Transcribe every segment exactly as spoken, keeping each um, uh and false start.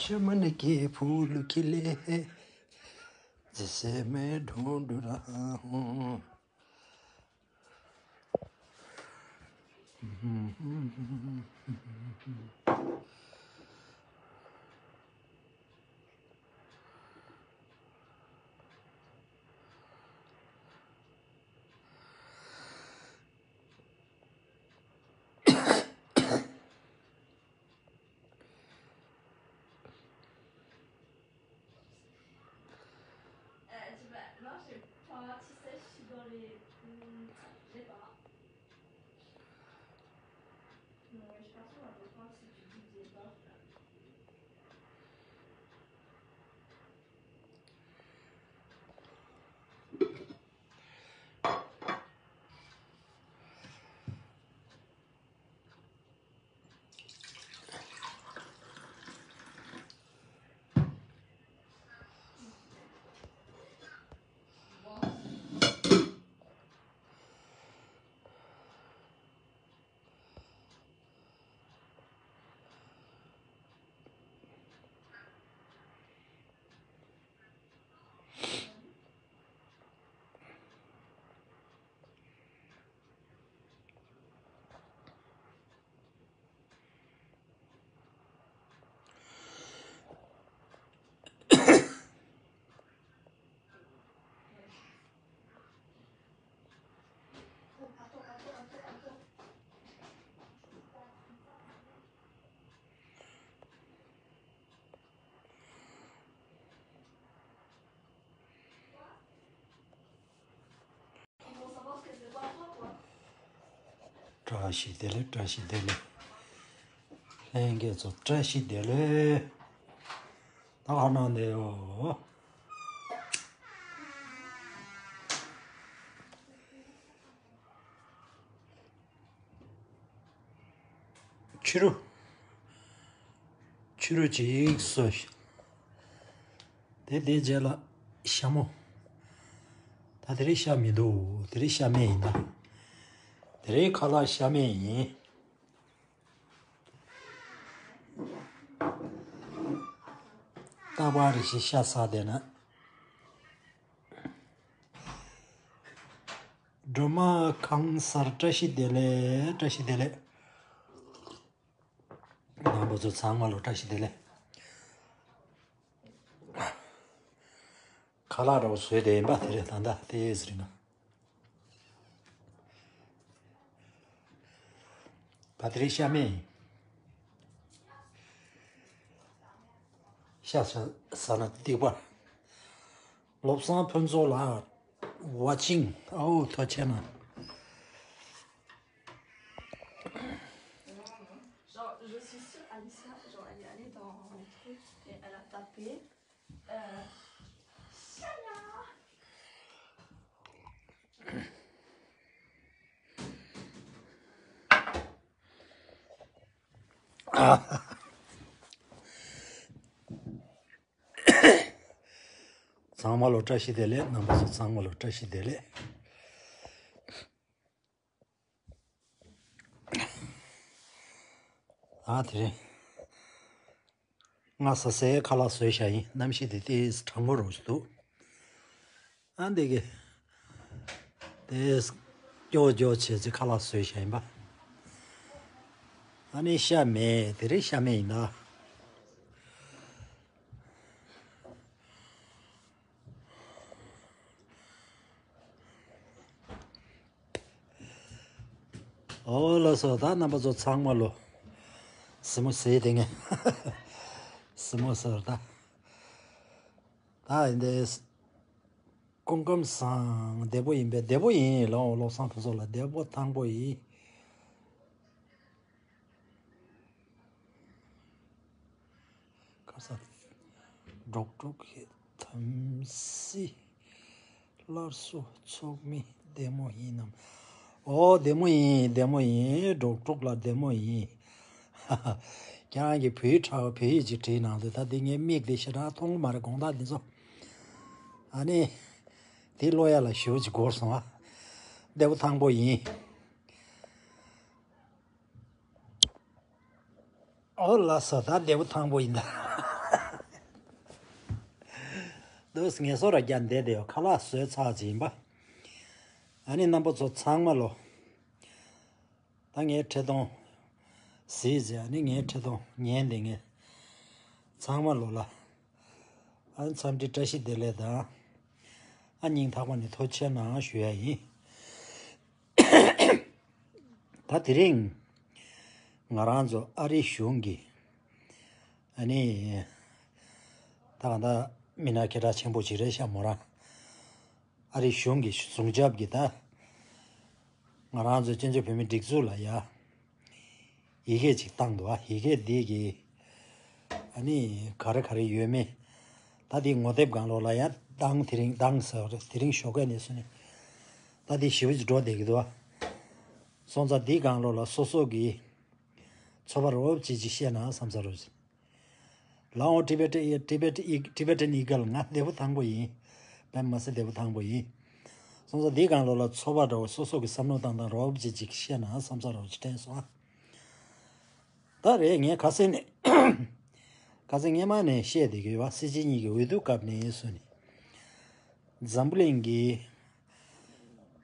شمن کے پھول کھلے ہیں، جسے میں ڈھونڈ رہا ہوں۔ Euh, tu vas... Non, je vais pas, tu sais, je suis dans les... Hmm, je sais pas. Non, mais je pense qu'on va reprendre si tu dis que j'ai pas. བཀྲ་ཤིས་བདེ་ལེགས། བཀྲ་ཤིས་བདེ་ལེགས། ལྷན་རྒྱས་ཚོ་བཀྲ་ཤིས་བདེ་ལེགས། ད་ག་ནང་འདི་ཡོ། ཕྱི་རུ། ཕྱི་རུ་ཅིག་སོ། དེ་དེའི་རྗེས་ལ་ཤ་མོ། ད་དེ་རིང་ཤ་མི་འདུག་དེ་རིང་ཤ་མེད་ཡིན་ད། དེ་རིང་ཁ་ལག་ཤ་མེད་ཡིན། རྟག་པར་རེ་ཞིག་ཤ་ཟ་བསྡད་ན། སྒྲོལ་མ་ཁང་གསར་བཀྲ་ཤིས་བདེ་ལེགས། བཀྲ་ཤིས་བདེ་ལེགས། རྣམ་པ་ཚོ་ཚང་མ་ལོ་བཀྲ་ཤིས་བདེ་ལེགས། ཁ་ལག་འདྲ་བོ་བཟོས་བསྡད་ཡིན་པ། དེ་རེད། ད་ལྟ་དེ་ཟེར་ན། ད་དེ་རིང་ཤ་མེད་ཡིན། ཤ་ཟ་ཟ་ན་སྡིག་པ། བློ་བཟང་ཕུན་ཚོགས་ལགས། Watching. ཨའོ། ཐུགས་རྗེ་གནང་། Genre, je suis sûre, Alicia, genre, elle est allée dans les trucs et elle a tapé, euh, Shania. ཚང་མ་ལོ་བཀྲ་ཤིས་བདེ་ལེགས། རྣམ་པ་ཚོ་ཚང་མ་ལོ་བཀྲ་ཤིས་བདེ་ལེགས། ཨ་དེ་རིང་ང་ཟ་སའི་ཁ་ལག་བཟོས་བཞག་ཡིན། གནམ་གཤིས་དེ་ཏིས་གྲང་མོ་རང་ཞིག་འདུག་ཨ་འདི་གི་དེ་སྐྱོ་སྐྱོ་བྱས་ཚེ་ཁ་ལག་བཟོས་བཞག་ཡིན་པ། ཨ་ནི་ཤ་མེད། དེ་རིང་ཤ་མེད་ཡིན་ད། ཨོ་ལགས་སོ། ད་རྣམ་པ་ཚོ་ཚང་མ་ལོ། སྲིང་མོ་ཟེར་དེ་ངས། སྲིང་མོ་ཟེར་ད། ད་ཡིན་དེ། སྐུ་ཁམས་བཟང་། བདེ་པོ་ཡིན་པས། བདེ་པོ་ཡིན་ལོ། བློ་བཟང་ཕུན་ཚོགས་ལགས། བདེ་པོ་ཐང་པོ་ཡིན། ཁ་ས། འབྲོག་ཕྲུག་གི་དམ་སྲི། སླར་གསོ་ཚོགས་མི་བདེ་མོ་ཡིན་ནམ། ཨོ་བདེ་མོ་ཡིན། བདེ་མོ་ཡིན། འབྲོག་ཕྲུག་ལགས་བདེ་མོ་ཡིན། ཁྱེད་རང་གིས་བོད་ཡིག་ཁྲ་བོ་བོད་ཡིག་ཅིག་བྲིས་གནང་འདུག་ད་འདི་ངའི་མིག་འདི་ཞེ་དྲག་མཐོང་གི་མ་རེད། དགོང་དག་འདི་ཚོ། ཨ་ནི། འདི་ཀློག་ཡ་ལ་ཞེ་པོ་ཅིག་འགོར་སོང་ཨ། བདེ་པོ་ཐང་པོ་ཡིན། ཨོ་ལགས་སོ། ད་བདེ་པོ་ཐང་པོ་ཡིན་ད། ལོས་ངལ་གསོ་ར་རྒྱག་བསྡད་དེ་ཡོད། ཁ་ལག་བཟོས་ཚར་ཅིག་ཡིན་པ། ཨ་ནི་རྣམ་པ་ཚོ་ཚང་མ་ལོ། ད་ངའི་འཕྲིན་གཏོང་གཟིགས་ཟེར། ཨ་ནི་ངའི་འཕྲིན་གཏོང་ཉན་བསྡད་མཁན་ཚང་མ་ལོ་ལ། ཨ་ནི་འཚམས་འདྲི་བཀྲ་ཤིས་བདེ་ལེགས་དང་། ཨ་སྙིང་ཐག་པ་ནས་ཐུགས་རྗེ་གནང་ཞུ་ཡ་ཡིན། ད་དེ་རིང་ང་རང་ཚོ་ཨ་རི་གཞུང་གི་ཨ་ནི་ད་གང་ལྟར་མི་སྣ་སྐད་གྲགས་ཆེན་པོ་ཅིག་རེད་ཤག་མོ་རང་། ཨ་རི་གཞུང་གི་གཞུང་ཞབས་ཀྱིས་ད་ང་རང་ཚོ་བཙན་བྱོལ་བོད་མིའི་སྒྲིག་འཛུགས་ལ་ཡ་ཡི་གེ་ཅིག་བཏང་འདུག་ཨ། ཡི་གེ་འདི་གི་ཨ་ནི་ག་རེ་ག་རེ་ཡོད་མེད། ད་འདི་ངོ་དེབ་སྒང་ལོགས་ལ་ཡ་དང་དེ་རིང་དང་ཟེར་བ་རེད། དེ་རིང་ཞོགས་ཀས་ནས་བཟུང་ནས་ད་འདི་ཞེ་པོ་ཅིག་འགྲོ་བསྡད་ཀྱི་འདུག་ཨ། སོང་ཙང་འདི་སྒང་ལོགས་ལ་སོ་སོ་གི་ཚོར་བ་རོབ་ཅིག་ཅིག་བཤད་ན་བསམ་ས་རོ། ལའོ་ཊི་བེ་ཊི་ཊི་བེ་ཊི་ཊི་བེ་ཊན་ཨི་གལ། ང་འདས་པོ་ཐང་པོ་ཡིན། དཔེ་མ་སྲིད་འདས་པོ་ཐང་པོ་ཡིན། སོང་ཙང་འདི་སྒང་ལོགས་ལ་ཚོར་བ་འདྲ་བོ་སོ་སོ་གི་བསམ་བློ་བཏང་སྟངས་རོབ་ཅིག་ཅིག་བཤད་ན་བསམ་ས་རོབ་ཅིག་དྲན་སོང་ཨ། ད་རེད་ངས་ཁ་སང་ནས་ཁ་སང་སྔས་མ་ནས་བཤད་བསྡད་ཀྱི་ཡོད་པ། སྲིད་སྤྱི་གཉིས་ཀྱི་འོས་བསྡུ་སྐབས་ནས་བཟུང་ནས་འཛམ་བུ་གླིང་གི་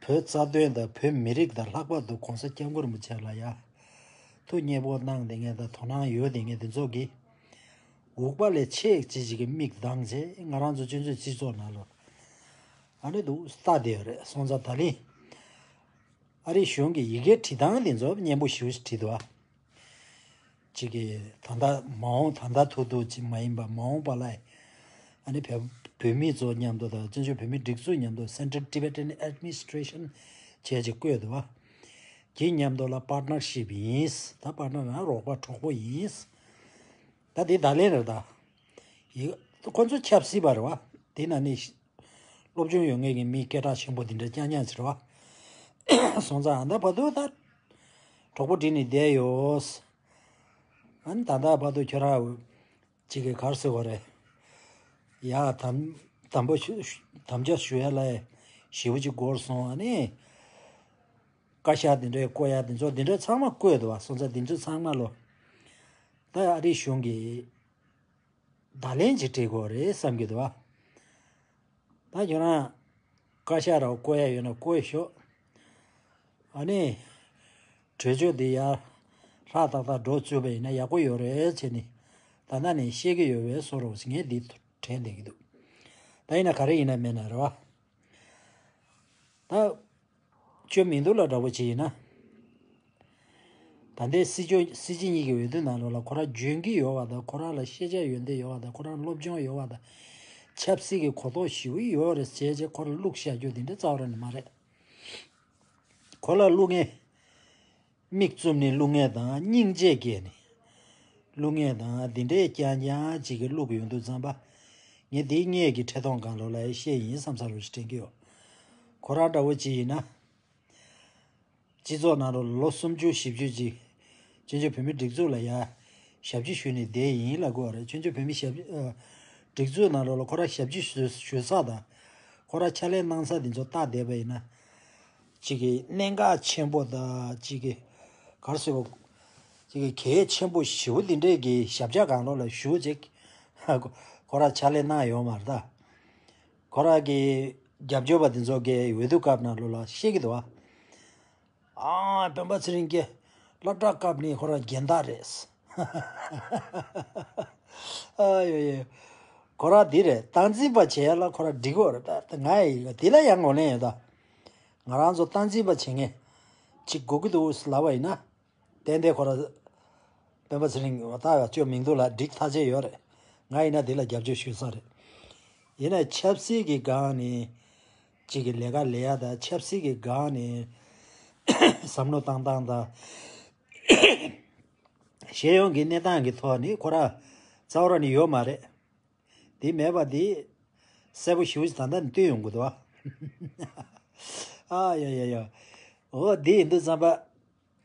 བོད་རྩ་དོན་དང་བོད་མི་རིགས་དང་ལྷག་པར་དུ་༸གོང་ས་༸སྐྱབས་མགོན་རིན་པོ་ཆེ་ལ་ཡ་ཐུགས་མཉེས་པོ་གནང་བསྡད་མཁན་དང་དོ་སྣང་ཡོད་བསྡད་མཁན་དེ་ཚོ་གིས་འུག་པ་ལས་ཆེས་ཅི་ཞིག་གི་མིག་གདངས་བྱས་ང་རང་ཚོ་ཆུ་མཛོད་སྤྱི་ཚོགས་ནང་ལོ་ཨ་ནི་འདུག་ལྟ་བསྡད་ཡོད་རེད། སོང་ཙང་ད་ལན་ཨ་རིའི་གཞུང་གི་ཡི་གེ་བྲིས་སྟངས་དེ་ཚོ་སྙན་པོ་ཞེ་པོ་ཞིག་བྲིས་འདུག་ཨ། གཅིག་གིས་ད་ལྟ་མ་འོངས་ད་ལྟ་ཐུག་ཐུག་ཅིག་མ་ཡིན་པ་མ་འོངས་པ་ལ་ཨ་ནི་བོད་བོད་མི་ཚོ་མཉམ་དུ་དང་བཙན་བྱོལ་བོད་མིའི་སྒྲིག་འཛུགས་མཉམ་དུ་Central Tibetan Administration བྱས་ཅིག་བཀོད་འདུག་བ། དེ་མཉམ་དུ་ལ་partnership ཡིན། ད་partner ན་རོགས་པ་གྲོགས་པོ་ཡིན། ད་དེ་ད་ལན་རེད་ད། ཡི་ཁོ་ཚོ་ཆབ་སྲིད་པ་རེད་བ། དེ་ན་ནི་སློབ་སྦྱོང་ཡོད་མཁན་གྱི་མི་སྐད་གྲགས་ཆེན་པོ་འདི་འདྲ་རྐྱང་རྐྱང་ཟེར་བ། སོང་ཙང་ཨ་ད་བར་དུ་ད་གྲོགས་པོ་བསྒྲིགས་ནས་བསྡད་ཡོད། ཨ་ནི་ད་ལྟ་བར་དུ་ཁྱོད་རང་གཅིག་གིས་ག་རེ་ཟེར་དགོས་རེད། ཡ་དམ་དམ་པོ་ཞུ་དམ་བཅའ་ཞུ་ཡ་ལ་ཞེ་པོ་ཅིག་འགོར་སོང་ཨ་ནི། བཀའ་ཤག་འདི་འདྲའི་བསྐོ་ཡ་འདི་ཚོ་འདི་འདྲ་ཚང་མ་བསྐོས་འདུག་བ། སོང་ཙང་འདི་ཚོ་ཚང་མ་ལོ། ད་ཨ་རིའི་གཞུང་གིས་བརྡ་ལན་ཅིག་སྤྲད་དགོས་རེད་བསམ་གྱི་འདུག་བ། ད་ཁྱོད་རང་བཀའ་ཤག་ར་བསྐོ་ཡ་ཡོད་ན་བསྐོས་ཤོག་ཨ་ནི་གྲོས་ཆོད་འདི་ཡར་ལྷག་ཏག་ཏག་འགྲོ་བཅུག་པ་ཡིན་ན་ཡག་པོ་ཡོད་རེད་བྱས་ནས་ད་ལྟ་ནས་བཤད་ཀྱི་ཡོད་པའི་བཟོ་འདྲ་ཞིག་ངས་འདི་དྲན་བསྡད་ཀྱི་འདུག་ད་ཡིན་ན་ག་རེ་ཡིན་ན་མེད་ན་རེད་བ། ད་ཅོ་མིང་ཐུ་ལ་འདྲ་པོ་ཅིག་ཡིན་ན། ད་ལྟའི་སྲིད་སྐྱོང་སྲིད་སྤྱི་གཉིས་ཀྱི་འོས་བསྡུ་ནང་ལོགས་ལ་ཁོ་རང་འཇོན་གྱི་ཡོད་པ་དང་ཁོ་རང་ལ་ཤེས་བྱ་ཡོན་ཏན་ཡོད་པ་དང་ཁོ་རང་སློབ་སྦྱོང་ཡོད་པ་དང་། ཆབ་སྲིད་ཀྱི་གོ་རྟོགས་ཞེ་པོ་ཡོད་རེད་བྱས་བྱས་ཁོ་ལ་བླུགས་བཞག་རྒྱུ་དེ་འདྲ་རྩ་བ་རང་ནས་མ་རེད། ཁོ་ལ་བླུགས་མཁན། མིག་བཙུམ་ནས་བླུགས་མཁན་དང་སྙིང་རྗེ་སྐྱེས་ནས་བླུགས་མཁན་དང་འདི་འདྲའི་རྐྱང་རྐྱང་ཅིག་གིས་བླུགས་ཡོང་དུས་ཙམ་པ། ངས་འདི་སྔས་ཀྱི་འཕྲིན་གཏོང་སྒང་ལོགས་ལ་བཤད་ཡིན་བསམ་ས་རུ་ཞིག་དྲན་གྱི་ཡོད། ཁོ་རང་འདྲ་བོ་ཅིག་ཡིན་ན། སྤྱི་ཚོགས་ནང་ལོགས་ལ་ལོ་སུམ་ཅུ་བཞི་བཅུ་ཅིག་བཙན་བྱོལ་བོད་མིའི་སྒྲིག་འཛུགས་ལ་ཡ་ཞབས་ཕྱི་ཞུས་ནས་བསྡད་ཡིན་ལབ་དགོས་པ་རེད། བཙན་བྱོལ་བོད་མིའི་ཞབས་ཨ། སྒྲིག་འཛུགས་ནང་ལོགས་ལ་ཁོ་རང་ཞབས་ཕྱི་ཞུ་ཞུ་ས་དང་ཁོ་རང་ཕྱག་ལས་གནང་ས་དེ་ཚོ་བལྟ་བསྡད་པ་ཡིན་ན། གཅིག་གི་གནད་འགག་ཆེན་པོ་དང་གཅིག་གི་ག་རེ་ཟེར་བ། གཅིག་གི་གལ་ཆེན་པོ་ཞེ་པོ་འདི་འདྲས་ཀྱི་ཞབས་བཅགས་སྒང་ལོགས་ལ་ཞུ་ཅིག་ཁོ་རང་ཕྱག་ལས་གནང་ཡོད་མ་རེད་ད། ཁོ་རང་གི་རྒྱབ་སྐྱོར་པ་དེ་ཚོ་གི་འོས་བསྡུ་སྐབས་ནང་ལོགས་ལ་བཤད་ཀྱི་འདུག་བ། ཨ། སྤེན་པ་ཚེ་རིང་གི་སློབ་གྲྭ་སྐབས་ནས་ཁོ་རང་རྒན་བདག་རེད། ཨ་ཡོ་ཡོ། ཁོ་རང་འདི་རེད། སྟངས་འཛིན་པ་བྱེད་ཡ་ལ་ཁོ་རང་འགྲིག་གི་རེད་ད། ང་ཡི་འདི་ལ་ཡང་ངོས་ལེན་ཡོད་ད། ང་རང་ཚོ་སྟངས་འཛིན་པ་བྱེད་མཁན་ཅིག་དགོས་ཀྱི་འདུག་ལབ་པ་ཡིན་ན། ཏན་ཏན་ཁོ་རང་སྤེན་པ་ཚེ་རིང་ད་ཅོ་མིང་ཐུ་ལ་འགྲིག་ཐག་ཆོད་ཡོད་རེད། ང་ཡིན་ན་འདི་ལ་རྒྱབ་སྐྱོར་ཞུ་ས་རེད། ཡིན་ན་ཆབ་སྲིད་ཀྱི་སྒང་ནས་གཅིག་གི་ལས་ཀ་ལས་ཡ་དང་ཆབ་སྲིད་ཀྱི་སྒང་ནས་བསམ་བློ་བཏང་སྟངས་དང་ཤེས་ཡོན་གྱི་གནས་སྟངས་ཀྱི་ཐོག་ནས་ཁོ་རང་རྩ་བ་རང་ནས་ཡོད་མ་རེད། དེ་མེད་པ་དེ་གསལ་པོ་ཞེ་པོ་ཞིག་ད་ལྟ་ནས་སྟོན་ཡོང་གི་འདུག་བ། ཨ་ཡ་ཡ་ཡ། འོ་དེ་ཡིན་དུས་ཙམ་པ།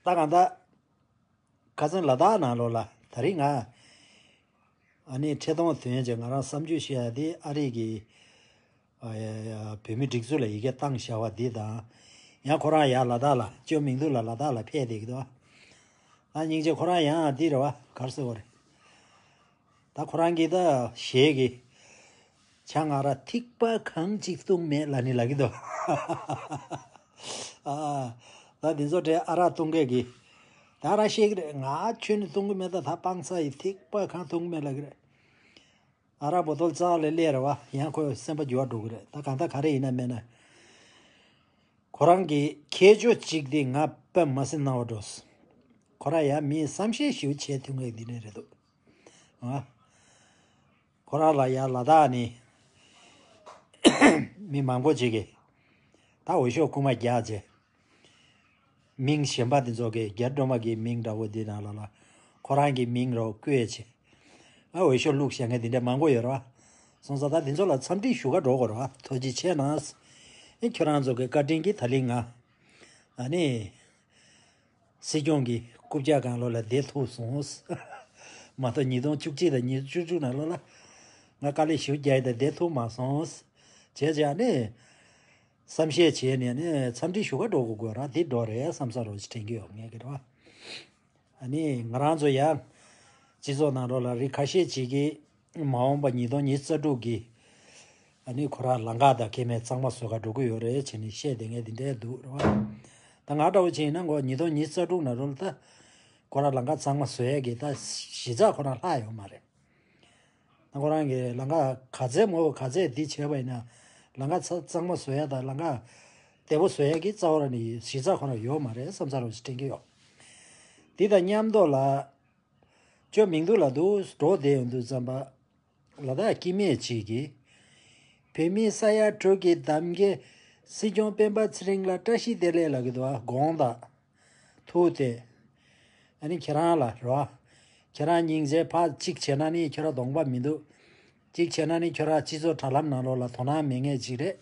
ད་གང་ལྟར། ཁ་སང་ལ་དྭགས་ནང་ལོགས་ལ་ད་རིང་ང་། ཨ་ནི་འཕྲིན་གཏོང་དོན་ཅན་ང་རང་བསམ་ཚུལ་བཤད་ཡ་དེ་ཨ་རི་གི་ཨ་ཡ་ཡ་བོད་མི་སྒྲིག་འཛུགས་ལ་ཡི་གེ་བཏང་བཞག་པ་འདི་དང་། ཡང་ཁོ་རང་ཡར་ལ་དྭགས་ལ་ཅོ་མིང་ཐུ་ལ་ལ་དྭགས་ལ་ཕེབས་བསྡད་ཀྱི་འདུག་ད་སྙིང་རྗེ་ཁོ་རང་ཡང་འདི་རེད་བ་ག་རེ་ཟེར་བ་རེད། ད་ཁོ་རང་གིས་ད་གཞས་ཀྱི་ ཆང་ཨ་རག་ཐིགས་པ་གང་ཅིག་བཏུང་མེད་ལབ་ནི་ལབ་ཀྱི་འདུག་ཨ། ད་འདི་ཚོ་དེ་ཨ་རག་བཏུང་མཁན་གྱི། ད་ཨ་རག་བཤད་ཀྱི་རེད། ང་ཆོས་ནི་བཏུང་གི་མེད། ད་ད་སྤང་ཚ་ཡི་ཐིགས་པ་གང་བཏུང་མེད་ལབ་ཀྱི་རེད། ཨ་རག་བོ་ཏོལ་རྩ་ལ་སླེབས་རེད་བ། ཡང་ཁོའི་སེམས་པ་འགྱུར་བ་འགྲོ་གི་རེད། ད་གང་ལྟར་ག་རེ་ཡིན་ན་མེད་ན། ཁོ་རང་གི་ཁྱད་ཆོས་གཅིག་དེ་ང་དཔེ་མ་སྲིད་སྣང་བ་འགྲོ། ཁོ་རང་ཡང་མིའི་བསམ་ཤེས་ཞིག་བྱེད་ཐུབ་མཁན་འདི་འདྲ་རེད་འདུག་ཨ། ཁོ་རང་ལ་ཡང་ལ་དྭགས་ནས་མི་མང་པོ་ཅིག་གིས་ད་འོས་ཤོག་རྐུ་མ་རྒྱག་བྱས། མིང་གཞན་པ་དེ་ཚོ་གིས་རྒྱ་སྒྲོལ་མ་གི་མིང་འདྲ་བོ་འདི་ནང་ལ་ལ། ཁོ་རང་གི་མིང་རོ་བཀོད་བྱས། ཨ། འོས་ཤོག་བླུགས་བཞག་མཁན་དེ་འདྲ་མང་པོ་ཡོད་རེད་བ། སོང་ཙང་ད་དེ་ཚོ་ལ་འཚམས་འདྲི་ཞུ་ག་འགྲོ་དགོས་རེད་བ། ཐུགས་རྗེ་ཆེ་གནང་། ཨེ། ཁྱོད་རང་ཚོ་གི་བཀའ་དྲིན་གྱིས་ད་ལན་ང་། ཨ་ནི། སྲིད་སྐྱོང་གི་རྐུབ་བཀྱག་སྒང་ལོགས་ལ་བསྡད་ཐུབ་སོང་། མ་གཏོགས་ཉིས་སྟོང་བཅུ་གཅིག་དང་ཉིས་སྟོང་བཅུ་དྲུག་ནང་ལོགས་ལ་ང་དཀའ་ལས་ཞེ་པོ་རྒྱག་ཡས་དང་བསྡད་ཐུབ་མ་སོང་། བྱས་བྱས་ནས་བསམ་ཤེས་བྱས་ནས་ནས་འཚམས་འདྲི་ཞུ་ག་འགྲོ་དགོས་དགོས་ར། འདི་འགྲོ་རེད་བསམ་ས་རོགས་ཞིག་དྲན་གྱི་ཡོད། ངས་ཀྱི་རེད་བ། ཨ་ནི་ང་རང་ཚོ་ཡང་སྤྱི་ཚོགས་ནང་ལོགས་ལ་རིགས་ཁ་ཤས་ཅིག་གིས་མ་འོངས་པ་ཉིས་སྟོང་ཉི་ཤུ་རྩ་དྲུག་གི། ཨ་ནི་ཁོ་རང་ལམ་ཁ་དང་སྐྱེ་དམན་གཙང་མ་བཟོ་ག་འགྲོ་གི་ཡོད་རེད་བྱས་ནས་བཤད་བསྡད་མཁན་དེ་འདྲ་འདུག་རེད་བ། ད་ང་འདྲ་བོ་བྱས་ན་ཁོ་ཉིས་སྟོང་ཉི་ཤུ་རྩ་དྲུག་ནང་ལོགས་ལ་ད་ཁོ་རང་ལམ་ཁ་གཙང་མ་བཟོ་ཡས་ཀྱི་ད་གཞི་རྩ་ཁོ་རང་ལྷག་ཡོད་མ་རེད། ད་ཁོ་རང་གི་ལམ་ཁ་ག་ཚད་མོ་ག་ཚད་འདི་བྱས་པ་ཡིན་ན། ལམ་ཁ་ཚ་གཙང་མ་བཟོ་ཡ་དང་ལམ་ཁ་བདེ་པོ་བཟོ་ཡ་གི་རྩ་བ་རང་ནས་གཞི་རྩ་ཁོ་རང་ཡོད་མ་རེད་བསམ་ས་རོགས་ཞིག་དྲན་གྱི་ཡོད། འདི་དང་མཉམ་དུ་ལ། ཅོ་མིང་དུ་ལ་འདུག་འགྲོ་བསྡད་ཡོང་དུས་ཙམ་པ། ལ་དྭགས་སྐྱེ་དམན་ཅིག་གིས། བོད་མི་ས་ཡ་དྲུག་གི་གདམ་གའི་སྲིད་སྐྱོང་སྤེན་པ་ཚེ་རིང་ལ་བཀྲ་ཤིས་བདེ་ལེགས་ལབ་ཀྱི་འདུག་བ། དགོངས་དག་ཐུགས་ཏེ། ཨ་ནི་ཁྱེད་རང་ལ་རོ། ཁྱེད་རང་སྙིང་རྗེ་ཕ་གཅིག་བྱས་ན་ནི་ཁྱོད་རང་གདོང་པ་མི་འདུག་གཅིག་བྱས་ན་ནི་ཁྱོད་རང་སྤྱི་ཚོགས་དྲ་ལམ་ནང་ལོགས་ལ་དོ་སྣང་མེད་མཁན་ཅིག་རེད།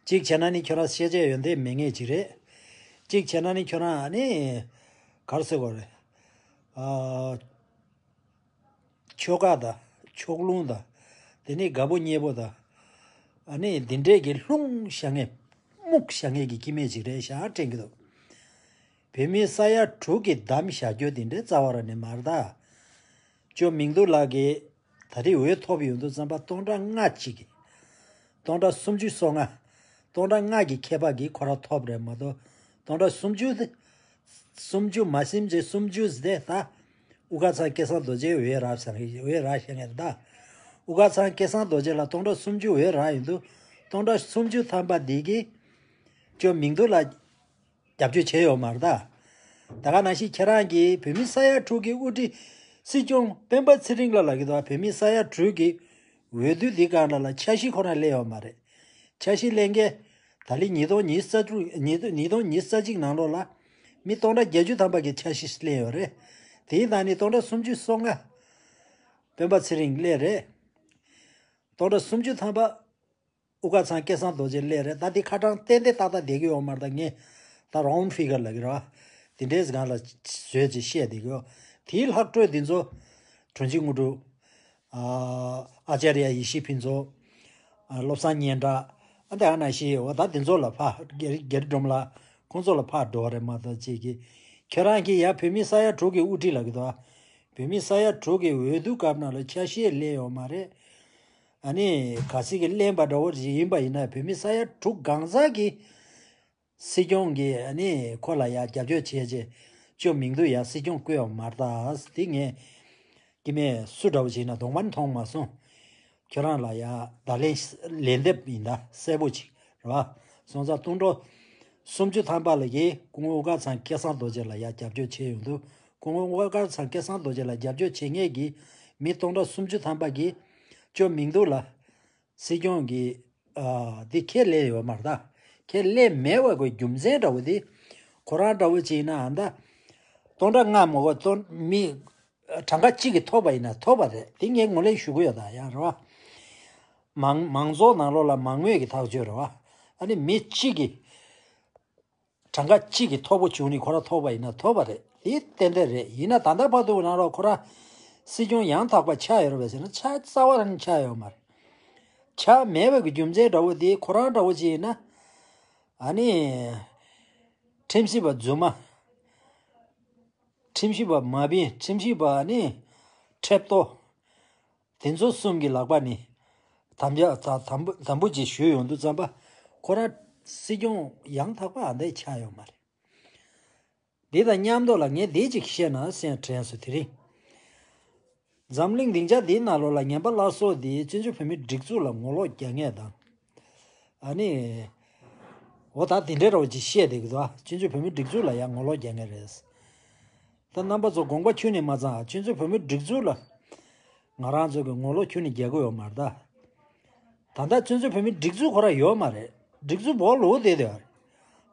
གཅིག་བྱས་ན་ནི་ཁྱོད་རང་ཤེས་བྱ་ཡོན་ཏན་མེད་མཁན་ཅིག་རེད། གཅིག་བྱས་ན་ནི་ཁྱོད་རང་ཨ་ནི། ག་རེ་ཟེར་དགོས་རེད། ཨ། ཆོལ་ཁ་དང་ཕྱོགས་ལྷུང་དང་། དེ་ནས་དགའ་པོ་ཉེ་པོ་དང་། ཨ་ནི་འདི་འདྲས་ཀྱི་ལྷུང་བཞག་མཁན། རྨུགས་བཞག་མཁན་གྱི་སྐྱེ་དམན་ཅིག་རེད་ཤག་དྲན་གྱི་འདུག་བོད་མི་ས་ཡ་དྲུག་གིས་བདམས་བཞག་རྒྱུ་འདི་འདྲའི་རྩ་བ་རང་ནས་མ་རེད་ད། ཅོ་མིང་དུ་ལགས་ཀྱིས་ད་རེས་འོས་ཐོབ་ཡོང་དུས་ཙམ་པ་སྟོང་ཕྲག་ལྔ་གཅིག་གིས། སྟོང་ཕྲག་སུམ་ཅུ་སོ་ལྔ། སྟོང་ཕྲག་ལྔ་གི་ཁྱད་པར་གྱིས་ཁོ་རང་ཐོབ་རེད་མ་གཏོགས། སྟོང་ཕྲག་སུམ་ཅུ་དེ། སུམ་ཅུ་མ་ཟིན་ཚེ་སུམ་ཅུ་དེ་ད། དབུ་དཀར་ཚང་སྐལ་བཟང་རྡོ་རྗེ་འོས་རག་ས་རེད། འོས་རག་ཤེས་ངེས་རེད་ད། དབུ་དཀར་ཚང་སྐལ་བཟང་རྡོ་རྗེ་ལ་སྟོང་ཕྲག་སུམ་ཅུ་འོས་རག་ཡོང་དུས། སྟོང་ཕྲག་སུམ་ཅུ་ཐམ་པ་འདི་གིས་ཅོ་མིང་དུ་ལ་རྒྱབ་སྐྱོར་བྱས་ཡོད་མ་རེད་ད། ད་ག་ནང་བཞིན་ཁྱེད་རང་གིས་བོད་མི་ས་ཡ་དྲུག་གི་དབུ་ཁྲིད་སྲིད་སྐྱོང་སྤེན་པ་ཚེ་རིང་ལ་ལབ་ཀྱི་འདུག་བོད་མི་ས་ཡ་དྲུག་གི་འོས་བསྡུ་འདི་སྒང་ལ་ལ་འཆར་གཞི་ཁོ་རང་སླེབས་ཡོད་མ་རེད། འཆར་གཞི་སླེབས་མཁན། ད་ལན་ཉིས་སྟོང་ཉི་ཤུ་རྩ་དྲུག་ཉིས་སྟོང་ཉིས་སྟོང་ཉི་ཤུ་རྩ་གཅིག་ནང་ལོགས་ལ་མི་སྟོང་ཕྲག་བརྒྱད་ཅུ་ཐམ་པ་གི་འཆར་གཞི་སླེབས་ཡོད་རེད། དེའི་ནང་ནས་སྟོང་ཕྲག་སུམ་ཅུ་སོ་ལྔ་སྤེན་པ་ཚེ་རིང་སླེབས་རེད། སྟོང་ཕྲག་སུམ་ཅུ་ཐམ་པ་དབུ་དཀར་ཚང་སྐལ་བཟང་རྡོ་རྗེ་སླེབས་རེད། ད་འདི་ཁ་གྲངས་ཏན་ཏན་ཏག་ཏག་བསྡད་ཀྱི་ཡོད་མ་རེད། ད་ངས་ད་round figure ལབ་ཀྱི་རེད་བ། དེ་འདྲའི་སྒང་ལ་བཟོས་ཅིག་བཤད་བསྡད་ཀྱི་ཡོད། དེའི་ལྷག་འཕྲོས་འདི་ཚོ་དྲུང་ཆེ་དངོས་གྲུབ། ཨ། ཨ་ཅཱརྱ་ཡེ་ཤེས་ཕུན་ཚོགས། ཨ། བློ་བཟང་སྙན་གྲགས། ཨ། དེ་ཨ་ན་ཤི་འོ་ད་དེ་ཚོ་ལ་ཕ་སྒེར་སྒེར་སྒྲོམ་ལ་ཁོང་ཚོ་ལ་ཕ་འགྲོ་བ་རེད་མ་གཏོགས་ཅིག་གི། ཁྱེད་རང་གིས་ཡ་བོད་མི་ས་ཡ་དྲུག་གི་དབུ་ཁྲིད་ལབ་ཀྱི་འདུག་ཨ། བོད་མི་ས་ཡ་དྲུག་གི་འོས་བསྡུ་སྐབས་ནང་ལ་ཆ་ཤས་ལེན་ཡོད་མ་རེད། ཨ་ནི་ག་ཚིག་གི་གླེན་པ་འདྲ་བོ་ཞིག་ཡིན་པ་ཡིན་ན་བོད་མི་ས་ཡ་དྲུག་གང་ཟག་གིས། སྲིད་སྐྱོང་གིས་ཨ་ནི་ཁོ་ལ་ཡ་རྒྱབ་སྐྱོར་བྱས་རྗེས་ཅོ་མིང་དུ་ཡ་སྲིད་སྐྱོང་བསྐོས་པ་མ་རེད་ད། དེ་ངས་སྐྱེ་དམན་སུ་འདྲ་བོ་ཞིག་ན་གདོང་པ་མཐོང་མ་སོང་། ཁྱོད་རང་ལ་ཡ་བརྡ་ལན་ལན་འདེབས་ཡིན་ད་གསལ་པོ་ཅིག་རེད་བ། སོང་ཙང་སྟོང་ཕྲག་སུམ་ཅུ་ཐམ་པ་ལ་གི་སྐུ་ངོ་དབུ་དཀར་ཚང་སྐལ་བཟང་རྡོ་རྗེ་ལ་ཡ་རྒྱབ་སྐྱོར་བྱས་ཡོང་དུས་སྐུ་ངོ་དབུ་དཀར་ཚང་སྐལ་བཟང་རྡོ་རྗེ་ལ་རྒྱབ་སྐྱོར་བྱེད་མཁན་གྱི་མི་སྟོང་ཕྲག་སུམ་ཅུ་ཐམ་པ་གིས་ཅོ་མིང་དུ་ལ། སྲིད་སྐྱོང་གིས། ཨ། འདི་ཁས་ལེན་ཡོད་མ་རེད་ད། ཁས་ལེན་མེད་པ་གི་རྒྱུ་མཚན་འདྲ་བོ་འདི། ཁོ་རང་འདྲ་བོ་ཅིག་ཡིན་ན་ཨ་ད། སྟོང་ཕྲག་ལྔ་མ་གོ་སྟོང་མི། གྲངས་ཀ་གཅིག་གིས་ཐོབ་པ་ཡིན་ན་ཐོབ་པ་རེད། འདི་ངས་ངོས་ལེན་ཞུ་གི་ཡོད་ད་ཡང་རེད་བ། མང་མང་ཚོགས་ནང་ལོགས་ལ་མང་མོས་ཀྱི་ཐག་གཅོད་རེད་བ། ཨ་ནི་མི་གཅིག་གིས། གྲངས་ཀ་གཅིག་གིས་མཐོ་པོ་བྱུང་ནས་ཁོ་རང་ཐོབ་པ་ཡིན་ན་ཐོབ་པ་རེད། དེ་ཏན་ཏན་རེད། ཡིན་ན་ད་ལྟ་བར་དུ་ནང་ལོགས་ཁོ་རང་སྲིད་སྐྱོང་ཡང་དག་པ་ཆགས་ཡོད་རེད་པས་ཟེར་ན་ཆགས་རྩ་བ་རང་ཆགས་ཡོད་མ་རེད། ཆགས་མེད་པའི་གི་རྒྱུ་མཚན་འདྲ་བོ་དེ་ཁོ་རང་འདྲ་བོ་ཅིག་ཡིན་ན། ཨ་ནི། ཁྲིམས་ཞིབ་པ་རྫུན་མ། ཁྲིམས་ཞིབ་པ་མ་བིན། ཁྲིམས་ཞིབ་པ་ནི། ཁྲེབ་ཏོ། དེ་ཚོ་གསུམ་གྱི་ལག་པ་ནས་ དམ་བཅའ་དམ་པོ་དམ་པོ་ཅིག་ཞུས་ཡོང་དུས་ཙམ་པ་ཁོ་རང་སྲིད་སྐྱོང་ཡང་དག་པ་ཨ་འདས་ཆགས་ཡོད་མ་རེད། འདི་དང་མཉམ་དུ་ལ་ངས་འདི་ཅིག་བཤད་ན་སེམས་དྲན་སོང་དེ་རིང་། འཛམ་གླིང་སྡིངས་ཆ་འདིའི་ནང་ལོགས་ལ་ངན་པ་བླ་སྲོག་འདིས་བཙན་བྱོལ་བོད་མིའི་སྒྲིག་འཛུགས་ལ་ངོ་ལོག་རྒྱག་མཁན་དང་། ཨ་ནི། འོ་ད་དེ་འདྲའི་རོ་ཅིག་བཤད་བསྡད་ཀྱི་འདུག་ཨ། བཙན་བྱོལ་བོད་མིའི་སྒྲིག་འཛུགས་ལ་ཡང་ངོ་ལོག་རྒྱག་མཁན་རེད། ད་རྣམ་པ་ཚོ་དགོངས་པ་ཁྱོན་ནས་མ་ཚང་། བཙན་བྱོལ་བོད་མིའི་སྒྲིག་འཛུགས་ལ་ང་རང་ཚོ་གི་ངོ་ལོག་ཁྱོན་ནས་རྒྱག་གི་ཡོད་མ་རེད་ད། ད་ལྟ་བཙན་བྱོལ་བོད་མིའི་སྒྲིག་འཛུགས་ཁོ་རང་ཡོད་མ་རེད། སྒྲིག་འཛུགས་སྦོ་ལོག་བསྡད་བསྡད་པ་རེད།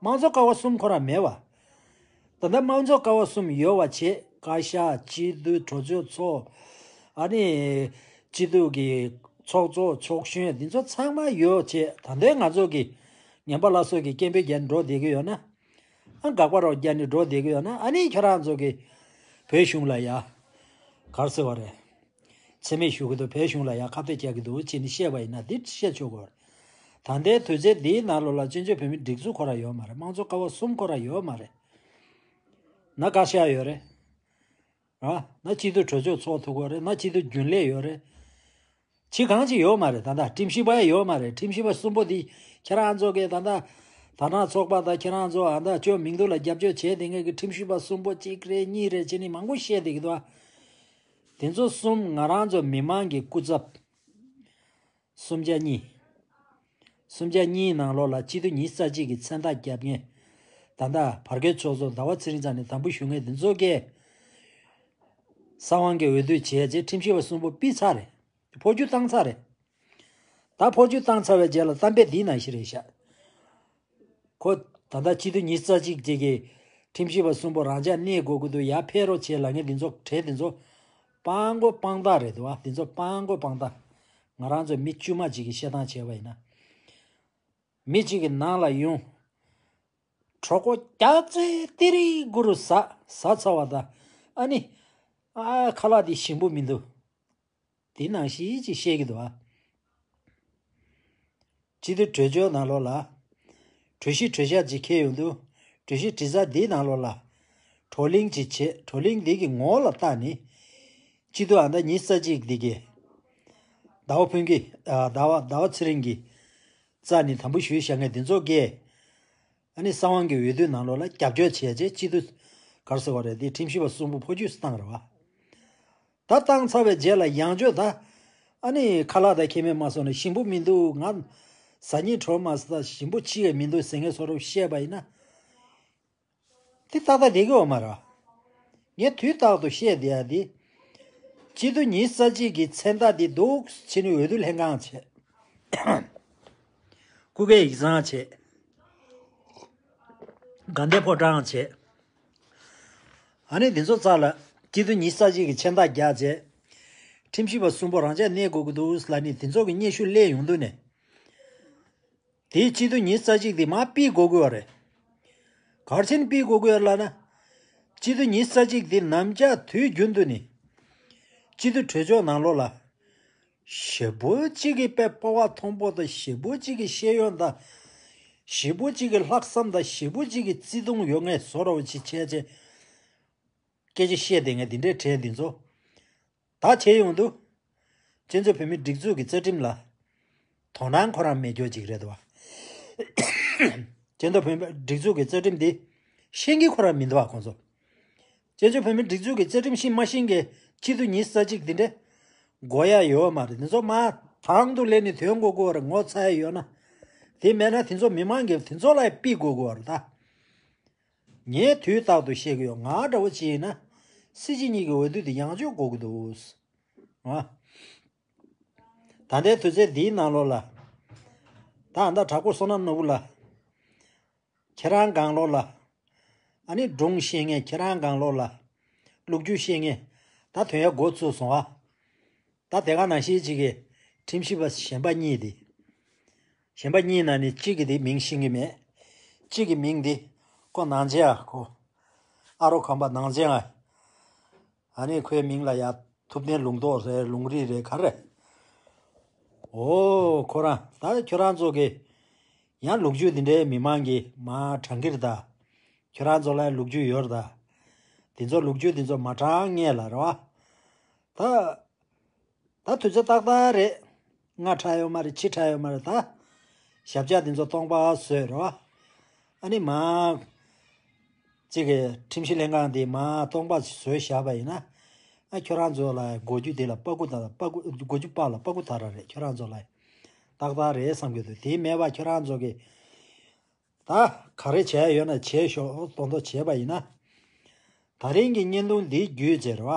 དམངས་གཙོ་ཀ་བ་གསུམ་ཁོ་རང་མེད་པ། ད་ལྟ་དམངས་གཙོ་ཀ་བ་གསུམ་ཡོད་པ་བྱས། བཀའ་ཤག་སྤྱི་འཐུས་གྲོས་ཚོགས་ཚོགས། ཨ་ནི། སྤྱི་འཐུས་ཀྱི་ཚོགས་གཙོ་ཚོགས་གཞོན་འདི་ཚོ་ཚང་མ་ཡོད་བྱས། ད་ལྟའི་ང་ཚོ་གི་ངན་པ་བླ་སྲོག་གི་སྐད་འབོད་རྒྱག་འགྲོ་བསྡད་ཀྱི་ཡོད་ན། ཨ། དགག་པ་རོགས་རྒྱག་ནས་འགྲོ་བསྡད་ཀྱི་ཡོད་ན། ཨ་ནི་ཁྱོད་རང་ཚོ་གི་བོད་གཞུང་ལ་ཡ། ག་རེ་ཟེར་བ་རེད། མཚན་སྨད་ཞུ་གི་འདུག་བོད་གཞུང་ལ་ཡ་ཁ་གཏད་བཅག་གི་འདུག་ཅེས་ནས་བཤད་པ་ཡིན་ན་འདི་བཤད་ཆོག་གི་རེད། ད་ལྟའི་དུས་ཚོད་འདིའི་ནང་ལོགས་ལ་བཙན་བྱོལ་བོད་མིའི་སྒྲིག་འཛུགས་ཁོ་རང་ཡོད་མ་རེད། དམངས་གཙོ་ཀ་བ་གསུམ་ཁོ་རང་ཡོད་མ་རེད། ན་བཀའ་ཤག་ཡོད་རེད། ཨ། ན་སྤྱི་འཐུས་གྲོས་ཚོགས་ཚོགས་ཐུབ་ཀྱི་རེད། ན་སྤྱི་འཐུས་རྒྱུན་ལས་ཡོད་རེད། ཅི་གང་ཅི་ཡོད་མ་རེད། ད་ལྟ་ཁྲིམས་ཞིབ་པ་ཡོད་མ་རེད། ཁྲིམས་ཞིབ་པ་གསུམ་པོ་འདི་ཁྱེད་རང་ཚོ་གིས་ད་ལྟ་དར་ནག་ཚོགས་པ་དང་ཁྱེད་རང་ཚོ་ཨ་ད་ཅོ་མིང་ཐོ་ལ་རྒྱབ་སྐྱོར་བྱས་དེ་ངེད་ཀྱི་ཁྲིམས་ཞིབ་པ་གསུམ་པོ་གཅིག་རེད་གཉིས་རེད་བྱས་ནས་མང་པོ་བཤད་བསྡད་ཀྱི་འདུག་ཨ། དེ་ཚོ་གསུམ་ང་རང་ཚོ་མི་མང་གི་སྐུ་ཚབ། སུམ་བརྒྱ་གཉིས། སུམ་བརྒྱ་གཉིས་ནང་ལོགས་ལ་སྤྱི་འཐུས་ཉི་ཤུ་རྩ་གཅིག་གི་མཚན་རྟགས་རྒྱབ་མཁན། ད་ལྟ་བར་བརྒལ་ཚོགས་གཙོ་ཟླ་བ་ཚེ་རིང་རྩ་ནས་དམ་འབུལ་ཞུ་མཁན་དེ་ཚོ་གས། གསང་བའི་འོས་བསྡུ་བྱས་རྗེས་ཁྲིམས་ཞིབ་པ་གསུམ་པོ་ཕུད་ཚར་རེད། འཕོ་འགྱུར་བཏང་ཚར་རེད། ད་འཕོ་འགྱུར་བཏང་ཚར་བའི་རྗེས་ལ་གཏམ་དཔེ་འདི་ནང་བཞིན་རེད་ཤག་ཁོ་ད་ལྟ་སྤྱི་འཐུས་ཉི་ཤུ་རྩ་གཅིག་ཅིག་གིས་ཁྲིམས་ཞིབ་པ་གསུམ་པོ་རང་འཇགས་གནས་དགོས་ཀྱི་འདུག་ཡར་ཕེབས་རོགས་བྱེད་ལབ་མཁན་འདི་ཚོ་གྲས་འདི་ཚོ་དཔང་གོ་དཔང་རྟགས་རེད་འདུག་བ། འདི་ཚོ་དཔང་གོ་དཔང་རྟགས། ང་རང་ཚོ་མི་དཀྱུས་མ་ཅིག་གིས་བཤད་སྟངས་བྱས་པ་ཡིན་ན། མི་གཅིག་གི་ནང་ལ་ཡོང་། གྲོད་ཁོག་རྒྱགས་ཚད་ཏི་རི་གུ་རུ་ཟ་ཟ་ཚར་བ་དང་། ཨ་ནི། ཨ། ཁ་ལག་འདི་ཞིམ་པོ་མི་འདུག་དེ་ནང་བཞིན་ཅིག་བཤད་ཀྱི་འདུག་ཨ། སྤྱི་འཐུས་གྲོས་ཆོད་ནང་ལོགས་ལ། གྲོས་གཞི་གྲོས་འཆར་ཅིག་འཁྱེར་ཡོང་དུས། གྲོས་གཞི་དྲི་རྩ་འདིའི་ནང་ལོགས་ལ། བགྲོ་གླེང་ཅིག་བྱས། བགྲོ་གླེང་འདི་གི་ངོ་ལ་བལྟས་ནས། སྤྱི་འཐུས་ཨ་ད་ཉི་ཤུ་རྩ་གཅིག་འདི་གས། ཟླ་བ་ཕུན་གྱི། ཨ། ཟླ་བ་ཟླ་བ་ཚེ་རིང་གི་རྩ་ནས་དམ་འབུལ་ཞུས་བཞག་མཁན་འདི་ཚོ་གས། ཨ་ནི་གསང་བའི་འོས་བསྡུ་ནང་ལོགས་ལ་རྒྱབ་སྐྱོར་བྱས་རྗེས་སྤྱི་འཐུས་ག་རེ་ཟེར་བ་རེད། དེ་ཁྲིམས་ཞིབ་པ་གསུམ་པོ་འཕོ་འགྱུར་བཏང་རེད་བ། ད་བཏང་ཚར་བའི་རྗེས་ལ་ཡང་བསྐྱར་ད། ཨ་ནི་ཁ་ལག་ད་ཁྱད་མེད་མ་སོང་ན་ཞིམ་པོ་མི་འདུག་ང་ཟ་སྙིང་བྲོ་མ་སོང་། ད་ཞིམ་པོ་ཅི་ཡང་མི་འདུག་ཟེར་མཁན་བཟོ་འདྲ་བཤད་པ་ཡིན་ན། དེ་ཏག་ཏག་བསྡད་ཀྱི་ཡོད་མ་རེད། ངས་དུས་རྟག་ཏུ་བཤད་བསྡད་ཡ་དེ། སྤྱི་འཐུས་ཉི་ཤུ་རྩ་གཅིག་གི་མཚན་རྟགས་དེ་འདུག་བྱས་ནས་འོས་བསྡུ་ལྷན་ཁང་བྱས། སྐུ་སྒེར་ཡིག་ཚང་བྱས། དགའ་ལྡན་ཕོ་བྲང་བྱས། ཨ་ནི་དེ་ཚོ་རྩ་ལ་སྤྱི་འཐུས་ཉི་ཤུ་རྩ་གཅིག་གི་མཚན་རྟགས་རྒྱག་བྱས། ཁྲིམས་ཞིབ་པ་གསུམ་པོ་རང་འཇགས་གནས་དགོས་ཀྱི་འདུག་ལབ་ནས་དེ་ཚོ་གི་སྙན་ཞུ་སླེབས་ཡོང་དུས་ནས། དེའི་སྤྱི་འཐུས་ཉི་ཤུ་རྩ་གཅིག་དེ་མར་ཕུད་དགོས་ཀྱི་ཡོད་རེད། ག་རེ་བྱས་ནས་ཕུད་དགོས་ཀྱི་ཡོད་ལབ་ན། སྤྱི་འཐུས་ཉི་ཤུ་རྩ་གཅིག་དེ་ནམ་རྒྱུན་དུས་རྒྱུན་དུ་ནས། སྤྱི་འཐུས་གྲོས་ཆོད་ནང་ལོགས་ལ། ཞེ་པོ་གཅིག་གི་དཔེ་སྤོབས་པ་མཐོན་པོ་དང་། ཞེ་པོ་གཅིག་གི་ཤེས་ཡོན་དང་། ཞེ་པོ་གཅིག་གི་ལྷག་བསམ་དང་། ཞེ་པོ་གཅིག་གི་བརྩེ་དུང་ཡོད་མཁན་བཟོ་འདྲ་བོ་ཅིག་བྱས་བྱས། སྐད་ཆ་བཤད་བསྡད་མཁན་འདི་འདྲའི་གྲས་འདི་ཚོ། ད་བྱས་ཡོང་དུས། བཙན་བྱོལ་བོད་མིའི་སྒྲིག་འཛུགས་ཀྱི་རྩ་ཁྲིམས་ལ་དོ་སྣང་ཁོ་རང་མེད་རྒྱུ་ཅིག་རེད་དོ། བཙན་བྱོལ་བོད་མིའི་སྒྲིག་འཛུགས་ཀྱི་རྩ་ཁྲིམས་འདི་ཤེས་ཀྱི་ཁོ་རང་མི་འདུག་བ། ཁོང་ཚོ་བཙན་བྱོལ་བོད་མིའི་སྒྲིག་འཛུགས་ཀྱི་རྩ་ཁྲིམས་ཤེས་མ་ཤེས་ཀྱི་སྤྱི་འཐུས་ཉི་ཤུ་རྩ་གཅིག་འདི་འདྲ་དགོས་ཡ་ཡོད་མ་རེད། འདི་ཚོ་མར་དང་དུ་སླེབས་ནས་ཐོན་དགོས་ཀྱི་ཡོད་རེད། ངོ་ཚ་ཡ་ཡོད་ན། དེ་མེད་ན་དེ་ཚོ་མི་མང་གིས་དེ་ཚོ་ལ་ཕུད་དགོས་ཀྱི་ཡོད་རེད་ད། ངས་དུས་རྟག་ཏུ་བཤད་ཀྱི་ཡོད། ང་འདྲ་བོ་ཅིག་ཡིན་ན་སྲིད་སྤྱི་གཉིས་ཀྱི་འོས་བསྡུ་དེ་ཡང་བསྐྱར་དགོས་ཀྱི་འདུག་ཨ། ད་ལྟའི་དུས་ཚོད་འདིའི་ནང་ལོགས་ལ། ད་ད་དྲག་པོ་བསོད་ནམས་ནོར་བུ་ལགས། ཁྱེད་རང་སྒང་ལོགས་ལ། ཨ་ནི་སྒྲུང་བཤད་མཁན་ཁྱེད་རང་སྒང་ལོགས་ལ། ལོ་རྒྱུས་བཤད་མཁན། ད་ཐོན་ཡ་འགོ་ཚུགས་སོང་ཨ། ད་དེ་ག་ནང་བཞིན་ཅིག་གི་ཁྲིམས་ཞིབ་པ་གཞན་པ་གཉིས་དེ། གཞན་པ་གཉིས་ནང་ནས་གཅིག་གི་དེ་མིང་ཤེས་ཀྱི་མེད། གཅིག་གི་མིང་དེ་ཁོ་ནང་ཆེན་ཨ། ཁོ་ཨ་རོ་ཁམས་པ་ནང་ཆེན་ཨ། ཨ་ནི་ཁོའི་མིང་ལ་ཡ་ཐུབ་བསྟན་ལུང་རྟོགས་རེད། ལུང་རིགས་རེད། ག་རེ། ཨོ་ཁོ་རང་ད་ཁྱོད་རང་ཚོ་གི་ཡང་ལོ་རྒྱུས་འདི་འདྲའི་མི་མང་གིས་མར་དྲན་གྱི་རེད་ད། ཁྱོད་རང་ཚོ་ལ་ལོ་རྒྱུས་ཡོད་རེད་ད། དེ་ཚོ་ལོ་རྒྱུས་དེ་ཚོ་མ་དྲངས་ངེས་ལ་རེད་བ། ད། ད་དུས་ཚོད་ཏག་ཏག་རེད། སྔ་དྲགས་ཡོད་མ་རེད། ཕྱི་དྲགས་ཡོད་མ་རེད། ད་ཞབས་བཀྱག་དེ་ཚོ་སྟོང་པ་བཟོས་རེད་བ། ཨ་ནི་མ་གཅིག་གི་ཁྲིམས་ཞིབ་ལྷན་ཁང་དེ་མ་སྟོང་པ་བཟོས་བཞག་པ་ཡིན་ན། ཨ་ཁྱོད་རང་ཚོ་ལ་གོ་རྒྱུ་དེ་ལ་པ་ཀུ་ད་ལ་པ་ཀུ་གོ་རྒྱུ་པ་ལ་པ་ཀུ་ད་ར་རེད། ཁྱོད་རང་ཚོ་ལ་ཏག་ཏག་རེད་བསམ་གྱི་འདུག་དེ་མེད་པ་ཁྱོད་རང་ཚོ་གི་ད་ག་རེ་བྱས་ཡོད་ན་བྱས་ཤོག་མདོག་མདོག་བྱས་པ་ཡིན་ན། ད་རིང་གི་བརྙན་ཐུང་འདི་བརྒྱུད་བྱས་རེད་བ།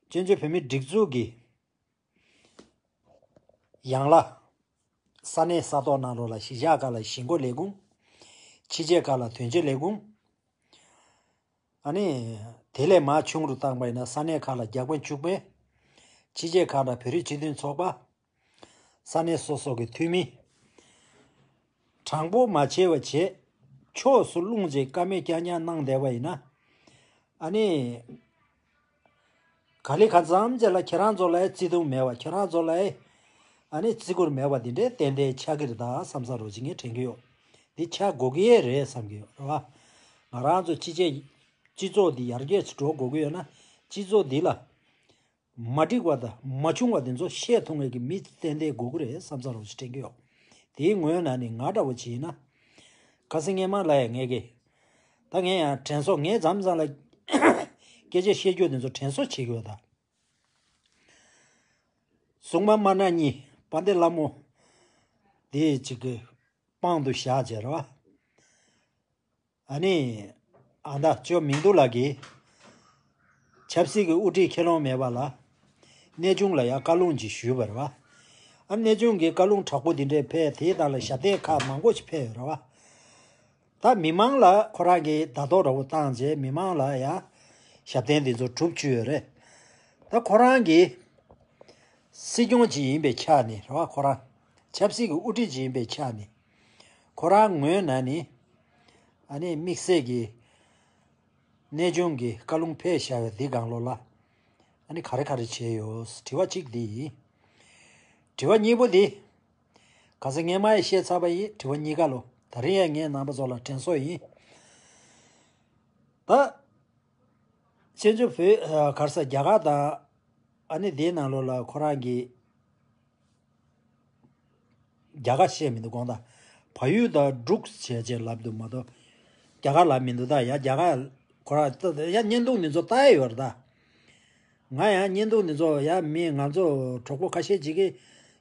བཙན་བྱོལ་བོད་མིའི་སྒྲིག་འཛུགས་ཀྱི་ཡང་ལ་ས་གནས་ས་ཐོག་ནང་ལོགས་ལ་གཞིས་ཆགས་ཁག་ལ་གཞིས་འགོ་ལས་ཁུངས། ཕྱི་རྒྱལ་ཁག་ལ་དོན་གཅོད་ལས་ཁུངས། ཨ་ནི་དེ་ལས་མར་ཆུང་རུ་བཏང་པ་ཡིན་ན་ས་གནས་ཁག་ལ་བརྒྱ་དཔོན་བཅུ་དཔོན། ཕྱི་རྒྱལ་ཁག་ལ་བོད་རིགས་སྤྱི་མཐུན་ཚོགས་པ། ས་གནས་སོ་སོ་གི་འཐུས་མི། དྲང་པོ་མ་བྱས་པ་བྱས། ཕྱོགས་སུ་ལྷུང་བྱས་ཀ་མེད་རྐྱང་རྐྱང་གནང་བསྡད་པ་ཡིན་ན། ཨ་ནི། ག་ལེ་ག་ཙམ་བྱས་ལ་ཁྱེད་རང་ཚོ་ལ་བརྩེ་དུང་མེད་པ། ཁྱེད་རང་ཚོ་ལ་ཨ་ནི་བརྩི་བཀུར་མེད་པ་འདི་འདྲའི་ཏན་ཏན་ཆགས་ཀྱི་རེད་ད་བསམ་ས་རོ་ཅིག་ངས་དྲན་གྱི་ཡོད། འདི་ཆགས་དགོས་ཀྱི་རེད་བསམ་གྱི་ཡོད་རེད་བ། ང་རང་ཚོ་སྤྱི་བྱེ་སྤྱི་ཚོགས་འདི་ཡར་རྒྱས་སུ་འགྲོ་དགོས་ཀྱི་ཡོད་ན། སྤྱི་ཚོགས་འདི་ལ་མ་འགྲིག་པ་དང་མ་བྱུང་བ་དེ་ཚོ་བཤད་ཐུབ་མཁན་གྱི་མི་ཏན་ཏན་དགོས་ཀྱི་རེད་བསམ་ས་རོ་ཅིག་དྲན་གྱི་ཡོད། དེའི་ངོས་ནས་ནི་ང་འདྲ་བོ་བྱས་ན། ཁ་སང་སྔས་མ་ལ་ཡང་ངས་ཀྱི། ད་ངས་ཡང་དྲན་གསོ་ངས་མཚམས་མཚམས་ལ་སྐད་ཆ་བཤད་རྒྱུ་དེ་ཚོ་དྲན་གསོ་བྱེད་དགོས་ད། སྲུང་མ་དམར་ནག་གཉིས་དཔལ་ལྡན་ལྷ་མོ་དེ་གཅིག་གི་དཔང་དུ་བཞག་བྱས་རེད་བ། ཨ་ནི་ཨ་མདའ་ཅོ་མིང་འདུག་ལགས་ཀྱིས་ཆབ་སྲིད་ཀྱི་དབུ་ཁྲིད་ཁས་ལོང་མེད་པ་ལ་གནས་ཆུང་ལ་ཡང་བཀའ་ལུང་ཅིག་ཞུས་པ་རེད་བ། ཨ་གནས་ཆུང་གིས་བཀའ་ལུང་དྲག་པོ་འདི་འདྲས་ཕེབས། དེའི་སྟེང་ལ་ཞབས་བརྟན་ཁག་མང་པོ་ཞིག་ཕེབས་ཡོད་རེད་བ། ད་མི་མང་ལ་ཁོ་རང་གིས་བརྡ་ཐོ་འདྲ་པོ་བཏང་རྗེས་མི་མང་ལ་ཡང་ཞབས་བརྟན་འདི་ཚོ་གྲུབ་བཅུག་ཡོད་རེད། ད་ཁོ་རང་གིས་སྲིད་སྐྱོང་ཅིག་ཡིན་པའི་ཆ་ནས་རེད་བ། ཁོ་རང་ཆབ་སྲིད་ཀྱི་དབུ་ཁྲིད་ཅིག་ཡིན་པའི་ཆ་ནས་ཁོ་རང་ངོས་ནས་ནི་ཨ་ནི་དམིགས་བསལ་གྱི་གནས་ཆུང་གི་བཀའ་ལུང་ཕེབས་བཞག་པའི་འདི་སྒང་ལོགས་ལ་ཨ་ནི་ག་རེ་ག་རེ་བྱས་ཡོད། དྲི་བ་གཅིག་འདི་ཡིན། དྲི་བ་གཉིས་པོ་འདི། ག་ས་ངས་མ་ཡི་བཤད་ཚར་བ་ཡིན། དྲི་བ་གཉིས་ཀ་ལོ། ད་རིང་ཡང་ངས་རྣམ་པ་ཚོ་ལ་དྲན་གསོ་ཡིན། ད་བཙན་བྱོལ་བོད་གར་ས་རྒྱ་གར་དང་ཨ་ནི་དེའི་ནང་ལོགས་ལ་ཁོ་རང་གི་རྒྱ་གར་བཤད་མི་འདུག་དགོངས་དག་བལ་ཡུལ་དང་འབྲུག་བྱས་བྱས་ལབ་འདུག་མ་གཏོགས་རྒྱ་གར་ལབ་མི་འདུག་ད་ཡ་རྒྱ་གར་ཁོ་རང་ད་ཡ་བརྙན་ཐུང་འདི་ཚོ་ལྟ་ཡ་ཡོད་རེད་ད། ང་ཡང་བརྙན་ཐུང་འདི་ཚོ་ཡ་མི་ང་ཚོ་གྲོགས་པོ་ཁ་ཤས་ཅིག་གིས་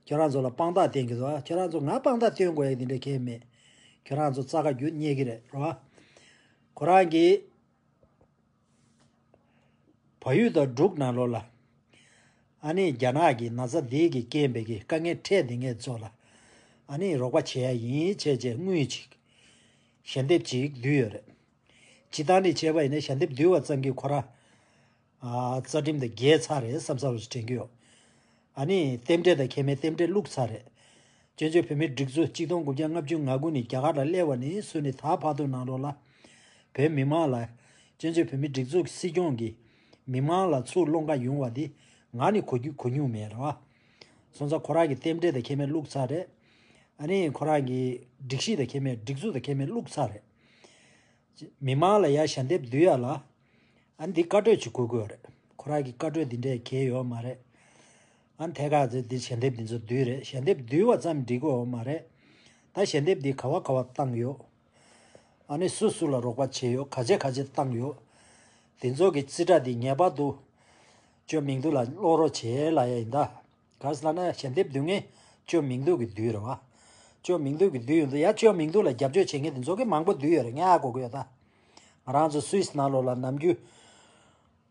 ཁྱོད་རང་ཚོ་ལ་དཔང་རྟགས་བསྟན་གྱི་འདུག་ཁྱོད་རང་ཚོ་ང་དཔང་རྟགས་སྟོན་དགོས་ཡ་འདི་འདྲ་གང་ཡང་མེད། ཁྱོད་རང་ཚོ་རྩ་ཁ་རྒྱུ་རྙེད་ཀྱི་རེད་རོ། ཁོ་རང་གིས་བལ་ཡུལ་དང་འབྲུག་ནང་ལོགས་ལ་ཨ་ནི་རྒྱ་ནག་གི་ན་ཚ་འདི་གི་རྐྱེན་པས་ཀྱི་དཀའ་ངལ་འཕྲད་འདི་ངས་ཚོ་ལ་ཨ་ནི་རོགས་པ་བྱེད་ཡ་ཡིན་བྱས་བྱས་དངུལ་ཅིག་ཞལ་འདེབས་ཅིག་བསྡུས་ཡོད་རེད། སྤྱི་བཏང་ནས་བྱས་པ་ཡིན་ན་ཞལ་འདེབས་བསྡུས་པ་ཙམ་གྱིས་ཁོ་ར། རྩ་ཁྲིམས་དང་འགལ་ཚར་རེད་བསམ་ས་རུ་དྲན་གྱི་ཡོད། ཨ་ནི་རྟེན་འབྲེལ་དང་ཁེ་མེད་རྟེན་འབྲེལ་བླུགས་ཚར་རེད། བཙན་བྱོལ་བོད་མིའི་སྒྲིག་འཛུགས་གཅིག་སྟོང་དགུ་བརྒྱ་ལྔ་བཅུ་ང་དགུ་ནས་རྒྱ་གར་ལ་སླེབས་པ་ནས་བཟུང་ནས་ད་བར་དུ་ནང་ལོགས་ལ་བོད་མི་མང་ལ་བཙན་བྱོལ་བོད་མིའི་སྒྲིག་འཛུགས་སྲིད་སྐྱོང་གིས་མི་མང་ལ་ཚུར་སློང་ག་ཡོང་བ་འདི་ང་ནི་གོ་རྒྱུ་གོ་མྱོང་མེད་རེད་བ། སོང་ཙང་ཁོ་རང་གི་རྟེན་འབྲེལ་དང་ཁེ་མེད་བླུགས་ཚར་རེད། ཨ་ནི་ཁོ་རང་གི་སྒྲིག་གཞི་དང་ཁེ་མེད་སྒྲིག་འཛུགས་དང་ཁེ་མེད་བླུགས་ཚར་རེད། མི་མང་ལ་ཡ་ཞལ་འདེབས་བསྡུ་ཡ་ལ། ཨ་འདི་བཀའ་གྲོས་ཅིག་དགོས་ཀྱི་ཡོད་རེད། ཁོ་རང་གི་བཀའ་གྲོས་འདི་འདྲས་གལ་ཡོད་མ་རེད། ཨ་ཐད་ཀར་འདི་འདི་ཞལ་འདེབས་འདི་ཚོ་བསྡུས་རེད། ཞལ་འདེབས་བསྡུས་པ་ཙམ་འགྲིག་གི་ཡོད་མ་རེད། ད་ཞལ་འདེབས་འདི་ག་བ་ག་བ་བཏང་ཡོད། ཨ་ནི་སུ་སུ་ལ་རོགས་པ་བྱས་ཡོད། ག་ཚད་ག་ཚད་བཏང་ཡོད། འདི་ཚོ་གི་རྩིས་ཁྲ་འདི་ངེས་པར་དུ་ཅོ་མིང་འདུག་ལ་ཀློག་རོགས་བྱེད་ལ་ཡ་ཡིན་ད། ག་རེ་ཟེར་ལབ་ན་ཞལ་འདེབས་བསྡུ་མཁན་ཅོ་མིང་འདུག་གི་བསྡུས་རེད་བ། ཅོ་མིང་འདུག་གི་བསྡུས་ཡོང་དུས་ཡ་ཅོ་མིང་འདུག་ལ་རྒྱབ་སྐྱོར་བྱེད་མཁན་དེ་ཚོ་གི་མང་པོ་བསྡུས་ཡོད་རེད། ངས་ཧ་གོ་གི་ཡོད་ད། ང་རང་ཚོ་སུད་སི་ནང་ལོགས་ལ་ནམ་རྒྱུན་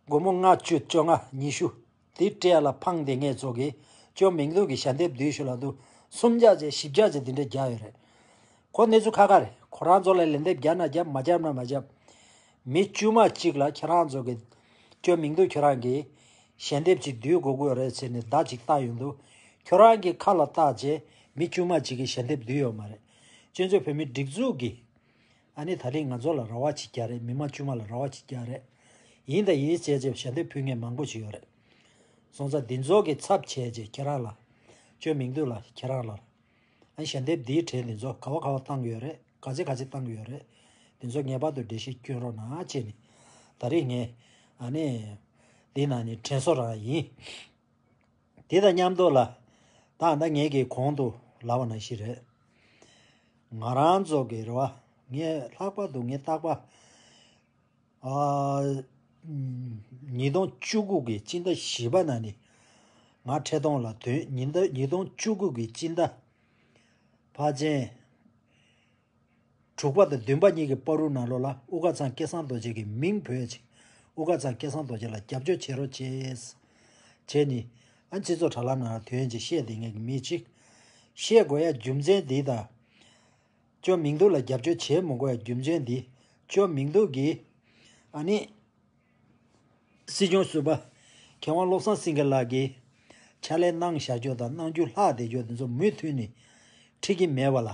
སྒོར་མོ་ལྔ་བཅུ་བཅོ་ལྔ་ཉི་ཤུ་དེ་སྤྲད་ལ་ཕངས་བསྡད་མཁན་ཚོ་གི་ཅོ་མིང་འདུག་གི་ཞལ་འདེབས་བསྡུས་ཞུ་ལ་འདུག་སུམ་བརྒྱ་བྱས་བཞི་བརྒྱ་བྱས་དེ་འདྲ་རྒྱག་ཡོད་རེད། ཁོ་གནས་ཚུལ་ཁག་ཁག་རེད། ཁོ་རང་ཚོ་ལ་ལན་འདེབས་རྒྱབ་ན་རྒྱབ་མ་རྒྱབ་ན་མ་རྒྱབ། མི་དཀྱུས་མ་གཅིག་ལ་ཁྱེད་རང་ཚོ་གི་ཅོ་མིང་འདུག་ཁྱོད་རང་གི་ཞལ་འདེབས་ཅིག་བསྡུས་དགོས་ཀྱི་ཡོད་རེད་ཟེར་ནས་བརྡ་ཅིག་བཏང་ཡོང་དུས་ཁྱོད་རང་གི་ཁ་ལ་བཏགས་རྗེས་མི་དཀྱུས་མ་གཅིག་གི་ཞལ་འདེབས་བསྡུས་ཡོད་མ་རེད། སྤྱི་ཚོགས་བོད་མི་སྒྲིག་འཛུགས་ཀྱི་ཨ་ནི་ད་རིང་ང་ཚོ་ལ་ར་བ་ཅིག་རྒྱག་རེད། མི་མང་དཀྱུས་མ་ལ་ར་བ་ཅིག་རྒྱག་རེད། ཡིན་དང་ཡིན་བྱས་རྗེས་ཞལ་འདེབས་ཕུལ་མཁན་མང་པོ་ཅིག་ཡོད་རེད། སོང་ཙང་འདི་ཚོ་གི་ཚབ་བྱས་རྗེས་ཁྱེད་རང་ལ་ཅོ་མིང་འདུག་ལ་ཁྱེད་རང་ལ། ཨ་ཞལ་འདེབས་འདིའི་གྲས་འདི་ཚོ་ག་བ་ག་བ་བཏང་གི་ཡོད་རེད། ག་ཚད་ག་ཚད་བཏང་གི་ཡོད་རེད། འདི་ཚོ་ངེས་པར་དུ་འགྲེལ་བཤད་སྐྱོན་རོགས་གནང་བྱས་ནས། ད་རེས་ངས་ཨ་ནི་འདི་ནང་ནས་དྲན་གསོ་རང་ཡིན། དེ་དང་མཉམ་དུ་ལ། ད་ ད་ད་ངས་ཀྱི་གོང་དུ་ལབ་པ་ནང་བཞིན་རེད། ང་རང་ཚོ་གི་རེད་བ། ངས་ལྷག་པར་དུ་ངས་རྟག་པར། ཨ། ཉིས་སྟོང་བཅུ་དགུ་གི་སྤྱི་ཟླ་བཞི་པ་ནང་ནས་ང་འཕྲལ་གཏོང་ལ་ཐོན། ཉིས་སྟོང་ཉིས་སྟོང་བཅུ་དགུ་གི་སྤྱི་ཟླ་ཕལ་ཆེར་དྲུག་པ་དང་བདུན་པ་གཉིས་ཀྱི་བར་དུ་ནང་ལོགས་ལ་དབུ་དཀར་ཚང་སྐལ་བཟང་རྡོ་རྗེ་གི་མིང་འབོད་ཅིག་དབུ་དཀར་ཚང་སྐལ་བཟང་རྡོ་རྗེ་ལ་རྒྱབ་སྐྱོར་བྱེད་རོགས་བྱས། བྱས་ནས་ཨ་སྤྱི་ཚོགས་དྲ་ལམ་ནང་ལ་ཐོན་ཅིག་བཤད་དེ་ངས་ཀྱི་མི་གཅིག་བཤད་དགོས་ཡ་རྒྱུ་མཚན་འདི་དང་། ཅོ་མིང་འདུག་ལ་རྒྱབ་སྐྱོར་བྱེད་མི་དགོས་ཡ་རྒྱུ་མཚན་འདི། ཅོ་མིང་འདུག་གིས་ཨ་ནི། སྲིད་སྐྱོང་ཟུར་པ་མཁས་དབང་བློ་བཟང་སེང་གེ་ལགས་ཀྱིས་ཕྱག་ལས་གནང་བཞག་རྒྱུ་དང་གནང་རྒྱུ་ལྷག་བསྡད་རྒྱུ་དེ་ཚོ་མུ་མཐུད་ནས་འཁྲིད་ཀྱི་མེད་པ་ལ།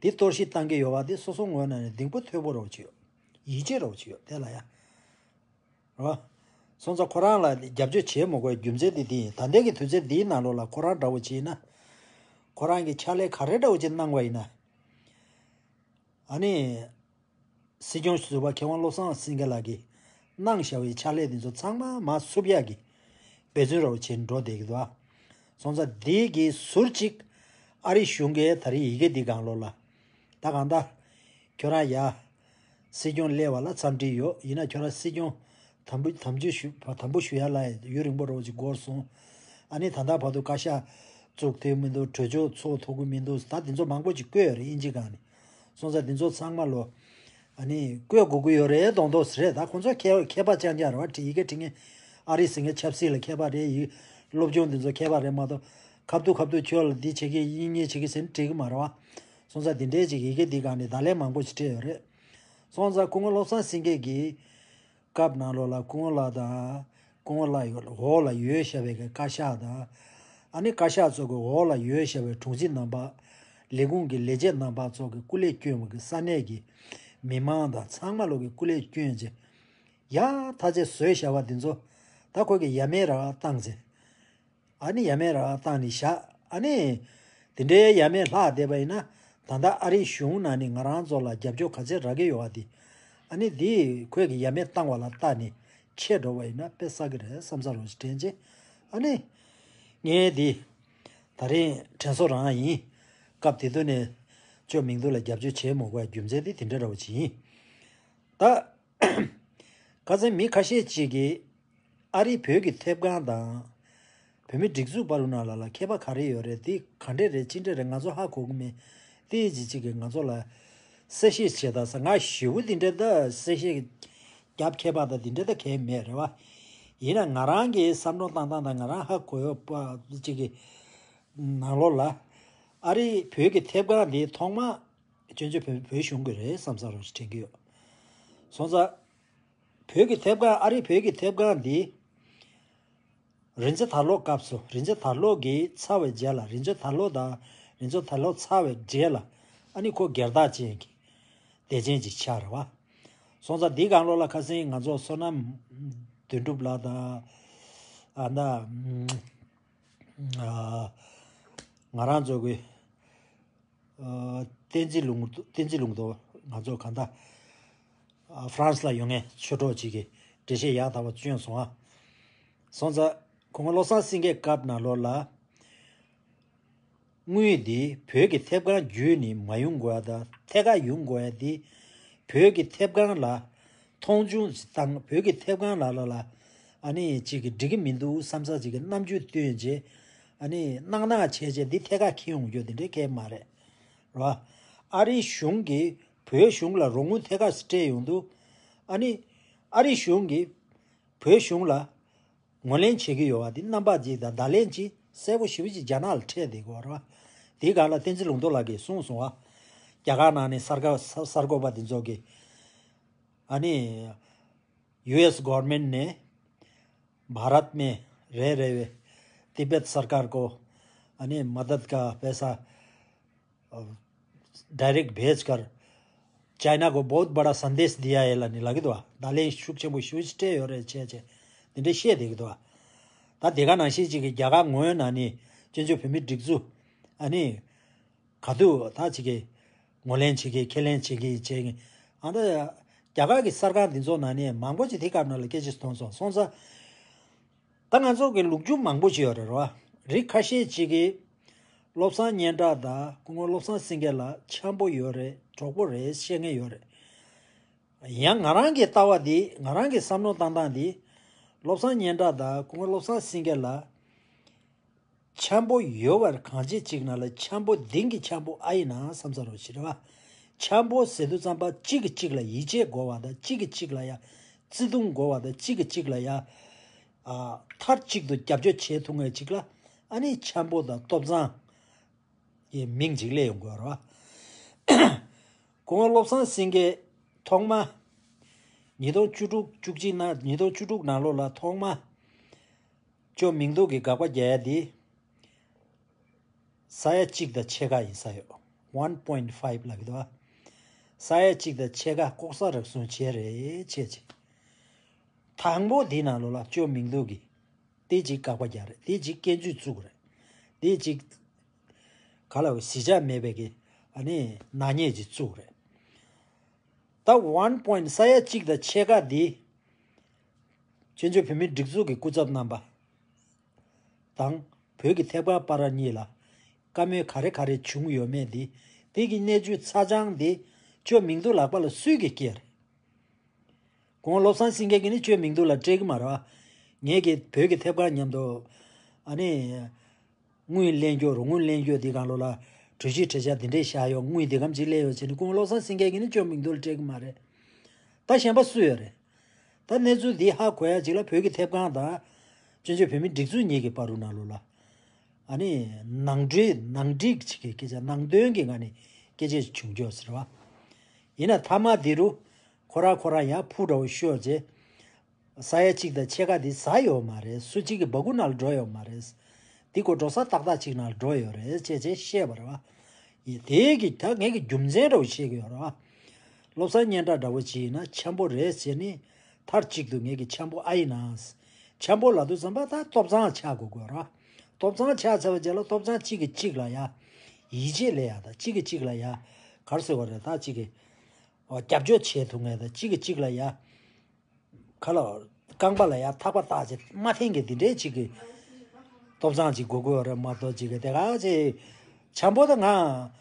འདི་གཏོར་བཤིག་བཏང་གི་ཡོད་པ་དེ་སོ་སོ་ངོས་ནས་ནི་གདེང་སྤོབས་མཐོ་པོ་རོགས་བྱེད། ཡིད་ཆེས་རོགས་བྱེད་དེ་ལ་ཡ། རོ། སོང་ཙང་ཁོ་རང་ལ་རྒྱབ་སྐྱོར་བྱེད་མི་དགོས་རྒྱུ་མཚན་དེ་འདི་ཡིན། ད་ལྟའི་གི་དུས་ཚོད་འདིའི་ནང་ལོགས་ལ་ཁོ་རང་འདྲ་བོ་བྱས་ན། ཁོ་རང་གི་ཕྱག་ལས་ག་རེ་འདྲ་བོ་ཅིག་གནང་བ་ཡིན་ན། ཨ་ནི། སྲིད་སྐྱོང་ཟུར་པ་མཁས་དབང་བློ་བཟང་སེང་གེ་ལགས་ཀྱིས་གནང་བཞག་པའི་ཕྱག་ལས་འདི་ཚོ་ཚང་མ་མར་བསུབ་ཡག་གི་འབད་བརྩོན་རོགས་བྱེད་འགྲོ་བསྡད་ཀྱི་འདུག་ཨ། སོང་ཙང་འདི་གི་ཟུར་གཅིག་ཨ་རི་གཞུང་གིས་ད་རེས་ཡི་གེ་འདི་སྒང་ལོགས་ལ། ད་གང་ལྟར་ཁྱོད་རང་ཡ། སྲིད་སྐྱོང་སླེབས་པ་ལ་འཚམས་འདྲི་ཡོད། ཡིན་ན་ཁྱོད་རང་སྲིད་སྐྱོང་དམ་འབུལ་དམ་འབུལ་ཞུ་དམ་འབུལ་ཞུ་ཡ་ལ་ཡུན་རིང་པོ་རོགས་ཅིག་འགོར་སོང་། ཨ་ནི་ད་ལྟ་བར་དུ་བཀའ་ཤག་བཙུགས་ཐུབ་མི་འདུག་གྲོས་ཆོད་ཚོགས་ཐུབ་ཀྱི་མི་འདུག་ད་འདི་ཚོ་མང་པོ་ཅིག་བཀོད་ཡོད་རེད་དབྱིན་ཇི་སྒང་ནས། སོང་ཙང་འདི་ཚོ་ཚང་མ་ལོ། ཨ་ནི་བཀོད་དགོས་ཀྱི་ཡོད་རེད་མདོག་མདོག་རེད། ད་ཁོང་ཚོ་མཁས་མཁས་པ་རྐྱང་རྐྱང་རེད་བ། ཡི་གེ་འབྲི་མཁན་ཨ་རི་ཟེར་མཁན་ཆབ་སྲིད་ལ་མཁས་པ་རེད། ཡི་སློབ་སྦྱོང་འདི་ཚོ་མཁས་པ་རེད་མ་གཏོགས་ཁ་ཐུག་ཁ་ཐུག་ཁྱོད་ལ་འདི་བྱེད་ཀྱི་ཡིན་ངས་བྱེད་ཀྱི་ཟེར་ནས་འགྲིག་གི་མ་རེད་བ། སོང་ཙང་འདི་འདྲའི་ཅིག་ཡི་གེ་འདི་སྒང་ནས་བརྡ་ལན་མང་པོ་ཞིག་སྤྲད་ཡོད་རེད། སོང་ཙང་སྐུ་ངོ་བློ་བཟང་སེང་གེ་གིས་སྐབས་ནང་ལོགས་ལ་སྐུ་ངོ་ལགས་དང་སྐུ་ངོ་ལགས་ཡོད་འོག་ལ་ཡོད་བཞག་པའི་གི་བཀའ་ཤག་དང་། ཨ་ནི་བཀའ་ཤག་ཚོ་གི་འོག་ལ་ཡོད་བཞག་པའི་དྲུང་ཆེ་རྣམ་པ། ལས་ཁུངས་ཀྱི་ལས་བྱེད་རྣམ་པ་ཚོ་གི་སྐུ་ལས་བསྐྱོན་པ་གི་ས་གནས་ཀྱི་མི་མང་དང་ཚང་མ་ལོ་གི་སྐུ་ལས་བསྐྱོན་རྗེས། ཡ་ཐག་ཆོད་བཟོས་བཞག་པ་འདི་ཚོ་ད་ཁོ་གི་ཡ་མེད་ར་བཏང་རྗེས། ཨ་ནི་ཡ་མེད་ར་བཏང་ནས་བཞག་ཨ་ནི། དེ་འདྲའི་ཡ་མེད་ལྷག་བསྡད་པ་ཡིན་ན། ད་ལྟ་ཨ་རིའི་གཞུང་ནང་ནས་ང་རང་ཚོ་ལ་རྒྱབ་སྐྱོར་ག་ཚད་རག་གི་ཡོད་པ་དེ། ཨ་ནི་དེ་ཁོས་ཀྱི་ཡ་མེད་བཏང་བ་ལ་བལྟས་ནས་ཆད་འགྲོ་བ་ཡིན་ན་དཔེ་བསགས་ཀྱི་རེད་བསམ་ས་རོགས་ཞིག་དྲན་ཅེ། ཨ་ནི། ངས་དེ། ད་རིང་དྲན་གསོ་རང་ཡིན། སྐབས་དེ་དུས་ནས་ཅོ་མིང་འདུག་ལ་རྒྱབ་སྐྱོར་བྱེད་མ་དགོས་རྒྱུ་མཚན་དེ་དེ་འདྲ་འདྲ་བོ་ཅིག་ཡིན། ད། ཁ་སང་མི་ཁ་ཤས་ཅིག་གིས་ཨ་རིའི་བོད་ཀྱི་ཐེབས་རྐང་དང་། བོད་མི་སྒྲིག་འཛུགས་བར་ནང་ལ་ལ་ཁྱད་པར་ག་རེ་ཡོད་རེད། དེ་ག་འདྲས་རེད་ཅི་འདྲས་རེད་ང་ཚོ་ཧ་གོ་གི་མེད། དེ་ཅིག་ཅིག་གིས་ང་ཚོ་ལ་གསལ་བཤད་བྱེད་ད་ས་ང་ཞེ་པོ་དེ་འདྲས་ད་གསལ་བཤད་རྒྱབ་ཁྱད་པར་ད་དེ་འདྲས་ད་གས་མེད་རེད་བ། ཡིན་ན་ང་རང་གི་བསམ་བློ་བཏང་སྟངས་དང་ང་རང་ཧ་གོ་ཡོད་པ་ཅིག་གི་ནང་ལོགས་ལ་ཨ་རིའི་བོད་ཀྱི་ཐེབས་རྐང་དེ་ཐོག་མ། སྤྱི་ཚོགས་བོད་བོད་གཞུང་གི་རེད་བསམ་ས་རོགས་ཞིག་དྲན་གྱི་ཡོད། སོང་ཙང་། བོད་ཀྱི་ཐེབས་རྐང་ཨ་རིའི་བོད་ཀྱི་ཐེབས་རྐང་འདི། རིན་ཆེན་དར་ལོ་སྐབས་སུ་རིན་ཆེན་དར་ལོ་གིས་ཚར་བའི་རྗེས་ལ་རིན་ཆེན་དར་ལོ་དང་རིན་ཆེན་དར་ལོ་ཚར་བའི་རྗེས་ལ་ཨ་ནི་ཁོ་སྒེར་བདག་ཅན་གྱི་དད་ཅན་གྱི་ཆ་རེད་བ། སོང་ཙང་འདི་གང་ལོ་ལ་ཁ་སང་ང་ཚོ་བསོད་ནམས་དོན་གྲུབ་ལགས་དང་ཨ་ན། ང་རང་ཚོ་གི་བསྟན་འཛིན་ལུང་བསྟན་འཛིན་ལུང་རྟོགས་ང་ཚོ་གང་ལྟར་ཧྥ་རན་སི་ལ་ཡོད་མཁན་ཆོས་གྲོགས་གཅིག་གིས་འགྲེལ་བཤད་ཡག་ཐག་པ་བསྐྱོན་སོང་ཨ། སོང་ཙང་ཁོང་བློ་བཟང་སེང་གེའི་སྐབས་ནང་ལོགས་ལ་དངུལ་འདི་བོད་ཀྱི་ཐེབས་རྐང་བརྒྱུད་ནས་མ་ཡོང་དགོས་ཡ་དང་ཐད་ཀར་ཡོང་དགོས་ཡ་འདི་བོད་ཀྱི་ཐེབས་རྐང་ལ། མཐོང་ཆུང་ཞིག་བཏང་བོད་ཀྱི་ཐེབས་རྐང་ལ་ལ་ལ་ཨ་ནི་གཅིག་གི་འགྲིག་གི་མི་འདུག་བསམ་ས་ཅིག་གི་རྣམ་འགྱུར་སྟོན་རྗེས་ཨ་ནི་གནང་གནང་བྱས་རྗེས་འདི་ཐད་ཀར་འཁྱེར་ཡོང་རྒྱུ་དེ་འདྲའི་སྐད་མ་རེད། རེད་བ། ཨ་རིའི་གཞུང་གིས་བོད་གཞུང་ལ་རོགས་དངུལ་ཐད་ཀར་སྤྲད་ཡོང་དུས་ཨ་ནི་ཨ་རིའི་གཞུང་གིས་བོད་གཞུང་ལ་ངོས་ལེན་བྱེད་ཀྱི་ཡོད་པ་འདི་རྣམ་པ་གཅིག་དང་བརྡ་ལན་གཅིག་གསལ་པོ་ཞེ་པོ་ཅིག་རྒྱ་ནག་ལ་འཕྲད་བསྡད་ཀྱི་ཡོད་རེད་བ། དེའི་སྒང་ལ་བསྟན་འཛིན་ལུང་རྟོགས་ལགས་ཀྱིས་གསུངས་སོང་བ། རྒྱ་གར་ནང་ནས་གསར་འགོད་གསར་འགོད་པ་འདི་ཚོ་གིས་ཨ་ནི་ཡུ་ཨེས་གོ་ཝར་མེན་ཊི་ནས་བྷ་རད་མེ་རེ་རེ་བའི་ཏི་བེད་སར་ཀར་ཀོ་ཨ་ནི་མ་དད་ཀ་པེ་ས་ཨ་ཌའི་རེག་བྷེཇ་ཀར་ཅའི་ན་ཀོ་བྷོད་བྷ་ཌ་སན་དེཤ་དི་ཡ་ཧེ་ལབ་ནས་ལབ་ཀྱི་འདུག་བ། བརྡ་ལན་ཤུགས་ཆེན་པོ་ཞེ་པོ་ཅིག་སྤྲད་ཡོད་རེད་བྱས་བྱས་འདི་འདྲ་བཤད་བསྡད་ཀྱི་འདུག་བ། ད་དེ་ག་ནང་བཞིན་ཅིག་གི་རྒྱ་གར་ངོས་ནང་ནས་བཙན་བྱོལ་བོད་མིའི་སྒྲིག་འཛུགས་ཨ་ནི་ག་དུས་ད་ཅིག་གི་ངོས་ལེན་བྱེད་ཀྱི་ཁས་ལེན་བྱེད་ཀྱི་བྱེད་ཀྱི་ཨ་ད་རྒྱ་གར་གྱི་གསར་ཁང་འདི་ཚོ་ནང་ནས་མང་པོ་ཅིག་དེ་སྐབས་ནང་ལ་སྐད་ཆ་མཐོང་སོང་། སོང་ཙང་། ད་ང་ཚོ་གི་ལོ་རྒྱུས་མང་པོ་ཞིག་ཡོད་རེད་རོ། རིགས་ཁ་ཤས་ཅིག་གིས་ བློ་བཟང་སྙན་གྲགས་དང་སྐུ་ངོ་བློ་བཟང་སེང་གེ་ལ་འཆམ་པོ་ཡོད་རེད། གྲོགས་པོ་རེད་བཤད་མཁན་ཡོད་རེད། ཡང་ང་རང་གི་ལྟ་བ་འདི། ང་རང་གི་བསམ་བློ་བཏང་སྟངས་འདི། བློ་བཟང་སྙན་གྲགས་དང་སྐུ་ངོ་བློ་བཟང་སེང་གེ་ལ་འཆམ་པོ་ཡོད་པར་གང་ཅི་ཅིག་ན་ལ། འཆམ་པོ་འདིང་གི་འཆམ་པོ་ཨ་ཡིན་ན་བསམ་ས་རོགས་ཞེས་རེད་བ། འཆམ་པོ་ཟེར་དུས་ཙམ་པ་གཅིག་གིས་གཅིག་ལ་ཡིད་ཆེས་དགོས་པ་དང་། གཅིག་གིས་གཅིག་ལ་ཡ་བརྩེ་དུང་དགོས་པ་དང་། གཅིག་གིས་གཅིག་ལ་ཡ་ཨ་མཐར་གཅིག་ཏུ་རྒྱབ་སྐྱོར་བྱེད་ཐུབ་མཁན་ཅིག་ལ། ཨ་ནི་འཆམ་པོ་དང་སྟོབས་བཟང་གི་མིང་ཅིག་སླེབས་ཡོང་དགོས་རེད་བ། སྐུ་ངོ་བློ་བཟང་སེང་གེ་ཐོག་མ་ཉིས་སྟོང་བཅུ་དྲུག་བཅུ་གཅིག་ནང་། ཉིས་སྟོང་བཅུ་དྲུག་ནང་ལོགས་ལ་ཐོག་མ་ཅོ་མིང་འདུག་གི་དགག་པ་རྒྱག་ཡ་དེ་ས་ཡ་གཅིག་དང་ཕྱེད་ཀ་ཡིན་ས་ཡོད། ཝན་པོ་ཡིན་ཊི་ཕའིབ་ལབ་ཀྱི་འདུག་བ། ས་ཡ་གཅིག་དང་ཕྱེད་ཀ་ལྐོག་ཟ་རུལ་སུངས་བྱས་རེད། བྱས་བྱས། དང་པོ་དེའི་ནང་ལོགས་ལ་ཅོ་མིང་འདུག་གི་དེ་གཅིག་དགག་པ་རྒྱག་རེད། དེ་གཅིག་སྐྱོན་བརྗོད་བཙུགས་རེད། དེ་གཅིག་ག་ལ་བའི་གཞི་ཆགས་མེད་པའི་གི་ཨ་ནི་ནག་ཉེས་ཅིག་བཙུགས་རེད། ད་ཝན་པོ་ཡིན་ཊི། ས་ཡ་གཅིག་དང་ཕྱེད་ཀ་འདི་བཙན་བྱོལ་བོད་མིའི་སྒྲིག་འཛུགས་ཀྱི་སྐུ་ཚབ་རྣམ་པ་དང་བོད་ཀྱི་ཐད་གཏོང་བར་གཉིས་ལ་བཀའ་མོལ་ག་རེ་ག་རེ་བྱུང་ཡོད་མེད་འདི། དེ་གི་གནས་ཚུལ་ཚ་ཆང་འདི་ཅོ་མིང་འདུག་ལག་པ་ལ་སུས་ཀྱིས་བསྐྱལ་རེད། ཁོང་བློ་བཟང་སེང་གེ་གིས་ནི་ཅོ་མིང་འདུག་ལ་སྤྲད་ཀྱི་མ་རེད་བ། ངས་ཀྱི་བོད་ཀྱི་ཐད་གཏོང་མཉམ་དུ་ཨ་ནི་དངུལ་ལེན་རྒྱུ་རུ། དངུལ་ལེན་རྒྱུ་འདི་གང་ལོ་ལ་གྲོས་གཞི་གྲོས་འཆར་འདི་འདྲས་བཞག་ཡོད། དངུལ་འདི་གམ་ཅིག་སླེབས་ཡོད་ཟེར་ནས་ཁོང་བློ་བཟང་སེང་གེ་གིས་ནི་ཅོ་མིང་འདུག་ལ་སྤྲད་ཀྱི་མ་རེད། ད་གཞན་པ་སུ་ཡོད་རེད། ད་གནས་ཚུལ་འདི་ཧ་གོ་ཡ་ཅིག་ལ་བོད་ཀྱི་ཐད་གཏོང་དང་བཙན་བྱོལ་བོད་མིའི་སྒྲིག་འཛུགས་གཉིས་ཀྱི་བར་དུ་ནང་ལོགས་ལ་ཨ་ནི་ནང་འགྲིག་ནང་འགྲིག་ཅིག་གི་སྐད་ཆ། ནང་དོན་གྱི་ངང་ནས་སྐད་ཆ་བྱུང་ཆོག་ཟེར་བ། ཡིན་ན་མཐའ་མ་འདི་རུ་ཁོ་རང་ཁོ་རང་ཡང་ཕུ་འདྲ་བོ་ཤོར་རྗེས། ས་ཡ་གཅིག་དང་ཕྱེད་ཀ་འདི་ཟ་ཡོད་མ་རེད། སུ་གཅིག་གི་སྦ་ཁུག་ནང་ལ་འགྲོ་ཡོད་མ་རེད། འདི་ཁོ་འགྲོ་ས་ཏག་ཏག་ཅིག་ནང་ལ་འགྲོ་ཡོད་རེད་ཅེས་བྱས་བཤད་པ་རེད་བ། ཡིན། དེ་གི་ད་ངས་ཀྱི་རྒྱུ་མཚན་འདྲ་བོ་བཤད་ཀྱི་ཡོད་རེད་བ། བློ་བཟང་སྙན་གྲགས་འདྲ་བོ་ཅིག་ཡིན་ན་འཆམ་པོ་རེད་ཟེར་ནས་མཐར་གཅིག་ཏུ་ངས་ཀྱི་འཆམ་པོ་ཨ་ཡིན་ན། འཆམ་པོ་ལབ་དུས་ཙམ་པ་ད་སྟོབས་བཟང་ཆགས་དགོས་དགོས་རེད་བ། སྟོབས་བཟང་ཆགས་ཚར་བའི་རྗེས་ལ་སྟོབས་བཟང་གཅིག་གིས་གཅིག་ལ་ཡ་ཡིད་ཆེས་སླེབས་ཡ་དང་། གཅིག་གིས་གཅིག་ལ་ཡ་ག་རེ་ཟེར་བ་རེད། ད་གཅིག་གི་རྒྱབ་སྐྱོར་བྱེད་ཐུབ་མཁན་དང་། གཅིག་གིས་གཅིག་ལ་ཡ་ག་ལ་རྐང་པ་ལ་ཡ་ཐག་པ་བཏགས་བྱས་མ་འཐེན་མཁན་འདི་འདྲའི་གཅིག་གི་སྟོབས་བཟང་ཅིག་དགོས་དགོས་རེད་མ་གཏོགས། གཅིག་གི་དེ་ག་ཅིག་འཆམ་པོ་དང་ང་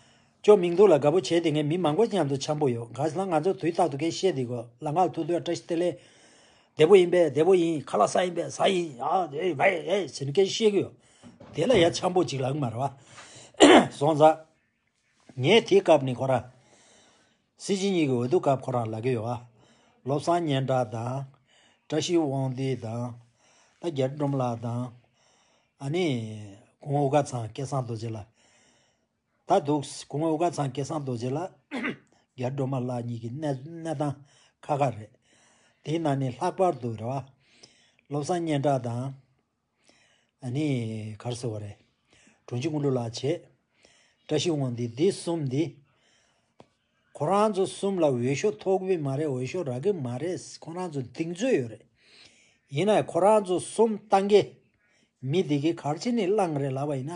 ཅོ་མིང་འདུག་ལ་དགའ་པོ་བྱས་ཏེ། ངས་མི་མང་པོ་མཉམ་དུ་འཆམ་པོ་ཡོད། ག་ལ་ང་ཚོ་དུས་རྟག་ཏུ་སྐད་བཤད་དེ་གོ། ལ་ངག་ཐུག་དུས་བཀྲ་ཤིས་བདེ་ལེགས། བདེ་པོ་ཡིན་པས། བདེ་པོ་ཡིན། ཁ་ལག་ཟ་ཡིན་པས། ཟ་ཡིན། ཨ་དེ་བས་ཨེ་ཟེར་ནས་སྐད་བཤད་གི་ཡོད། དེ་ལ་ཡ་འཆམ་པོ་ཅིག་ལབ་གི་མ་རེད་བ། སོང་ཙང་། ངས་དེའི་སྐབས་ནས་ཁོ་ར། སྲིད་སྤྱི་གཉིས་ཀྱི་འོས་བསྡུ་སྐབས་ཁོ་རང་ལབ་ཀྱི་ཡོད་བ། བློ་བཟང་སྙན་གྲགས་དང་། བཀྲ་ཤིས་དབང་འདུས་དང་། ད་རྒྱ་རི་སྒྲོལ་མ་ལགས་དང་། ཨ་ནི། སྐུ་ངོ་དབུ་དཀར་ཚང་སྐལ་བཟང་རྡོ་རྗེ་ལགས། ད་འདུག་སྐུ་ངོ་དབུ་དཀར་ཚང་སྐལ་བཟང་རྡོ་རྗེ་ལགས། རྒྱ་རི་སྒྲོལ་མ་ལགས་གཉིས་ཀྱི་གནས་གནས་སྟངས་ཁག་ཁག་རེད། དེའི་ནང་ནས་ལྷག་པར་དུ་རེད་བ། བློ་བཟང་སྙན་གྲགས་དང་། ཨ་ནི་ག་རེ་ཟེར་བ་རེད། དྲུང་ཆེ་དངོས་གྲུབ་ལགས་བྱས། བཀྲ་ཤིས་དབང་འདུས། འདི་གསུམ་འདི། ཁོ་རང་ཚོ་གསུམ་ལ་འོས་ཤོག་ཐོབ་ཀྱི་མ་རེད། འོས་ཤོག་རག་གི་མ་རེད། ཁོ་རང་ཚོ་གདེང་ཚོད་ཡོད་རེད། ཡིན་ནའི་ཁོ་རང་ཚོ་གསུམ་བཏང་གི་མི་འདི་གིས་ག་རེ་བྱས་ནས་བླངས་རེད་ལབ་པ་ཡིན་ན།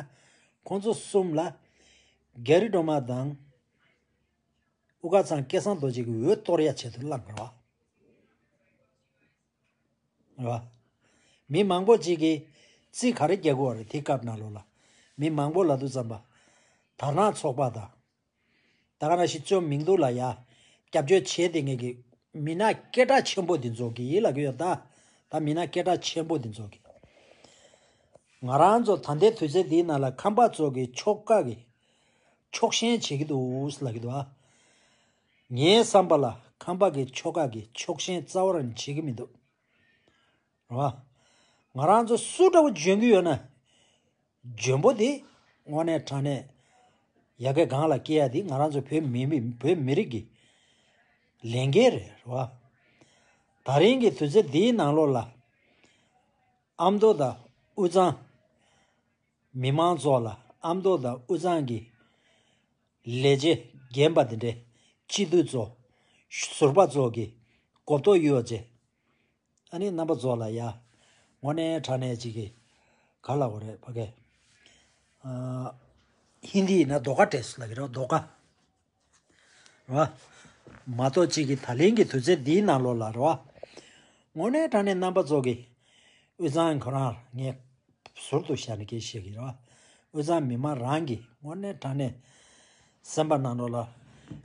ཁོང་ཚོ་གསུམ་ལ་རྒྱ་རི་སྒྲོལ་མ་དང་། དབུ་དཀར་ཚང་སྐལ་བཟང་རྡོ་རྗེ་གི་འོས་གཏོར་ཡ་ཆེད་དུ་བླངས་རེད་བ། རེད་བ། མི་མང་པོ་ཅིག་གིས་རྩིས་ག་རེ་རྒྱག་གི་ཡོད་རེད། དེ་སྐབས་ནང་ལོགས་ལ་མི་མང་པོ་ལབ་དུས་ཙམ་པ། དར་ནག་ཚོགས་པ་དང་། ད་ག་ནང་བཞིན་ཅོ་མིང་འདུག་ལ་ཡ་རྒྱབ་སྐྱོར་བྱས་ཏེ་ངེད་ཀྱི་མི་སྣ་སྐད་གྲགས་ཆེན་པོ་འདི་ཚོ་གིས་ལབ་ཀྱི་ཡོད་ད། ད་མི་སྣ་སྐད་གྲགས་ཆེན་པོ་འདི་ཚོ་གིས། ང་རང་ཚོ་ད་ལྟའི་དུས་ཚོད་འདིའི་ནང་ལ་ཁམས་པ་ཚོ་གི་ཕྱོགས་ཁག་གི་ཕྱོགས་ཞེན་བྱེད་ཀྱི་འདུག་ལབ་ཀྱི་འདུག་ཨ། ངའི་བསམ་པ་ལ་ཁམས་པ་གི་ཕྱོགས་ཁག་གི་ཕྱོགས་ཞེན་རྩ་བ་རང་བྱེད་ཀྱི་མི་འདུག་རེད་བ། ང་རང་ཚོ་སུ་འདྲ་བོ་འཇོན་གྱི་ཡོད་ན། འཇོན་པོ་དེ་དངོས་གནས་དྲང་གནས་ཡ་གི་སྒང་ལ་སྐྱེལ་ཡ་དེ་ང་རང་ཚོ་བོད་མི་མི་བོད་མི་རིགས་ཀྱི་ལས་འགན་རེད། རེད་བ། ད་རིང་གི་དུས་ཚོད་འདིའི་ནང་ལོགས་ལ་ཨ་མདོ་དང་དབུས་གཙང་མི་མང་ཚོ་ལ། ཨ་མདོ་དང་དབུས་གཙང་གི་ལས་བྱེད་རྒན་པ་དེ་འདྲའི་སྤྱི་འཐུས་ཚོ་ཟུར་པ་ཚོ་གི་གོ་རྟོགས་ཡོད་ཅེས། ཨ་ནི་རྣམ་པ་ཚོ་ལ་ཡ་དངོས་གནས་དྲང་གནས་ཅིག་གི་ག་ལབ་དགོས་རེད་ཕ་གི། ཨ། ཧིན་དི་ཡིན་ན་དོ་ཁ་ཏྲེས་ལབ་ཀྱི་རེད། དོ་ཁ་རེད་བ། མ་གཏོགས་ཅིག་གི་ད་ལན་གྱི་དུས་ཚོད་འདིའི་ནང་ལོགས་ལ་རེད་བ། དངོས་གནས་དྲང་གནས་རྣམ་པ་ཚོ་གི་དབུས་གཙང་ཁོ་རང་ངས་ཟུར་དུ་བཞག་ནས་སྐད་བཤད་ཀྱི་རེད་བ། དབུས་གཙང་མི་མང་རང་གིས་དངོས་གནས་དྲང་གནས་སེམས་པ་ནང་ལོགས་ལ་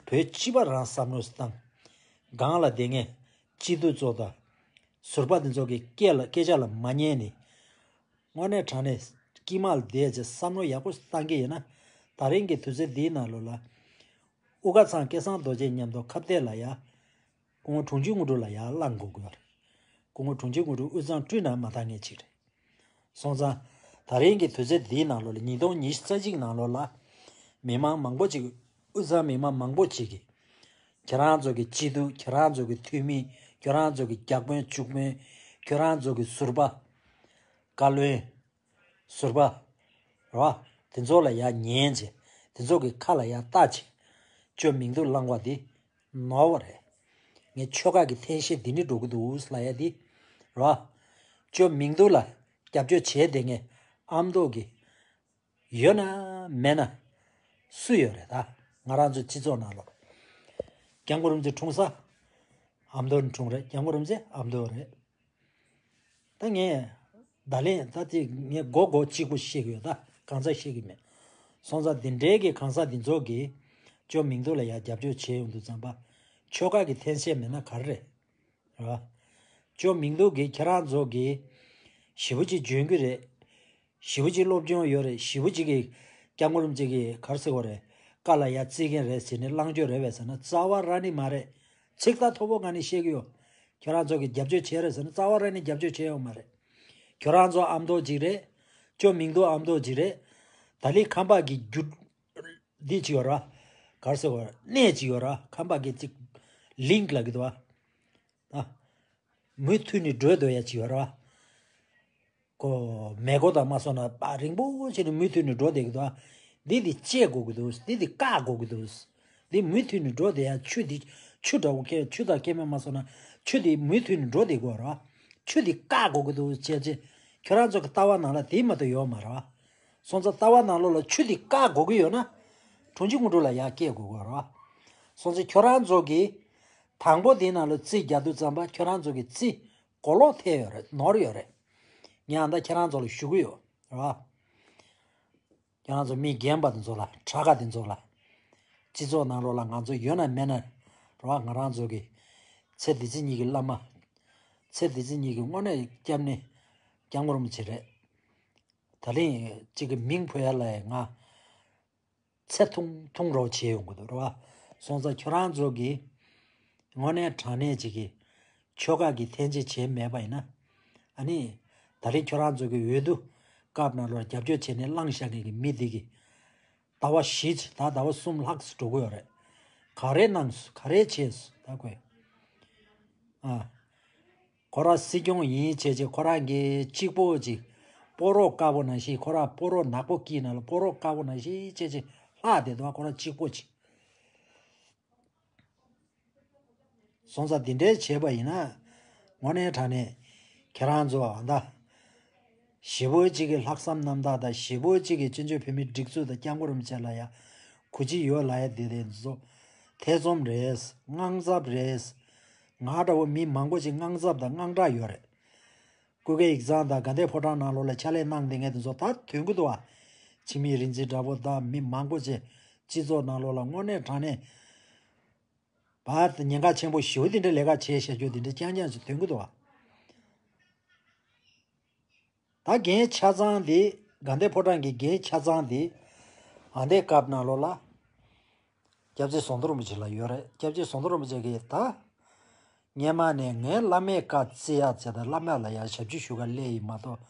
བོད་སྤྱི་པ་རང་བསམ་བློ་བཏང་། སྒང་ལ་བསྡད་མཁན་སྐྱིད་སྡུག་ཚོགས་དང་ཟུར་པ་དེ་ཚོ་གི་སྐད་ལ་སྐད་ཆ་ལ་མ་ཉན་ནས། དངོས་གནས་དྲང་གནས་དཀྱིལ་མ་ལ་བསྡད་བྱས་བསམ་བློ་ཡག་པོ་བཏང་གི་ཡིན་ན། ད་རིང་གི་དུས་ཚོད་འདིའི་ནང་ལོགས་ལ་དབུ་དཀར་ཚང་སྐལ་བཟང་རྡོ་རྗེ་མཉམ་དུ་ཁ་གཏད་ལ་ཡ། སྐུ་ངོ་དྲུང་ཆེ་དངོས་གྲུབ་ལ་ཡར་བླངས་དགོས་ཀྱི་ཡོད་རེད། སྐུ་ངོ་དྲུང་ཆེ་དངོས་གྲུབ་དབུས་གཙང་བསྐྲུན་ན་མ་བཏང་མཁན་ཅིག་རེད། སོང་ཙང་། ད་རིང་གི་དུས་ཚོད་འདིའི་ནང་ལོགས་ལ་ཉིས་སྟོང་ཉི་ཤུ་རྩ་གཅིག་ནང་ལོགས་ལ། མི་མང་མང་པོ་ཅིག་དབུས་གཙང་མི་མང་མང་པོ་ཅིག་གིས། ཁྱེད་རང་ཚོ་གི་སྐྱིད་སྡུག་ཁྱེད་རང་ཚོ་གི་འཐུས་མི། ཁྱེད་རང་ཚོ་གི་རྒྱག་དཔོན་སྤྱུག་དཔོན། ཁྱེད་རང་ཚོ་གི་ཟུར་པ། བཀའ་བློན། ཟུར་པ། རེད་བ། དེ་ཚོ་ལ་ཡར་ཉན་བྱས། དེ་ཚོ་གི་ཁ་ལ་ཡར་ལྟ་བྱས། ཅོ་མིང་རྡུང་བསླངས་པ་འདི་ནོར་བ་རེད། ངས་ཆོལ་ཁ་གི་འཐེན་ཤེས་འདི་ནི་འགྲོ་གི་འདུག་ལབ་ཡ་འདི། རེད་བ། ཅོ་མིང་རྡུང་ལ་རྒྱབ་སྐྱོར་བྱས་བསྡད་མཁན་ཨ་མདོ་གི་ཡོད་ན་མེད་ན་སུ་ཡོད་རེད་ད། ང་རང་ཚོའི་སྤྱི་ཚོགས་ནང་ལོགས། སྐྱབས་མགོན་རིན་པོ་ཆེ་འཁྲུངས་ས་ཨ་མདོ་ནས་འཁྲུངས་རེད། སྐྱབས་མགོན་རིན་པོ་ཆེ་ཨ་མདོ་རེད། ད་ངས་ད་ལན་ད་དེ་ངས་མགོ་མགོ་གཅིག་པོ་བཤད་ཀྱི་ཡོད། ད་གང་ཚ་བཤད་ཀྱི་མེད། སོང་ཙང་འདི་འདྲའི་གི་གང་ཟག་འདི་ཚོ་གིས་ཅོ་མིང་རྡུང་ལ་ཡར་རྒྱབ་སྐྱོར་བྱས་ཡོང་དུས་ཙམ་པ། ཆོལ་ཁ་གི་འཐེན་ཤེས་མེད་ན་ག་རེ་རེད། རེད་བ། ཅོ་མིང་རྡུང་གིས་ཁྱེད་རང་ཚོ་གིས་ཞེ་པོ་ཅིག་འཇོན་གྱི་རེད། ཞེ་པོ་ཅིག་སློབ་སྦྱོང་ཡོད་རེད། ཞེ་པོ་ཅིག་གིས་སྐྱབས་མགོན་རིན་པོ་ཆེ་གིས་ག་རེ་ཟེར་དགོས་རེད། བཀའ་ལ་ཡར་བརྩི་མཁན་རེད་ཟེར་ནས་བླང་བྱ་རེད་པས་ཟེར་ན་རྩ་བ་རང་ནས་མ་རེད། ཚིག་ཐག་མཐོ་པོ་ངང་ནས་བཤད་ཀྱི་ཡོད། ཁྱེད་རང་ཚོ་གིས་རྒྱབ་སྐྱོར་བྱས་རེད་ཟེར་ན་རྩ་བ་རང་ནས་རྒྱབ་སྐྱོར་བྱས་ཡོད་མ་རེད། ཁྱོད་རང་ཚོ་ཨ་མདོ་ཅིག་རེད། ཅོ་མིང་རྡུང་ཨ་མདོ་ཅིག་རེད། ད་ལི་ཁམས་པ་གི་རྒྱུད། འདི་ཅིག་ཡོད་ར། ག་རེ་ཟེར་དགོས་རེད། གནས་ཅིག་ཡོད་ར། ཁམས་པ་གི་ཅིག་ལིང་ལབ་ཀྱི་འདུག་བ། ད། མུ་མཐུད་ནས་འགྲོ་སྡོད་ཡ་ཅིག་ཡོད་ར། ཁོ་མེ་འཁོར་དང་མ་སོང་ན་པ་རིང་པོ་ཕྱིན་ནས་མུ་མཐུད་ནས་འགྲོ་བསྡད་ཀྱི་འདུག་འདི་འདི་བཅད་དགོས་ཀྱི་འདུག་འདི་འདི་བཀག་དགོས་ཀྱི་འདུག་འདི་མུ་མཐུད་ནས་འགྲོ་བསྡད་ཡ་ཆུ་འདི་ཆུ་འདྲ་བོ་སྐྱེ་ཆུ་དང་སྐྱེ་དམན་མ་སོང་ན་ཆུ་འདི་མུ་མཐུད་ནས་འགྲོ་བསྡད་དགོས་ར། ཆུ་འདི་བཀག་དགོས་ཀྱི་འདུག་བྱས་རྗེས་ཁྱོད་རང་ཚོ་གི་ལྟ་བ་ནང་ལ་དེ་མ་གཏོགས་ཡོད་མ་རེད་བ། སོང་ཙང་ལྟ་བ་ནང་ལོགས་ལ་ཆུ་འདི་བཀག་དགོས་ཀྱི་ཡོད་ན་དྲུང་ཆེ་དངོས་གྲུབ་ལ་ཡར་སྐྱེལ་དགོས་ཀྱི་རེད་བ། སོང་ཙང་ཁྱོད་རང་ཚོ་གི་དང་པོ་དེའི་ནང་ལ་རྩིས་རྒྱག་དུས་ཙམ་པ་ཁྱོད་རང་ཚོ་གི་རྩིས་གོ་ལོག་ཐེབས་ཡོད་རེད། ནོར་ཡོད་རེད། ངས་ཨ་ད་ཁྱེད་རང་ཚོ་ལ་ཞུ་གི་ཡོད་རེད་བ། ཁྱེད་རང་ཚོ་མི་རྒན་པ་དེ་ཚོ་ལ་གྲྭ་ཁ་དེ་ཚོ་ལ། སྤྱི་ཚོགས་ནང་ལོགས་ལ་ང་ཚོ་ཡོད་ན་མེད་ན་རེད་བ། ང་རང་ཚོ་གི་ཚེ་འདི་ཕྱི་གཉིས་ཀྱི་བླ་མ། ཚེ་འདི་ཕྱི་གཉིས་ཀྱི་དངོས་གནས་སྐྱབས་གནས་སྐྱབས་མགོན་རིན་པོ་ཆེ་རེད། ད་ལན་གཅིག་གི་མིང་འབོད་ཡ་ལ་ཡ་ང་ཚེ་ཐུང་ཐུང་རོགས་བྱས་ཡོང་གི་འདུག་རེད་བ། སོང་ཙང་ཁྱོད་རང་ཚོ་གིས་དངོས་གནས་དྲང་གནས་ཅིག་གིས་ཆོལ་ཁ་གི་འཐེན་འཁྱེར་བྱས་མེད་པ་ཡིན་ན། ཨ་ནི། ད་རེས་ཁྱོད་རང་ཚོ་གི་འོས་བསྡུ་སྐབས་ནང་ལོགས་རྒྱབ་སྐྱོར་བྱས་ནས་བླངས་བཞག་མཁན་གྱི་མི་དེ་གིས། ཟླ་བ་བཞི་ད་ཟླ་བ་གསུམ་ལྷག་ཙམ་འགྲོ་གི་ཡོད་རེད། ག་རེ་གནང་སོང་ག་རེ་བྱས་སོང་ད་ཁོས། ཨ། ཁོ་རང་སྲིད་སྐྱོང་ཡིན་བྱས་བྱས་ཁོ་རང་གིས་གཅིག་པོ་ཅིག་སྤོ་རོགས་དཀར་པོ་ནང་བཞིན་ཁོ་རང་སྤོ་རོགས་ནག་པོ་དཀྱིལ་ནང་ལ་སྤོ་རོགས་དཀར་པོ་ནང་བཞིན་བྱས་བྱས་ལྷག་བསྡད་འདུག་ཁོ་རང་གཅིག་པོ་ཅིག་སོང་ཙང་འདི་འདྲའི་བྱས་པ་ཡིན་ན། དངོས་གནས་དྲང་གནས་ཁྱེད་རང་ཚོ་ཨ་ད། ཞེ་པོ་གཅིག་གི་ལྷག་བསམ་རྣམ་དག་དང་ཞེ་པོ་གཅིག་གི་བཙན་བྱོལ་བོད་མིའི་སྒྲིག་འཛུགས་དང་སྐྱབས་མགོན་རིན་པོ་ཆེ་ལ་ཡ་གུས་བརྩི་ཡོད་ལབ་ཡ་དེ་དེ་ཚོ་ཐེ་ཚོམ་རེད། དངངས་འཚབ་རེད། ང་འདྲ་བོ་མི་མང་པོ་ཅིག་དངངས་འཚབ་དང་དངངས་སྐྲག་ཡོད་རེད། སྐུ་སྒེར་ཡིག་ཚང་དང་དགའ་ལྡན་ཕོ་བྲང་ནང་ལོགས་ལ་ཕྱག་ལས་གནང་བསྡད་མཁན་དེ་ཚོ་ད་ཐོན་གི་འདུག་བ། འཆི་མེད་རིག་འཛིན་འདྲ་བོ་དང་མི་མང་པོ་ཅིག་སྤྱི་ཚོགས་ནང་ལོགས་ལ་དངོས་གནས་དྲང་གནས། བར་དུ་ཉེན་ཁ་ཆེན་པོ་ཞེ་པོ་དེ་འདྲའི་ལས་ཀ་བྱས་བཞག་རྒྱུ་དེ་འདྲ་རྐྱང་རྐྱང་ཞིག་ཐོན་གྱི་འདུག་བ། ད་འགན་ཆ་ཚང་དེ་དགའ་ལྡན་ཕོ་བྲང་གི་འགན་ཆ་ཚང་དེ་ཨ་འདས་སྐབས་ནང་ལོགས་ལ་སྐྱབས་རྗེ་ཟམ་གདོང་རིན་པོ་ཆེ་ལ་ཡོད་རེད། སྐྱབས་རྗེ་ཟམ་གདོང་རིན་པོ་ཆེ་གིས་ད་སྔས་མ་ནས་ངའི་བླ་མའི་བཀའ་བརྩི་ཡག་བྱས་དང་བླ་མ་ལ་ཡང་ཞབས་ཕྱི་ཞུ་ག་སླེབས་ཡིན་མ་གཏོགས།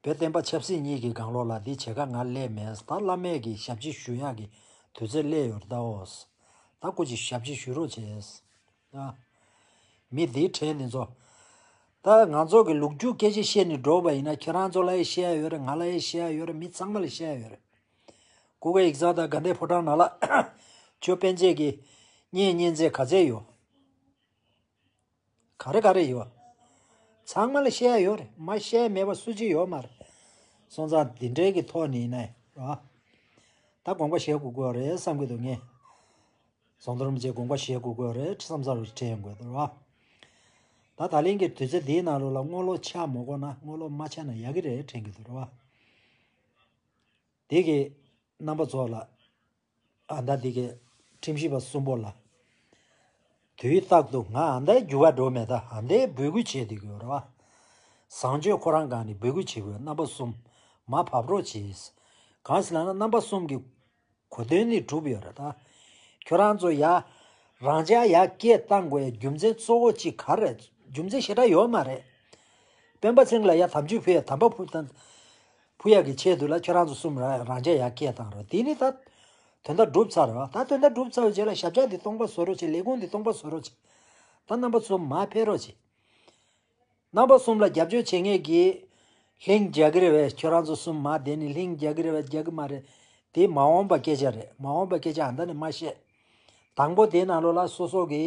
བོད་བསྟན་པ་ཆབ་སྲིད་གཉིས་ཀྱི་སྒང་ལོགས་ལ་འདི་བྱེད་ག་ང་སླེབས་མེད། ད་བླ་མས་ཀྱི་ཞབས་ཕྱི་ཞུ་ཡག་གི་དུས་ཚོད་སླེབས་ཡོད་རེད་ད་འོ། ད་སྐུ་མཁྱེན་ཞབས་ཕྱི་ཞུ་རོགས་བྱས། ད་མི་འདིའི་གྲས་འདི་ཚོ། ད་ང་ཚོ་གི་ལོ་རྒྱུས་སྐད་ཆ་བཤད་ནས་འགྲོ་བ་ཡིན་ན་ཁྱེད་རང་ཚོ་ལ་ཡང་བཤད་ཡ་ཡོད་རེད། ང་ལ་ཡང་བཤད་ཡ་ཡོད་རེད། མི་ཚང་མ་ལ་བཤད་ཡ་ཡོད་རེད། སྐུ་སྒེར་ཡིག་ཚང་དང་དགའ་ལྡན་ཕོ་བྲང་ནང་ལ་ཆོས་སྤེལ་མཛད་ཀྱི་བརྙན་བརྙན་ཚད་ག་ཚད་ཡོད། ག་རེ་ག་རེ་ཡོད། ཚང་མ་ལ་བཤད་ཡ་ཡོད་རེད། མ་བཤད་ཡ་མེད་པ་སུ་གཅིག་ཡོད་མ་རེད། སོང་ཙང་འདི་འདྲའི་གི་ཐོག་ནས་ཡིན་ན་ར། ད་དགོངས་པ་བཞེས་དགོས་ཀྱི་ཡོད་རེད་བསམ་གྱི་འདུག་ངས། ཟམ་གདོང་རིན་པོ་ཆེ་དགོངས་པ་བཞེས་དགོས་ཀྱི་ཡོད་རེད་བསམ་ས་རུ་དྲན་ཡོང་གི་འདུག་ར། ད་ད་ལན་གྱི་དུས་ཚོད་འདིའི་ནང་ལོགས་ལ་དངུལ་ལོར་ཆག་མ་དགོས་ན་དངུལ་ལོར་མ་ཆག་ན་ཡག་གི་རེད་དྲན་གྱི་འདུག་ར། དེ་གི་རྣམ་པ་ཚོ་ལ། ཨ་ད་དེ་གི་ཁྲིམས་ཞིབ་པ་གསུམ་པོ་ལ། དུས་རྟག་ཏུ་ང་ཨ་ད་རྒྱུག་པ་འགྲོ་མེད། ད་ཨ་ད་འབོད་སྐུལ་བྱས་དེ་གི་ཡོད་རེད་བ། བཟང་སྤྱོད་ཁོ་རང་སྒང་ནས་འབོད་སྐུལ་བྱེད་དགོས། རྣམ་པ་གསུམ་མར་བབས་རོགས་གྱིས། གང་ཟེར་ལབ་ན་རྣམ་པ་གསུམ་གི་གོ་དོན་ནི་གྲུབ་ཡོད་རེད་ད། ཁྱོད་རང་ཚོ་ཡ། རང་ཅག་ཡ་སྐད་བཏང་དགོས་ཡ་རྒྱུ་མཚན་གཙོ་བོ་གཅིག་ག་རེ་རེད། རྒྱུ་མཚན་ཞེ་དྲག་ཡོད་མ་རེད། སྤེན་པ་ཚེ་རིང་ལ་ཡ་དམ་ཆོས་ཕུལ་ཡ་དམ་པ་ཕུལ་དང་། ཕུལ་ཡ་གི་ཆེད་དུ་ལ་ཁྱོད་རང་ཚོ་གསུམ་ར་རང་ཅག་ཡ་སྐད་བཏང་རོགས། དེ་ནི་ད་དོན་དག་གྲུབ་ཚར་རེད་བ། ད་དོན་དག་གྲུབ་ཚར་བའི་རྗེས་ལ་ཞབས་བཀྱག་འདི་སྟོང་པ་བཟོ་རོགས་བྱེད། ལས་ཁུངས་འདི་སྟོང་པ་བཟོ་རོགས་བྱེད། ད་རྣམ་པ་ཚོ་མར་ཕེབས་རོགས་བྱེད། རྣམ་པ་གསུམ་ལ་རྒྱབ་སྐྱོར་བྱེད་མཁན་གྱི་ལྷིང་རྒྱག་གི་རེད་བས། ཁྱོད་རང་ཚོ་གསུམ་མར་བསྡད་ནས་ལྷིང་རྒྱག་གི་རེད་བས། རྒྱག་གི་མ་རེད། དེ་མ་འོངས་པ་སྐད་ཆ་རེད། མ་འོངས་པ་སྐད་ཆ་ཨ་ད་ནས་མ་བཤད། དང་པོ་དེའི་ནང་ལོགས་ལ་སོ་སོ་གི་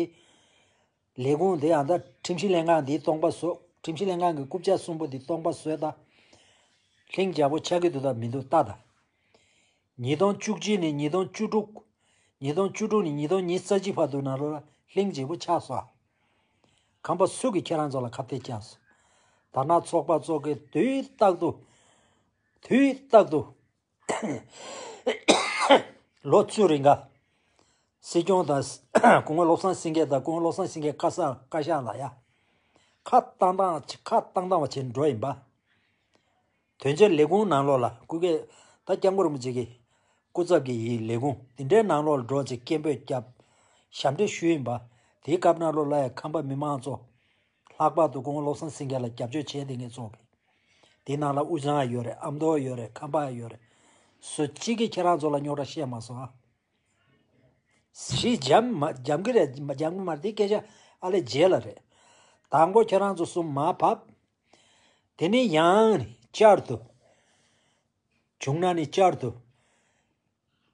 ལས་ཁུངས་དེ་ཨ་ད་ཁྲིམས་ཞིབ་ལྷན་ཁང་འདི་སྟོང་པ་བཟོ། ཁྲིམས་ཞིབ་ལྷན་ཁང་གི་རྐུབ་བཀྱག་གསུམ་པོ་འདི་སྟོང་པ་བཟོས་ད། ལྷིང་རྒྱག་པོ་ཆགས་ཀྱི་འདུག་དང་མི་འདུག་ལྟ་ད། ཉིས་སྟོང་བཅུ་གཅིག་ནས་ཉིས་སྟོང་བཅུ་དྲུག་ཉིས་སྟོང་བཅུ་དྲུག་ནས་ཉིས་སྟོང་ཉི་ཤུ་རྩ་གཅིག་བར་དུ་ནང་ལོགས་ལ་ལྷིང་རྗེ་པོ་ཆགས་སོང་། ཁམས་པ་སུ་གིས་ཁྱེད་རང་ཚོ་ལ་ཁ་གཏད་བཅག་སོང་། དར་ནག་ཚོགས་པ་ཚོ་གིས་དུས་རྟག་ཏུ། དུས་རྟག་ཏུ། ལོ་བཅུ་རིང་ག་སྲིད་སྐྱོང་དང་སྐུ་ངོ་བློ་བཟང་སེང་གེ་དང་སྐུ་ངོ་བློ་བཟང་སེང་གེ་བཀའ་ཤག་བཀའ་ཤག་ལ་ཡ། ཁ་བཏང་བཏང་ཁ་བཏང་བཏང་བ་བྱས་འགྲོ་ཡིན་པ། དོན་གཅོད་ལས་ཁུངས་ནང་ལོགས་ལ་སྐུ་སྒེར་ད་སྐྱབས་མགོན་རིན་པོ་ཆེ་གི་སྐུ་ཚབ་ཀྱི་ཡི་ལས་ཁུངས་དེ་འདྲའི་ནང་ལོགས་ལ་འགྲོ་ཅིག་སྐད་འབོད་བརྒྱབ། ཞབས་འདྲེན་ཞུས་ཡིན་པ། དེའི་སྐབས་ནང་ལོགས་ལ་ཡ་ཁམས་པ་མི་མང་ཚོ། ལྷག་པར་དུ་སྐུ་ངོ་བློ་བཟང་སེང་གེ་ལ་རྒྱབ་སྐྱོར་བྱས་དེ་ངས་ཚོགས་ཀྱི། དེའི་ནང་ལ་དབུས་གཙང་ཡོད་རེད། ཨ་མདོ་ཡོད་རེད། ཁམས་པ་ཡོད་རེད། སུ་གཅིག་གིས་ཁྱེད་རང་ཚོ་ལ་རྙོག་དྲ་བཤད་མ་སོང་ཨ། ཞིག་འཇམ་མ་འཇམ་གི་རེད། མ་འཇམ་གི་མ་རེད། དེ་སྐད་ཆ་ཨ་ལས་རྗེས་ལ་རེད། དང་པོ་ཁྱེད་རང་ཚོ་གསུམ་མར་བབས། དེ་ནས་ཡང་ནས་བསྐྱར་དུ། བྱུང་ན་ནི་བསྐྱར་དུ།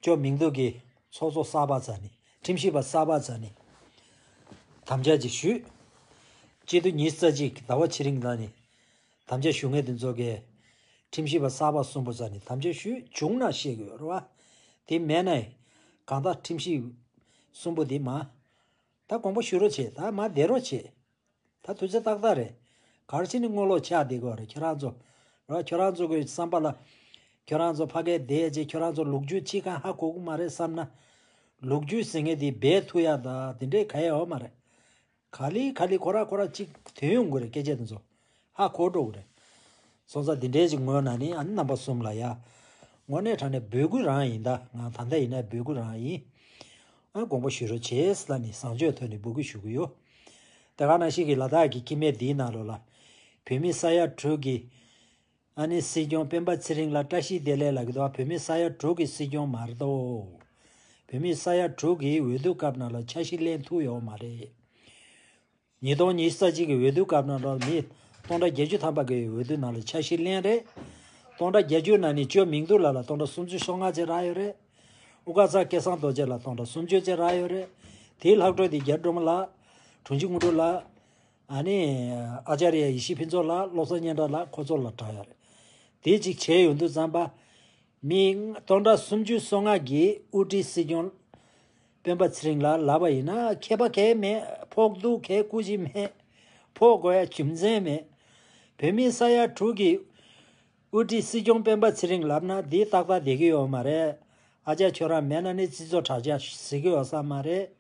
ཅོ་མིང་འདུག་གི་ཚོགས་གཙོ་གསར་པ་རྩ་ནས་ཁྲིམས་ཞིབ་པ་གསར་པ་རྩ་ནས་དམ་བཅའ་ཅིག་ཞུས། སྤྱི་ཟླ་ཉི་ཤུ་རྩ་གཅིག་ཟླ་བ་ཕྱི་རིང་ལ་ནི་དམ་བཅའ་ཞུ་མཁན་དེ་ཚོ་གིས་ཁྲིམས་ཞིབ་པ་གསར་པ་གསུམ་པོ་རྩ་ནས་དམ་བཅའ་ཞུས། བྱུང་ན་བཤད་གི་ཡོད་རེད་བ། དེ་མེད་ན་གང་ལྟར་ཁྲིམས་ཞིབ་གསུམ་པོ་དེ་མ། ད་དགོངས་པ་ཞུ་རོགས་བྱེད། ད་མ་བསྡད་རོགས་བྱེད། ད་དུས་ཚོད་ཏག་ཏག་རེད། ག་རེ་བྱས་ནས་སྔོན་ལོག་ཆགས་བསྡད་དགོས་རེད་ཁྱོད་རང་ཚོ། ར་ཁྱོད་རང་ཚོ་གི་བསམ་པ་ལ། ཁྱོད་རང་ཚོ་ཕ་གིར་བསྡད་རྗེས་ཁྱོད་རང་ཚོ་ལོ་རྒྱུས་གཅིག་ཀྱང་ཧ་གོ་གི་མ་རེད་བསམ་ན། ལོ་རྒྱུས་ཟེར་མཁན་དེ་སྦས་ཐུབ་ཡ་ད་དེ་འདྲས་ག་ཡ་ཡོད་མ་རེད། ག་ལེ་ག་ལེ་ཁོ་ར་ཁོ་ར་གཅིག་ཐོན་ཡོང་གི་རེད་སྐད་ཆ་དེ་ཚོ། ཧ་གོ་འགྲོ་གི་རེད། སོང་ཙང་འདི་འདྲའི་ཅིག་ངོས་ན་ནི་ཨ་ནི་རྣམ་པ་གསུམ་ལ་ཡ། དངོས་གནས་དྲང་གནས་འབོད་སྐུལ་རང་ཡིན་ད། ང་ད་ལྟ་ཡིན་ན་འབོད་སྐུལ་རང་ཡིན། ཨ་དགོངས་པ་ཞུ་རོགས་བྱེད་ལ་ནི་བཟང་སྤྱོད་ཐོག་ནས་འབོད་སྐུལ་ཞུ་གི་ཡོད། དེ་ག་ནང་བཞིན་གྱི་ལ་དྭགས་ཀྱི་སྐྱེ་དམན་འདིའི་ནང་ལོགས་ལ། བོད་མི་ས་ཡ་དྲུག་གི་ཨ་ནི་སྲིད་སྐྱོང་སྤེན་པ་ཚེ་རིང་ལ་བཀྲ་ཤིས་བདེ་ལེགས་ལབ་ཀྱི་འདུག་བོད་མི་ས་ཡ་དྲུག་གི་སྲིད་སྐྱོང་མ་རེད་དོ། བོད་མི་ས་ཡ་དྲུག་གི་འོས་བསྡུ་སྐབས་ནང་ལ་འཆར་གཞི་ལེན་ཐུབ་ཡོད་མ་རེད། ཉིས་སྟོང་ཉི་ཤུ་རྩ་གཅིག་གི་འོས་བསྡུ་སྐབས་ནང་ལ་མི་སྟོང་ཕྲག་བརྒྱད་ཅུ་ཐམ་པ་གི་འོས་བསྡུ་ནང་ལ་འཆར་གཞི་ལེན་རེད། སྟོང་ཕྲག་བརྒྱད་ཅུ་ནང་ནས་ཅོ་མིང་འདུག་ལ་ལ་སྟོང་ཕྲག་སུམ་ཅུ་སོ་ལྔ་ཅིག་རག་ཡོད་རེད། དབུ་དཀར་ཚ་སྐལ་བཟང་རྡོ་རྗེ་ལ་སྟོང་ཕྲག་སུམ་ཅུ་ཅིག་རག་ཡོད་རེད། དེའི་ལྷག་འཕྲོ་དེ་རྒྱ་སྒྲོལ་མ་ལགས། དྲུང་ཆེ་དངོས་གྲུབ་ལགས། ཨ་ནི། ཨ་ཅཱརྱ་ཡེ་ཤེས་ཕུན་ཚོགས་ལགས། བློ་བཟང་སྙན་གྲགས་ལགས། ཁོ་ཚོ་ལ་གྲགས་ཡོད་རེད། དེ་གཅིག་བྱས་ཡོང་དུས་ཙམ་པ། མི་སྟོང་ཕྲག་སུམ་ཅུ་སོ་ལྔ་གིས་དབུ་ཁྲིད་སྲིད་སྐྱོང་སྤེན་པ་ཚེ་རིང་ལ་ལབ་པ་ཡིན་ན་ཁྱད་པར་གང་ཡང་མེད། ཕོག་སྡུག་གང་ཡང་སྐུ་མཁྱེན་མེད། ཕོག་དགོས་ཡ་རྒྱུ་མཚན་མེད། བོད་མི་ས་ཡ་དྲུག་གིས་དབུ་ཁྲིད་སྲིད་སྐྱོང་སྤེན་པ་ཚེ་རིང་ལབ་ན་འདི་ཏག་ཏག་བསྡད་ཀྱི་ཡོད་མ་རེད། ཨ་ཅག་ཁྱོད་རང་མེད་ན་ནི་སྤྱི་ཚོགས་དྲ་རྒྱ་གཟིགས་ཀྱི་ཡོད་ས་མ་རེད།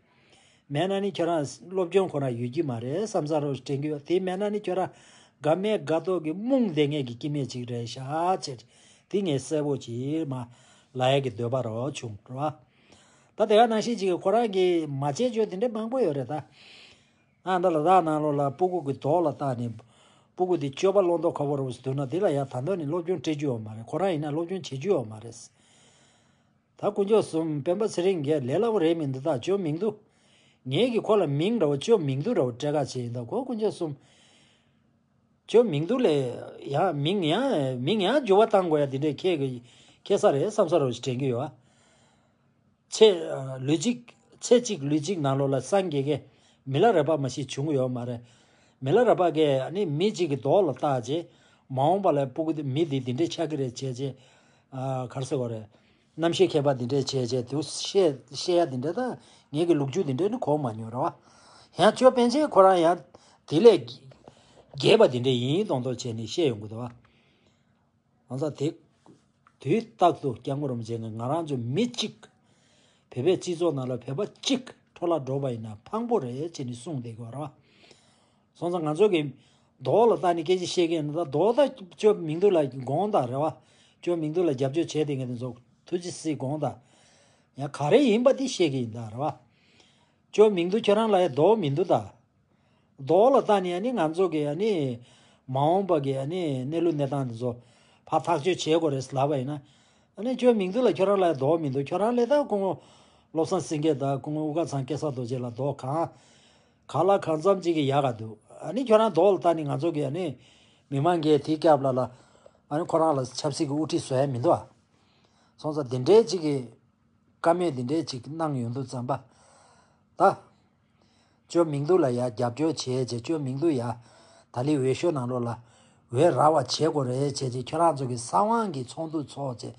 མེད་ན་ནི་ཁྱོད་རང་སློབ་སྦྱོང་ཁོ་རང་ཡོད་ཀྱི་མ་རེད་བསམ་ས་རོ་དྲན་གྱི་ཡོད། དེ་མེད་ན་ནི་ཁྱོད་རང་དགའ་མེད་དགའ་མདོག་གི་རྨོངས་བསྡད་མཁན་གྱི་སྐྱེ་དམན་ཅིག་རེད་ཤག་ཅེས་དེ་ངས་གསལ་པོ་ཅིག་མ་ལབ་ཡ་གི་འདོད་པ་རོ་བྱུང་རོ། ད་དེ་ག་ནང་བཞིན་ཅིག་གི་ཁོ་རང་གིས་མ་བྱས་བཅོས་དེ་འདྲ་མང་པོ་ཡོད་རེད་ད། ཨ་ད་ལ་དྭགས་ནང་ལོགས་ལ་སྤུ་གུ་གི་རྡོག་ལ་བཏགས་ནས་སྤུ་གུ་དེ་སྤྱོད་པ་བླང་དོར་ཁ་པོ་རུ་འདུག་ན་དེ་ལ་ཡང་ད་འདོད་ནས་སློབ་སྦྱོང་སྤྲད་རྒྱུ་ཡོད་མ་རེད། ཁོ་རང་ཡིན་ན་སློབ་སྦྱོང་བྱེད་རྒྱུ་ཡོད་མ་རེད། ད་དཀོན་མཆོག་གསུམ་སྤེན་པ་ཚེ་རིང་གིས་ལས་སླ་པོ་རེད་མི་འདུག་ད་ཅོ་མིང་འདུག་ངས་ཀྱིས་ཁོ་ལ་མིང་འདྲ་བོ་ཅོ་མིང་འདུག་འདྲ་བོ་སྤྲད་ག་བྱས་ཡིན་ད་ཁོ་དཀོན་མཆོག་གསུམ། ཅོ་མིང་འདུག་ལས་ཡང་མིང་ཡང་མིང་ཡང་འགྱུར་བ་བཏང་དགོས་ཡ་དེ་འདྲས་ཁྱེད་ཀྱི་ཁྱེད་ས་རེད་བསམ་ས་རོ་ཞིག་དྲན་གྱི་ཡོད་ཨ། ཚེ་ལུས་གཅིག་ཚེ་གཅིག་ལུས་གཅིག་ནང་ལོགས་ལ་སངས་རྒྱས་ཀྱི་མི་ལ་རས་པ་མ་ཞིག་བྱུང་ཡོད་མ་རེད། མི་ལ་རས་པ་གིས་ནི་མི་གཅིག་གི་རྡོག་ལ་བཏགས་རྗེས་མ་འོངས་པ་ལ་སྤུ་གུ་དེ་མི་དེ་འདི་འདྲས་ཆགས་ཀྱི་རེད་བྱས་རྗེས་ག་རེ་ཟེར་དགོས་རེད། རྣམ་ཤེས་མཁས་པ་འདི་འདྲས་བྱས་རྗེས་དུ་བཤད་བཤད་ཡ་འདི་འདྲས་ད་ངེད་ཀྱི་ལོ་རྒྱུས་འདི་འདྲས་ནི་གོ་མ་མྱོང་རེད་བ། ཡང་ཅོ་པཎ་ཆེན་ཁོ་རང་ཡང་དེ་ལས་རྒྱས་པ་འདི་འདྲས་ཡིན་མདོག་མདོག་བྱས་ནས་བཤད་ཡོང་གི་འདུག་བ། ང་ཚོ་དེ་ དུས་རྟག་ཏུ་སྐྱབས་མགོན་རིན་པོ་ཆེ་གིས་ང་རང་ཚོ་མི་གཅིག་བོད་པའི་སྤྱི་ཚོགས་ནང་ལ་བོད་པ་གཅིག་འཕྲོ་བརླག་འགྲོ་བ་ཡིན་ན་ཕངས་པོ་རེད་ཅེས་ནི་གསུངས་བསྡད་ཀྱི་ཡོད་རེད་བ། སོང་ཙང་ང་ཚོ་གི་མདོ་ལ་ལྟ་ནས་སྐད་ཆ་བཤད་ཀྱི་ཡིན་ན། ད་མདོ་ད་ཅོ་མིང་འདུག་ལ་དགོངས་དག་རེད་བ། ཅོ་མིང་འདུག་ལ་རྒྱབ་སྐྱོར་བྱས་བསྡད་མཁན་དེ་ཚོ་ཐུགས་རྗེ་གཟིགས་དགོངས་དག་ཡང་ག་རེ་ཡིན་པ་དེ་བཤད་ཀྱི་ཡིན་ད་རེད་བ། ཅོ་མིང་འདུག་ཁྱོད་རང་ལ་ཡང་མདོ་མིན་འདུག་ད། མདོ་ལ་ལྟ་ནས་ཨ་ནི་ང་ཚོ་གི་ཨ་ནི་མ་འོངས་པ་གི་ཨ་ནི་གནས་ལུགས་གནས་སྟངས་དེ་ཚོ་ཕར་ཐག་གཅོད་བྱེད་དགོས་རེད་ལབ་པ་ཡིན་ན། ཨ་ནི་ཅོ་མིང་འདུག་ལ་ཁྱོད་རང་ལ་ཡང་མདོ་མིན་འདུག་ཁྱོད་རང་ལས་ད་སྐུ་ངོ་བློ་བཟང་སེང་གེ་དང་སྐུ་ངོ་དབུ་དཀར་ཚང་སྐལ་བཟང་རྡོ་རྗེ་ལ་མདོ་གང་ག་ལ་གང་འཚམ་ཅིག་གི་ཡག་ག་འདུག་ཨ་ནི་ཁྱོད་རང་མདོ་ལ་ལྟ་ནས་ང་ཚོ་གི་ཨ་ནི་མི་མང་གིས་དེའི་སྐབས་ལ་ལ་ཨ་ནི་ཁོ་རང་ལ་ཆབ་སྲིད་ཀྱི་དབུ་ཁྲིད་བཟོ་ཡ་མི་འདུག་ཨ། སོང་ཙང་དེ་འདྲའི་ཅིག་གི་བཀའ་མོལ་དེ་འདྲའི་ཅིག་གནང་ཡོང་དུས་ཙམ་པ། ད་ཅོ་མིང་འདུག་ལ་ཡ་རྒྱབ་སྐྱོར་བྱས་བྱས་ཅོ་མིང་འདུག་ཡ་ད་ལི་འོས་ཤོག་ནང་ལོགས་ལ་འོས་རག་པ་བྱེད་དགོས་རེད་བྱས་བྱས་ཁྱོད་རང་ཚོ་གི་གསང་བའི་གི་ཚོགས་འདུ་ཚོགས་བྱས།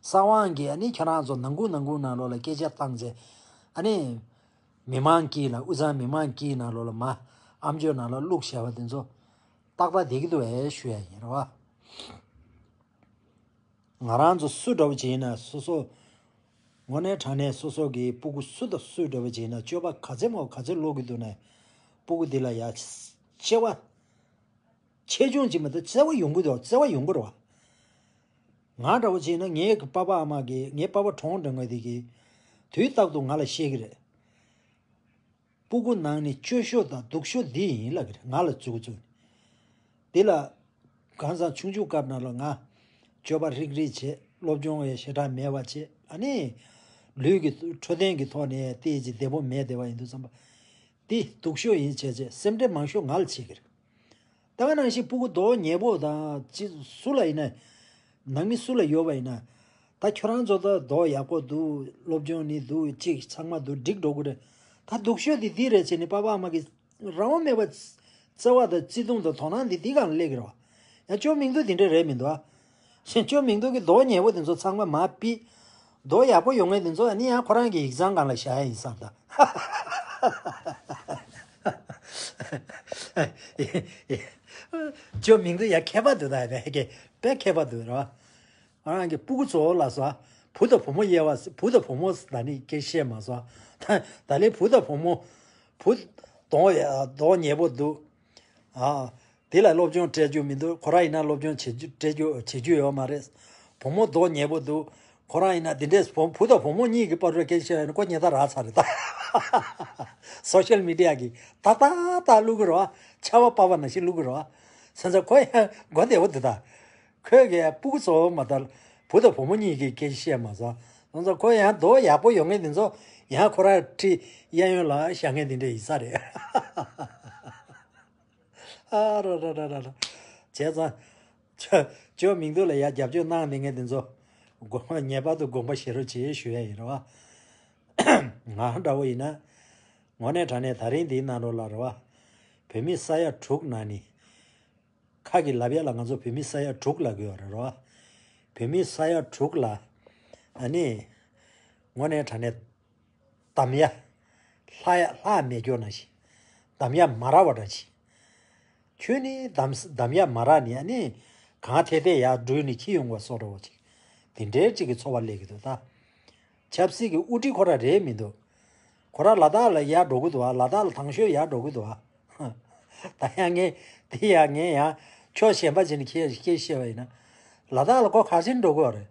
གསང་བའི་གི་ཨ་ནི་ཁྱོད་རང་ཚོ་ནང་ཁུལ་ནང་ཁུལ་ནང་ལོགས་ལ་སྐད་ཆ་བཏང་བྱས། ཨ་ནི་མི་མང་དཀྱིལ་ལ་དབུས་གཙང་མི་མང་དཀྱིལ་ནང་ལོགས་ལ་མ་ཨམ་ཅོག་ནང་ལ་བླུགས་བཞག་པ་དེ་ཚོ་ཏག་ཏག་བསྡད་ཀྱི་འདུག་ཨེ་ཞུ་ཡ་ཡིན་རེད་བ། ང་རང་ཚོ་སུ་འདྲ་བོ་ཅིག་ཡིན་ན་སོ་སོ། དངོས་གནས་དྲང་གནས་སོ་སོ་གི་སྤུ་གུ་སུ་དང་སུ་འདྲ་བོ་ཅིག་ཡིན་ན་སྤྱོད་པ་ག་ཚད་མོ་ག་ཚད་ལོག་གི་འདུག་ན། སྤུ་གུ་འདི་ལ་ཡ་བརྩེ་བ་ཆེ་ཆུང་ཅིག་མི་འདུག་བརྩེ་བ་ཡོང་གི་འདུག་བརྩེ་བ་ཡོང་གི་རེད་བ། ང་འདྲ་བོ་ཅིག་ཡིན་ན་ངའི་གི་པ་ཕ་ཨ་མ་གི་ངའི་པ་ཕ་གྲོངས་འགྲོ་མཁན་དེ་གི་དུས་རྟག་ཏུ་ང་ལ་བཤད་ཀྱི་རེད། སྤུ་གུ་ནང་ནས་སྐྱོ་ཤོས་དང་སྡུག་ཤོས་འདི་ཡིན་ལབ་ཀྱི་རེད། ང་ལ་བཙུགས་བཙུགས་ནས། འདི་ལ་གང་ཟག་ཆུང་ཆུང་སྐབས་ནང་ལ་ང་སྤྱོད་པ་རིག་རིག་བྱེད། སློབ་སྦྱོང་ཡང་ཞེ་དྲག་མེད་པ་བྱེད། ཨ་ནི་ལུས་ཀྱི་འཕྲོད་བསྟེན་གྱི་ཐོག་ནས་ཏོག་ཙམ་བདེ་པོ་མེད་བསྡད་པ་ཡིན་དུས་ཙམ་པ། འདི་སྡུག་ཤོས་ཡིན་བྱས་བྱས་སེམས་ཁྲལ་མང་ཤོས་ང་ལ་བྱེད་ཀྱི་རེད། ད་ག་ནང་བཞིན་སྤུ་གུ་མདོག་ཉེས་པོ་དང་ཅི་སུ་ལ་ཡིན་ན། ནང་མི་སུ་ལ་ཡོད་པ་ཡིན་ན། ད་ཁྱོད་རང་ཚོ་ད་མདོག་ཡག་པོ་འདུག་སློབ་སྦྱོང་ནི་འདུག་ཅིག་ཚང་མ་འདུག་འགྲིག་འགྲོ་གི་རེད། ད་སྡུག་ཤོས་དེ་འདི་རེད་བྱས་ནས་པ་ཕ་ཨ་མ་གི་རང་དབང་མེད་པ་བརྩེ་བ་དང་བརྩེ་དུང་དང་དོ་སྣང་འདི་འདི་གང་སླེབས་ཀྱི་རེད་བ། ཡང་ཅོ་མིང་འདུག་འདི་འདྲ་རེད་མི་འདུག་ཨ། ཞེས་ཅོ་མིང་འདུག་གི་མདོག་ཉེས་པོ་དེ་ཚོ་ཚང་མ་མར་ཕུད། མདོག་ཡག་པོ་ཡོང་མཁན་དེ་ཚོ་ཨ་ནི་ཡང་ཁོ་རང་གི་ཡིག་ཚང་སྒང་ལ་བཞག་ཡ་ཡིན་བསམ་ད། ཅོ་མིང་འདུག་ཡ་མཁས་པ་འདུག་ད་ཡ་དཔེ་མཁས་པ་འདུག་ར། ང་རང་གི་སྤུ་གུ་ཚོ་ལ་སོ། བུ་དང་བུ་མོ་དབྱེ་བ། བུ་དང་བུ་མོ་ད་ནི་སྐད་བཤད་མ་སོང་། ད་ད་ལན་བུ་དང་བུ་མོ། བུ་མདོག་ཡ་མདོག་ཉེས་པོ་འདུག་ཨ། དེ་ལ་སློབ་སྦྱོང་སྤྲད་རྒྱུ་མི་འདུག་ཁོ་རང་ཡིན་ན་སློབ་སྦྱོང་བྱེད་རྒྱུ་སྤྲད་རྒྱུ་བྱེད་རྒྱུ་ཡོད་མ་རེད། བུ་མོ་མདོག་ཉེས་པོ་འདུག་ཁོ་རང་ཡིན་ན་དེ་འདྲས་བུ་བུ་དང་བུ་མོ་གཉིས་ཀྱི་བར་དུ་སྐད་ཆ་ཡོད་ན་ཁོ་ཉེས་ད་རག་ཚར་རེད་ད། སོ་ཤལ་མི་ཌི་ཡ་གི་ཏག་ཏག་ཏག་བླུག་གི་རེད་བ། ཆར་པ་བབས་པ་ནང་བཞིན་བླུག་གི་རེད་བ། སོང་ཙང་ཁོ་ཡང་མགོ་བདེ་བོ་འདུག་ད། ཁོས་གི་སྤུ་གུ་ཚོ་མ་ལྟར་བུ་དང་བུ་མོ་གཉིས་ཀྱི་སྐད་ཆ་བཤད་མ་སོང་། སོང་ཙང་ཁོ་ཡང་མདོག་ཡག་པོ་ཡོང་མཁན་དེ་ཚོ་ཡང་ཁོ་རང་ཁྲིད་གཡས་གཡོན་ལ་བཞག་མཁན་དེ་འདྲ་ཡིན་ས་རེད། ཨ་ར་ར་ར་ར་ར། བྱས་ཙང་། ཅོ་ཅོ་མིང་འདུག་ལ་ཡ་རྒྱབ་སྐྱོར་གནང་ནས་ངས་དེ་ཚོ་དགོངས་པ་ངེས་པར་དུ་དགོངས་པ་བཞེས་རོགས་བྱེད་ཞུ་ཡ་ཡིན་རེད་བ། ང་འདྲ་བོ་ཡིན་ན། དངོས་གནས་དྲང་གནས་ད་རིང་འདིའི་ནང་ལོགས་ལ་རེད་བ། བོད་མི་ས་ཡ་དྲུག་ནང་ནས། ཁ་གི་ལབ་ཡ་ལ་ང་ཚོ་བོད་མི་ས་ཡ་དྲུག་ལབ་ཀྱི་ཡོད་རེད་རོ། བོད་མི་ས་ཡ་དྲུག་ལ། ཨ་ནི། དངོས་གནས་དྲང་གནས། གདམ་ཡ། ལྷག་ཡ་ལྷག་མེད་སྐྱོ་ན་ཞིག་གདམ་ཡ་མ་རག་པ་འདྲ་ཞིག་ཁྱོད་ནི་གདམ་གདམ་ཡ་མ་རག་ནི་ཨ་ནི། གང་ཐད་ཐད་ཡར་འགྲུལ་ནས་འཁྱེར་ཡོང་བ་བཟོ་འདྲ་བོ་ཅིག་དེ་འདྲའི་ཅིག་གི་ཚོར་བ་སླེབས་ཀྱི་འདུག་ད། ཆབ་སྲིད་ཀྱི་དབུ་ཁྲིད་ཁོ་རང་རེད་མི་འདུག་ཁོ་རང་ལ་དྭགས་ལ་ཡར་འགྲོ་གི་འདུག་ཨ། ལ་དྭགས་ལ་དང་ཤོས་ཡར་འགྲོ་གི་འདུག་ཨ། ད་ཡང་ངས་དེ་ཡང་ངས་ཡང་ཕྱོགས་གཞན་པ་ཅིག་ནས་ཁྱེད་ཁྱེད་བཤད་པ་ཡིན་ན། ལ་དྭགས་ལ་ཁོ་ག་ཚོད་འགྲོ་གི་ཡོད་རེད།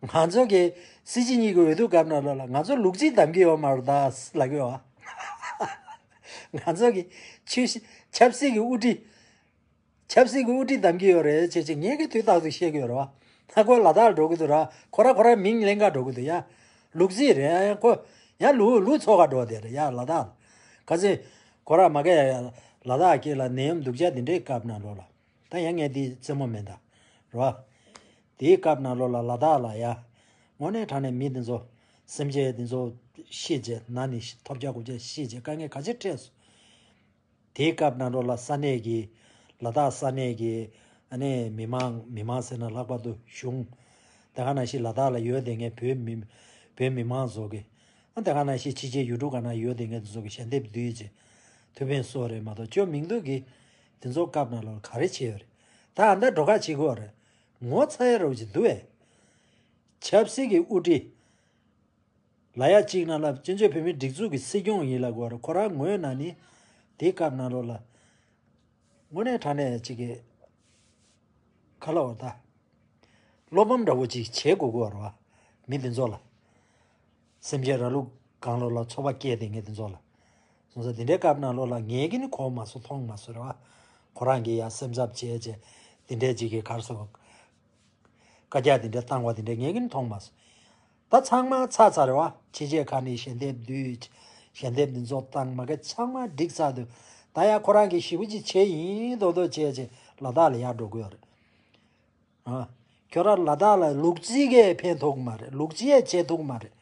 ང་ཚོ་གི་སྲིད་སྤྱི་གཉིས་ཀྱི་འོས་བསྡུ་སྐབས་ནང་ལོགས་ལ་ང་ཚོ་ལུག་རྫི་བདམས་ཀྱི་ཡོད་མ་རེད་ད་ལབ་ཀྱི་ཡོད་ཨ། ང་ཚོ་གི་ཆོས་ཆབ་སྲིད་ཀྱི་དབུ་ཁྲིད། ཆབ་སྲིད་ཀྱི་དབུ་ཁྲིད་བདམས་ཀྱི་ཡོད་རེད་ཅེས་ཅིག་ངས་ཀྱི་དུས་རྟག་ཏུ་བཤད་ཀྱི་ཡོད་རེད་བ། ད་ཁོ་ལ་དྭགས་འགྲོ་གི་འདུག་ར། ཁོ་ར་ཁོ་ར་མིང་ལེན་ག་འགྲོ་གི་འདུག་ཡ། ལུག་རྫི་རེད་ཡ། ཁོ་ཡ་ལུག་ལུག་འཚོ་ག་འགྲོ་བསྡད་རེད་ཡ་ལ་དྭགས་ལ། ག་ཚོད་ཁོ་ར་མ་ག་ཡ་ཡ་ལ་དྭགས་སྐད་ལ་ནད་ཡམས་སྡུག་ཅག་འདི་འདྲའི་སྐབས་ནང་ལོགས་ལ། ད་ཡང་ངས་འདི་རྩེད་མོ་མེད་ད། རེད་བ། དེའི་སྐབས་ནང་ལོགས་ལ་ལ་དྭགས་ལ་ཡ། དངོས་གནས་དྲང་གནས་མི་འདི་ཚོ། སེམས་ཅན་འདི་ཚོ། ཤི་རྗེས་ན་ནི་ཐོབ་རྒྱག་དགོས་རྗེས་ཤི་རྗེས་དཀའ་ངལ་ག་ཚོད་འཕྲད་སོང་། དེའི་སྐབས་ནང་ལོགས་ལ་ས་གནས་ཀྱི། ལ་དྭགས་ས་གནས་ཀྱི། ཨ་ནི་མི་མང་མི་མང་ཟེར་ན་ལྷག་པར་དུ་གཞུང་། དེ་ག་ནང་བཞིན་ལ་དྭགས་ལ་ཡོད་བསྡད་མཁན་བོད་མི། བོད་མི་མང་ཚོ་གི། ཨ་དེ་ག་ནང་བཞིན་ཕྱི་རྒྱལ་ཡུལ་གྲུ་ག་ན་ཡོད་བསྡད་མཁན་དེ་ཚོ་གི་ཞལ་འདེབས་བསྡུས་བྱས། ཐུགས་ཕན་གསོས་རེད་མ་གཏོགས་ཅོ་མིང་འདུག་གི། དེ་ཚོ་སྐབས་ནང་ལོགས་ལ་ག་རེ་བྱས་ཡོད་རེད། ད་ཨ་མདའ་འགྲོ་ཁ་བྱེད་དགོས་རེད། ངོ་ཚ་ཡ་རོ་ཅིག་འདུག་ཨེ། ཆབ་སྲིད་ཀྱི་དབུ་ཁྲིད་ལ་ཡ་གཅིག་ནང་ལ་བཙན་བྱོལ་བོད་མིའི་སྒྲིག་འཛུགས་ཀྱི་སྲིད་སྐྱོང་ཡིན་ལ་གོ་ར་ཁོ་རང་ངོས་ནས་ནི་དེའི་སྐབས་ནང་ལོགས་ལ་དངོས་གནས་དྲང་གནས་ཅིག་གི་ཁ་ལ་འོ་ད་བློ་ཕམ་འདྲ་བོ་ཅིག་བྱེད་དགོས་ཀྱི་ཡོད་རེད་བ། མི་དེ་ཚོ་ལ་སེམས་ཅན་ར་ལུག་གང་ལོ་ལ་ཚོ་པ་སྐྱེས་དེ་ངས་དེ་ཚོ་ལ་སོང་ཙང་དེ་འདྲའི་སྐབས་ནང་ལོགས་ལ་ངས་ཀྱི་ནི་གོ་མ་སོང་མཐོང་མ་སོང་རེད་བ། ཁོ་རང་གིས་ཡང་སེམས་འཚབ་བྱས་བྱས་དེ་འདྲའི་ཅིག་གི་གར་སོང་བཀའ་རྒྱ་དེ་འདྲ་བཏང་བ་དེ་འདྲ་ངས་ཀྱིན་མཐོང་མ་སོང་། ད་ཚང་མ་ཚར་ཚར་རེད་བ། ཕྱི་རྒྱལ་ཁག་ནས་ཞལ་འདེབས་བསྡུས། ཞལ་འདེབས་འདི་ཚོ་བཏང་མ་གི་ཚང་མ་འགྲིག་ཚར་དུས། ད་ཡང་ཁོ་རང་གིས་ཞེ་པོ་ཅིག་བྱས་ཡིན་མདོག་མདོག་བྱས་བྱས་ལ་དྭགས་ལ་ཡར་འགྲོ་གི་ཡོད་རེད། ཨ། ཁྱོད་རང་ལ་དྭགས་ལ་ལུག་རྫི་གས་ཕན་ཐོགས་གི་མ་རེད། ལུག་རྫི་ཡས་བྱེད་ཐུབ་གི་མ་རེད།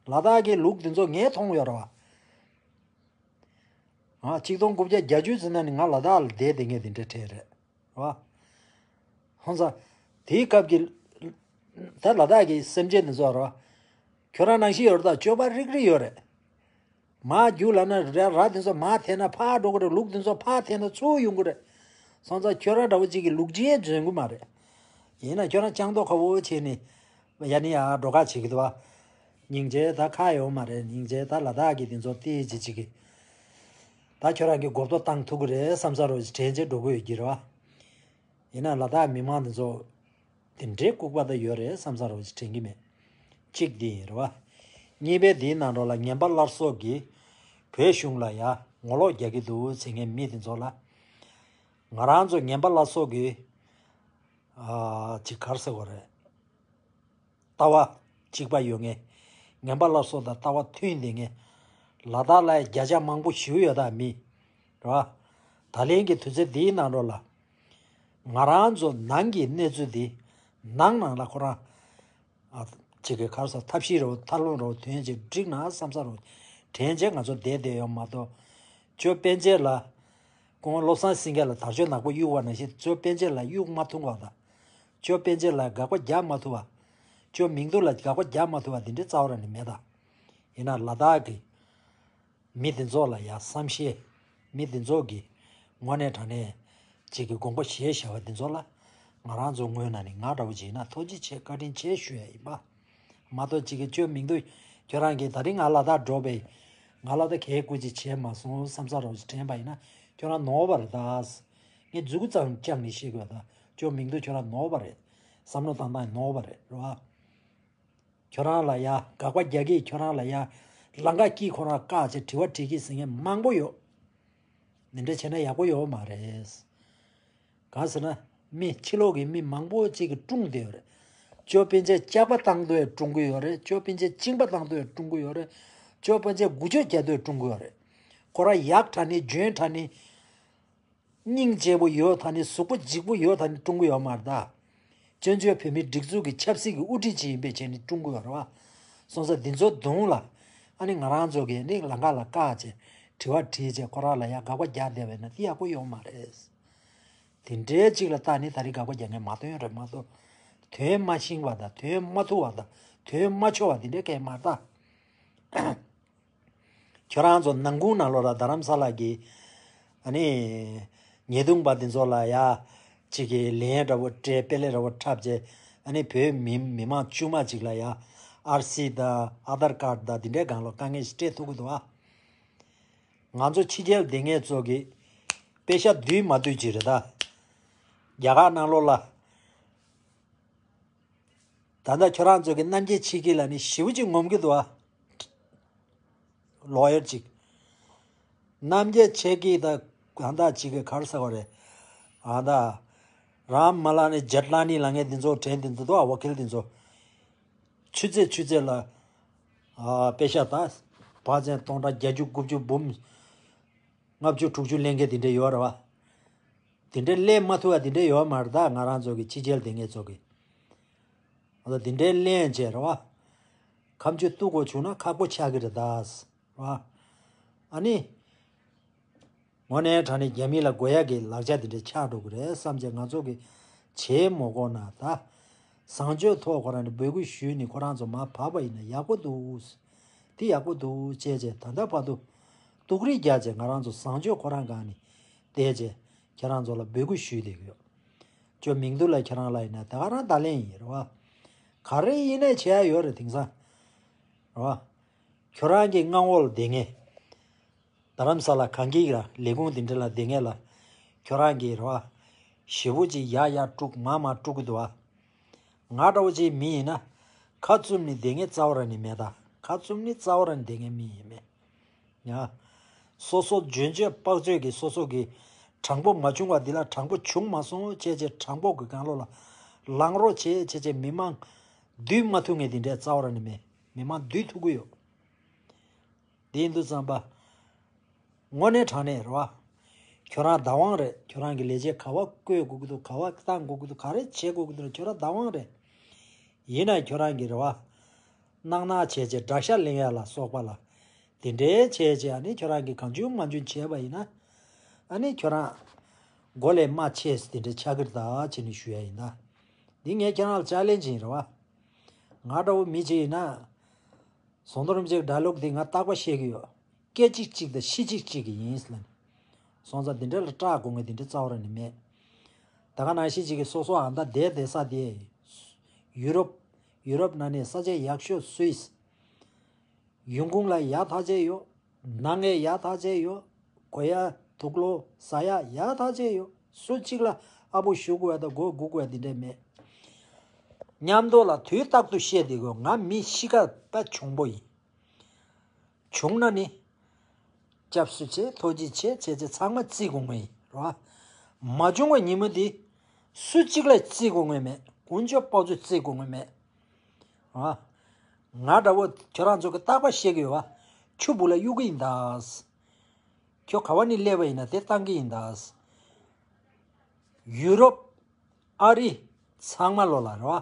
ལ་དྭགས་ཀྱི་ལུག་འདི་ཚོ་ངས་མཐོང་ཡོད་རེད་བ། ཨ། ཆིག་སྟོང་དགུ་བརྒྱ་བརྒྱད་ཅུ་ཙམ་ནས་ནི་ང་ལ་དྭགས་ལ་བསྡད་བསྡད་མཁན་དེ་འདྲ་གྲས་རེད། རེད་བ། ཧང་སང་། དེའི་སྐབས་ཀྱི་ད་ལ་དྭགས་ཀྱི་སེམས་ཅན་དེ་ཚོ་རེད་བ། ཁྱོད་རང་ནང་བཞིན་ཡོད་རེད། ད་སྤྱོད་པ་རིག་རིག་ཡོད་རེད། མར་རྒྱུག་ལབ་ན་ར་ར་དེ་ཚོ་མར་འཐེན་ན་ཕར་འགྲོ་གི་རེད། ལུག་དེ་ཚོ་ཕར་འཐེན་ན་ཚུར་ཡོང་གི་རེད། སོང་ཙང་ཁྱོད་རང་འདྲ་བོ་གཅིག་གིས་ལུག་རྫི་ཡས་འཇོན་གི་མ་རེད། ཡིན་ན་ཁྱོད་རང་སྤྱང་མདོག་ཁ་བོ་བྱས་ནས་ཡ་ནི་ཡ་འགྲོ་ཁ་བྱེད་ཀྱི་འདུག་བ། སྙིང་རྗེ་ད་ཁ་ཡོད་མ་རེད། སྙིང་རྗེ་ད་ལ་དྭགས་ཀྱི་དེ་ཚོ་ཏི་ཅི་ཅི་གི་ད་ཁྱོད་རང་གི་གོ་རྟོགས་བཏང་ཐུབ་ཀྱི་རེད་བསམ་ས་རོ་དྲན་བྱས་འགྲོ་གི་ཡོད་ཀྱི་རེད་བ། ཡིན་ན་ལ་དྭགས་མི་མང་དེ་ཚོ་དེ་འདྲའི་ལྐུགས་པ་ད་ཡོད་རེད་བསམ་ས་རོ་དྲན་གྱི་མེད། གཅིག་དེ་ཡིན་རེད་བ། གཉིས་པའི་དེའི་ནང་ལོགས་ལ་ངན་པ་སླར་གསོ་གིས་བོད་གཞུང་ལ་ཡ་ངོ་ལོག་རྒྱག་གི་འདུག་ཟེར་མཁན་མི་དེ་ཚོ་ལ། ང་རང་ཚོ་ངན་པ་སླར་གསོ་གི་ཨ་ཅིག་གར་ཟེར་དགོས་རེད། ལྟ་བ་གཅིག་པ་ཡོད་མཁན། ངན་པ་སླར་གསོ་དང་ལྟ་བ་མཐུན་བསྡད་མཁན། ལ་དྭགས་ལ་བརྒྱ་ཆ་མང་པོ་ཞེ་པོ་ཡོད་ད་མི། རེད་བ། ད་ལན་གྱི་དུས་ཚོད་འདིའི་ནང་ལོགས་ལ། ང་རང་ཚོ་ནང་གི་གནས་ཚུལ་འདི། ནང་ནང་ལ་ཁོ་རང་། ཨ། གཅིག་གི་གར་སོང་ཐབས་ཤེས་རོ་ཐར་ལུང་རོ་དོན་ཅིག་འགྲིག་ན་བསམ་ས་རོ། དྲན་ཅིག་ང་ཚོ་བསྡད་བསྡད་ཡོད་མ་གཏོགས། ཅོ་པན་ཅེ་ལ། ཁོང་བློ་བཟང་སེང་གེ་ལ་དར་ལྕོག་ནག་པོ་གཡུག་པ་ནང་བཞིན་ཅོ་པན་ཅེ་ལ་གཡུག་མ་ཐུབ་པ་དང་། ཅོ་པན་ཅེ་ལ་དགག་པ་རྒྱག་མ་ཐུབ་པ། ཅོ་མིང་ཐོ་ལ་དགག་པ་རྒྱག་མ་ཐུབ་པ་འདི་འདྲའི་རྩ་བ་རང་ནས་མེད་ད། ཡིན་ན་ལ་དྭགས་ཀྱི་མི་འདི་ཚོ་ལ་ཡ་བསམ་ཤེས། མི་འདི་ཚོ་གི་དངོས་གནས་དྲང་གནས་ཅིག་གི་དགོངས་པ་བཞེས་བཞག་པ་འདི་ཚོ་ལ་ང་རང་ཚོ་ངོས་ནས་ནི་ང་འདྲ་བོ་ཅིག་ཡིན་ན་ཐུགས་རྗེ་ཆེ་བཀའ་དྲིན་ཆེ་ཞུ་ཡ་ཡིན་པ། མ་གཏོགས་གཅིག་གིས་ཅོ་མིང་ཐོ་ཁྱོད་རང་གིས་ད་རིང་ང་ལ་དྭགས་འགྲོ་བས། ང་ལ་དྭགས་གས་སྐུ་ཅིག་བྱས་མ་སོང་བསམ་ས་རོགས་ཅིག་དྲན་པ་ཡིན་ན་ཁྱོད་རང་ནོར་བ་རེད་ད། ངས་མཛུ་གུ་ཙམ་བརྐྱངས་ནས་བཤད་དགོས་ད། ཅོ་མིང་ཐོ་ཁྱོད་རང་ནོར་བ་རེད། བསམ་བློ་བཏང་སྟངས་ནོར་བ་རེད་རེད་བ། ཁྱོད་རང་ལ་ཡ་དགག་པ་རྒྱག་གིས་ཁྱོད་རང་ལ་ཡ་ལང་ཀ་སྐྱིད་ཁོ་རང་བཀག་བྱས་དྲི་བ་དྲི་གིས་ཟེར་མཁན་མང་པོ་ཡོད། འདི་འདྲ་བྱས་ན་ཡག་པོ་ཡོད་མ་རེད། གང་ཟེར་ན། མི་ཕྱི་ལོགས་ཀྱི་མི་མང་པོ་ཅིག་གིས་བཀྲུངས་བསྡད་ཡོད་རེད། ཅོ་པན་ཅེ་སྐྱག་པ་བཏང་དུས་བཀྲུང་གི་ཡོད་རེད། ཅོ་པན་ཅེ་གཅིན་པ་བཏང་དུས་བཀྲུང་གི་ཡོད་རེད། ཅོ་པན་ཅེ་འགུལ་སྐྱོད་རྒྱག་དུས་བཀྲུང་གི་ཡོད་རེད། ཁོ་རང་ཡག་དྲགས་ནི་འཇོན་དྲགས་ནི། སྙིང་རྗེ་པོ་ཡོད་དྲགས་ནི་གཟུགས་པོ་འཇིགས་པོ་ཡོད་དྲགས་ནི་བཀྲུང་གི་ཡོད་མ་རེད་ད། བཙན་བྱོལ་བོད་མིའི་སྒྲིག་འཛུགས་ཀྱི་ཆབ་སྲིད་ཀྱི་དབུ་ཁྲིད་ཅིག་ཡིན་པའི་ཆ་ནས་བཀྲུང་གི་ཡོད་རེད་བ། སོང་ཙང་འདི་ཚོ་གདོང་ལ། ཨ་ནི་ང་རང་ཚོ་གིས་ནི་ལང་ཀ་ལ་བཀག་བྱས་དྲི་བ་དྲིས་བྱས་ཁོ་རང་ལ་ཡ་དགག་པ་རྒྱག་བསྡད་པ་ཡིན་ན་དེ་ཡག་པོ་ཡོད་མ་རེད། དེ་འདྲའི་ཅིག་ལ་བལྟས་ནས་ད་རེས་དགག་པ་རྒྱག་མཁན་མ་ཐོན་རེད་མ་གཏོགས། དོན་མ་ཤེས་པ་དང་དོན་མ་ཐུབ་པ་དང་དོན་མ་ཆོད་པ་དེ་འདྲའི་སྐད་མ་བཏང་། ཁྱོད་རང་ཚོ་ནང་ཁུལ་ནང་ལོགས་ལ་རྡ་རམ་ས་ལ་གི་ཨ་ནི་ཉེས་རྡུང་པ་འདི་ཚོ་ལ་ཡ་ཅིག་གི་ལན་འདྲ་བོ་སྤྲད་དཔེ་ལེན་འདྲ་བོ་འཁྲབ་བྱས། ཨ་ནི་བོད་མི་མི་མང་དཀྱུས་མ་ཅིག་ལ་ཡ་ཨར་སི་དང་ཨ་དྷར་ཀར་དང་འདི་འདྲའི་སྒང་ལ་དཀའ་ངལ་ཞིག་སྤྲད་ཐུབ་ཀྱི་འདུག་ཨ། ང་ཚོ་ཕྱི་རྒྱལ་སྡོད་མཁན་ཚོ་གི་དཔེ་ཤ་བསྡུས་མ་བསྡུས་ཅིག་རེད་ད། རྒྱ་གར་ནང་ལོགས་ལ། ད་ལྟ་ཁྱོད་རང་ཚོ་གི་རྣམ་རྒྱལ་ཆེ་སྐྱིད་ལ་ནི་ཞེ་པོ་ཅིག་ངོམ་གྱི་འདུག་ཨ། ལོ་ཡར་ཅིག་རྣམ་རྒྱལ་ཆེ་སྐྱིད་དང་གང་ལྟར་ཅིག་གི་གར་ཟེར་བ་རེད། ཨ་ད། རམ་མ་ལ་ནི་ཇེཊ་ལ་ནི་ལ་ངས་འདི་ཚོ་དྲན་འདི་འདུག་ཨ། ཝ་ཁིལ་འདི་ཚོ། ཆུ་ཚོད་ཆུ་ཚོད་ལ། ཨ་དཔེ་ཤ་ད། བ་ཚན་སྟོང་ཕྲག་བརྒྱད་ཅུ་དགུ་བཅུ་འབུམ། ལྔ་བཅུ་དྲུག་ཅུ་ལེན་མཁན་དེ་འདྲ་ཡོད་རེད་བ། དེ་འདྲ་ལེན་མ་ཐུབ་པ་དེ་འདྲ་ཡོད་མ་རེད་ད། ང་རང་ཚོ་གི་ཕྱི་རྒྱལ་སྡོད་མཁན་ཚོ་གི། ཨ་ད་དེ་འདྲ་ལེན་བྱས་རེད་བ། ཁ་མཆུ་གཏུག་དགོས་བྱུང་ན་ཁག་པོ་ཆགས་ཀྱི་རེད་ད། རེད་བ། ཨ་ནི། དངོས་གནས་དྲང་གནས་རྒྱ་མི་ལ་དགོས་ཡག་གི་ལག་ཆ་དེ་འདྲ་ཆགས་འགྲོ་གི་རེད་བསམ་བྱས་ང་ཚོ་གི་བྱེད་མ་དགོས་ན་ད། བཟང་སྤྱོད་ཐོག་ཁོ་རང་ནས་འབོད་སྐུལ་ཞུས་ནས་ཁོ་རང་ཚོ་མར་བབས་པ་ཡིན་ན་ཡག་པོ་འདུག་དེ་ཡག་པོ་འདུག་བྱས་བྱས་ད་ལྟ་བར་དུ། སྡུག་རུས་རྒྱག་བྱས་ང་རང་ཚོ་བཟང་སྤྱོད་ཁོ་རང་སྒང་ནས་བསྡད་བྱས་ཁྱེད་རང་ཚོ་ལ་འབོད་སྐུལ་ཞུས་བསྡད་ཀྱི་ཡོད། ཅོ་མིང་འདུག་ལ་ཁྱོད་རང་ལ་ཡིན་ན་ད་ག་རང་བརྡ་ལན་ཡིན་རེད་བ། ག་རེ་ཡིན་ནའི་བྱེད་ཡ་ཡོད་རེད་དེང་སང་། རེད་བ། ཁྱོད་རང་གི་མངའ་འོག་ལ་བསྡད་མཁན། རྡ་རམ་ས་ལ་གངས་སྐྱིད་ལ་ལས་ཁུངས་དེ་འདྲ་ལ་བསྡད་མཁན་ལ། ཁྱོད་རང་གིས་རེད་བ། ཞེ་པོ་ཅིག་ཡ་ཡ་དཀྲུག་མ་མ་དཀྲུག་གི་འདུག་བ། ང་འདྲ་བོ་ཅིག་མི་ཡིན་ན། ཁ་བཙུམ་ནས་བསྡད་མཁན་རྩ་བ་རང་ནས་མེད་ད། ཁ་བཙུམ་ནས་རྩ་བ་རང་ནས་བསྡད་མཁན་མི་ཡིན་མེད། ཡ། སོ་སོ་འཇོན་སྤྱོད་དཔག་ཚོད་ཀྱིས་སོ་སོ་གི་དྲང་པོ་མ་བྱུང་བ་འདི་ལ་དྲང་པོ་བྱུང་མ་སོང་བྱས་བྱས་དྲང་པོ་གི་སྒང་ལོགས་ལ་ལངས་རོགས་བྱས་བྱས་བྱས་མི་མང་འདུལ་མ་ཐུབ་མཁན་དེ་འདྲའི་རྩ་བ་རང་ནས་མེད། མི་མང་འདུལ་ཐུབ་ཀྱི་ཡོད། དེ་ཡིན་དུས་ཙམ་པ། དངོས་གནས་དྲང་གནས་རེད་བ། ཁྱོད་རང་བདག་དབང་རེད། ཁྱོད་རང་གི་ལས་བྱེད་ག་བ་བསྐོས་དགོས་ཀྱི་འདུག་ག་བ་བཏང་དགོས་ཀྱི་འདུག་ག་རེ་བྱེད་དགོས་ཀྱི་འདུག་ཁྱོད་རང་བདག་དབང་རེད། ཡིན་ན་ཁྱོད་རང་གི་རེད་བ། སྣང་སྣང་བྱས་བྱས་དགྲ་ཤ་ལེན་ཡ་ལ་སོགས་པ་ལ། དེ་འདྲའི་བྱས་བྱས་ཨ་ནི་ཁྱོད་རང་གི་གང་བྱུང་མང་བྱུང་བྱས་པ་ཡིན་ན། ཨ་ནི་ཁྱོད་རང་། མགོ་ལས་རྨ་ཆེ་དེ་འདྲའི་ཆགས་ཀྱི་རེད་ད་བྱས་ནས་ཞུ་ཡ་ཡིན་ད། འདི་ངས་ཁྱེད་རང་ལ་ཅ་ལེན་ཇི་ཡིན་རེད་བ། ང་འདྲ་བོ་མི་ཅིག་ཡིན་ན། ཟོང་དོར་མི་ཅིག་ཌའི་ལོག་འདི་ང་རྟག་པར་བཤད་ཀྱི་ཡོད། སྐད་ཅིག་གཅིག་དང་ཤི་གཅིག་གཅིག་གི་ཡིན་ལབ་ནས། སོང་ཙང་འདི་འདྲ་ལ་སྐྲག་དགོས་ངེས་འདི་འདྲ་རྩ་བ་རང་ནས་མེད། ད་ག་ནང་བཞིན་ཅིག་གིས་སོ་སོ་ཨ་མདའ་བསྡད་བསྡད་ས་དེ། ཡུ་རོབ། ཡུ་རོབ་ནང་ནས་ས་ཆ་ཡག་ཤོས་སུད་སི། ཡོང་ཁུངས་ལ་ཡག་ཐག་ཆད་ཡོད། ནང་ངས་ཡག་ཐག་ཆད་ཡོད། གོ་ཡ་དུག་ལོག་ཟ་ཡ་ཡག་ཐག་ཆད་ཡོད། སུ་གཅིག་ལ་ཨ་བོ་ཞུ་དགོས་ཡ་དང་མགོ་སྒུར་དགོས་ཡ་འདི་འདྲ་མེད། མཉམ་དུ་ལ་དུས་རྟག་ཏུ་བཤད་བསྡད་དགོས། ང་མི་གཤིས་ཀ་དཔེ་གྱོང་པོ་ཡིན། བྱུང་ན་ནི། སྐྱབས་སུ་མཆི་ཐུགས་རྗེ་ཆེ་བྱས་བྱས་ཚང་མ་བརྩི་དགོས་ངེས་ཡིན་རོ། མ་བྱུང་བའི་ཉིན་མོ་འདི། སུ་གཅིག་ལ་བརྩི་དགོས་ངེས་མེད། དཀོན་མཆོག་དཔག་ཚོད་བརྩི་དགོས་ངེས་མེད། རོ། ང་འདྲ་བོ་ཁྱོད་རང་ཚོ་གི་རྟག་པར་བཤད་ཀྱི་ཡོད་བ། ཆུ་བུ་ལ་གཡུག་གི་ཡིན་ད། ཁྱོད་ག་བ་ནས་སླེབས་པ་ཡིན་ན་དེ་བཏང་གི་ཡིན་ད། ཡུ་རོབ། ཨ་རི། ཚང་མ་ལོ་ལ་རོ།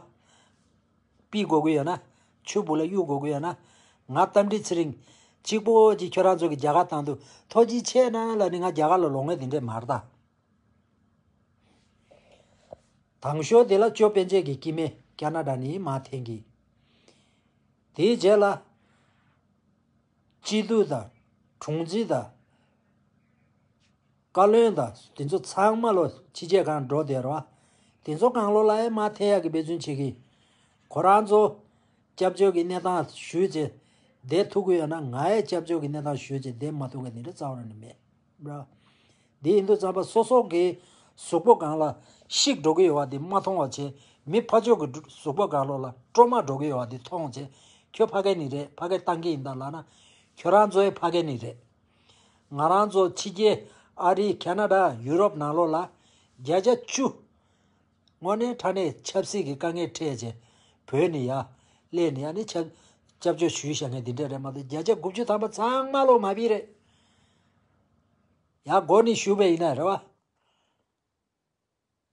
པི་དགོས་ཀྱི་ཡོད་ན། ཆུ་བུ་ལ་གཡུག་དགོས་ཀྱི་ཡོད་ན། ང་རྟ་མགྲིན་ཚེ་རིང་། གཅིག་པོ་གཅིག་ཁྱོད་རང་ཚོ་གི་རྒྱ་གར་དང་དུ་ཐོ་ཅི་ཆེ་ན་ལ་ནི་ང་རྒྱ་གར་ལ་ལོག་ངེས་དེ་འདྲས་མ་རེད་ད། དང་ཤོས་དེ་ལ་ཅོ་པན་ཅེ་གི་སྐྱེ་དམན་ཁ་ན་ཌ་ནས་མར་འཐེན་གི། དེའི་རྗེས་ལ། སྐྱིད་སྡུག་དང་། དྲུང་འཚོ་དང་། བཀའ་བློན་དང་དེ་ཚོ་ཚང་མ་ལོ་ཕྱི་རྒྱལ་ཁག་འགྲོ་བསྡད་རོ། དེ་ཚོ་གང་ལོ་ལ་ཡང་མར་འཐེན་ཡག་གི་འབད་བརྩོན་བྱེད་ཀྱི། ཁོ་རང་ཚོ་སྐྱབས་བཅོལ་གྱི་གནས་སྟངས་ཞུས་བྱས་བསྡད་ཐུབ་ཀྱི་ཡོད་ན། ང་ཡང་སྐྱབས་བཅོལ་གྱི་གནས་སྟངས་ཞུས་བྱས་བསྡད་མ་ཐུབ་མཁན་དེ་འདྲ་རྩ་བ་རང་ནས་མེད། འདི་ཡིན་དུས་ཙམ་པ་སོ་སོ་གི་གཟུགས་པོ་སྒང་ལ་ཤིག་འགྲོ་གི་ཡོད་པ་འདི་མ་མཐོང་བ་བྱས། མི་ཕར་ཕྱོགས་ཀྱི་གཟུགས་པོ་སྒང་ལོགས་ལ་སྤྲོ་མ་འགྲོ་གི་ཡོད་པ་འདི་མཐོང་བྱས། ཁྱོད་ཕ་གི་ནས་རེད། ཕ་གི་བཏང་གི་ཡིན་ད་ལབ་ན། ཁྱོད་རང་ཚོའི་ཕ་གི་ནས་རེད། ང་རང་ཚོ་ཕྱི་རྒྱལ་ཨ་རི་ཁ་ན་ཌ་ཡུ་རོབ་ནང་ལོགས་ལ་བརྒྱ་ཆ་བཅུ། དངོས་གནས་དྲང་གནས་ཆབ་སྲིད་ཀྱི་དཀའ་ངལ་འཕྲད་བྱས་བོད་ནས་ཡར་སླེབས་ནས་ཨ་ནི་ཆབ་སྐྱབས་བཅོལ་ཞུས་བཞག་མཁན་འདི་འདྲ་རེད་མ་གཏོགས་བརྒྱ་ཆ་དགུ་བཅུ་ཐམ་པ་ཚང་མ་ལོ་མ་བིན་རེད། ཡར་འགོ་ནས་ཞུས་པ་ཡིན་ན་རེད་བ།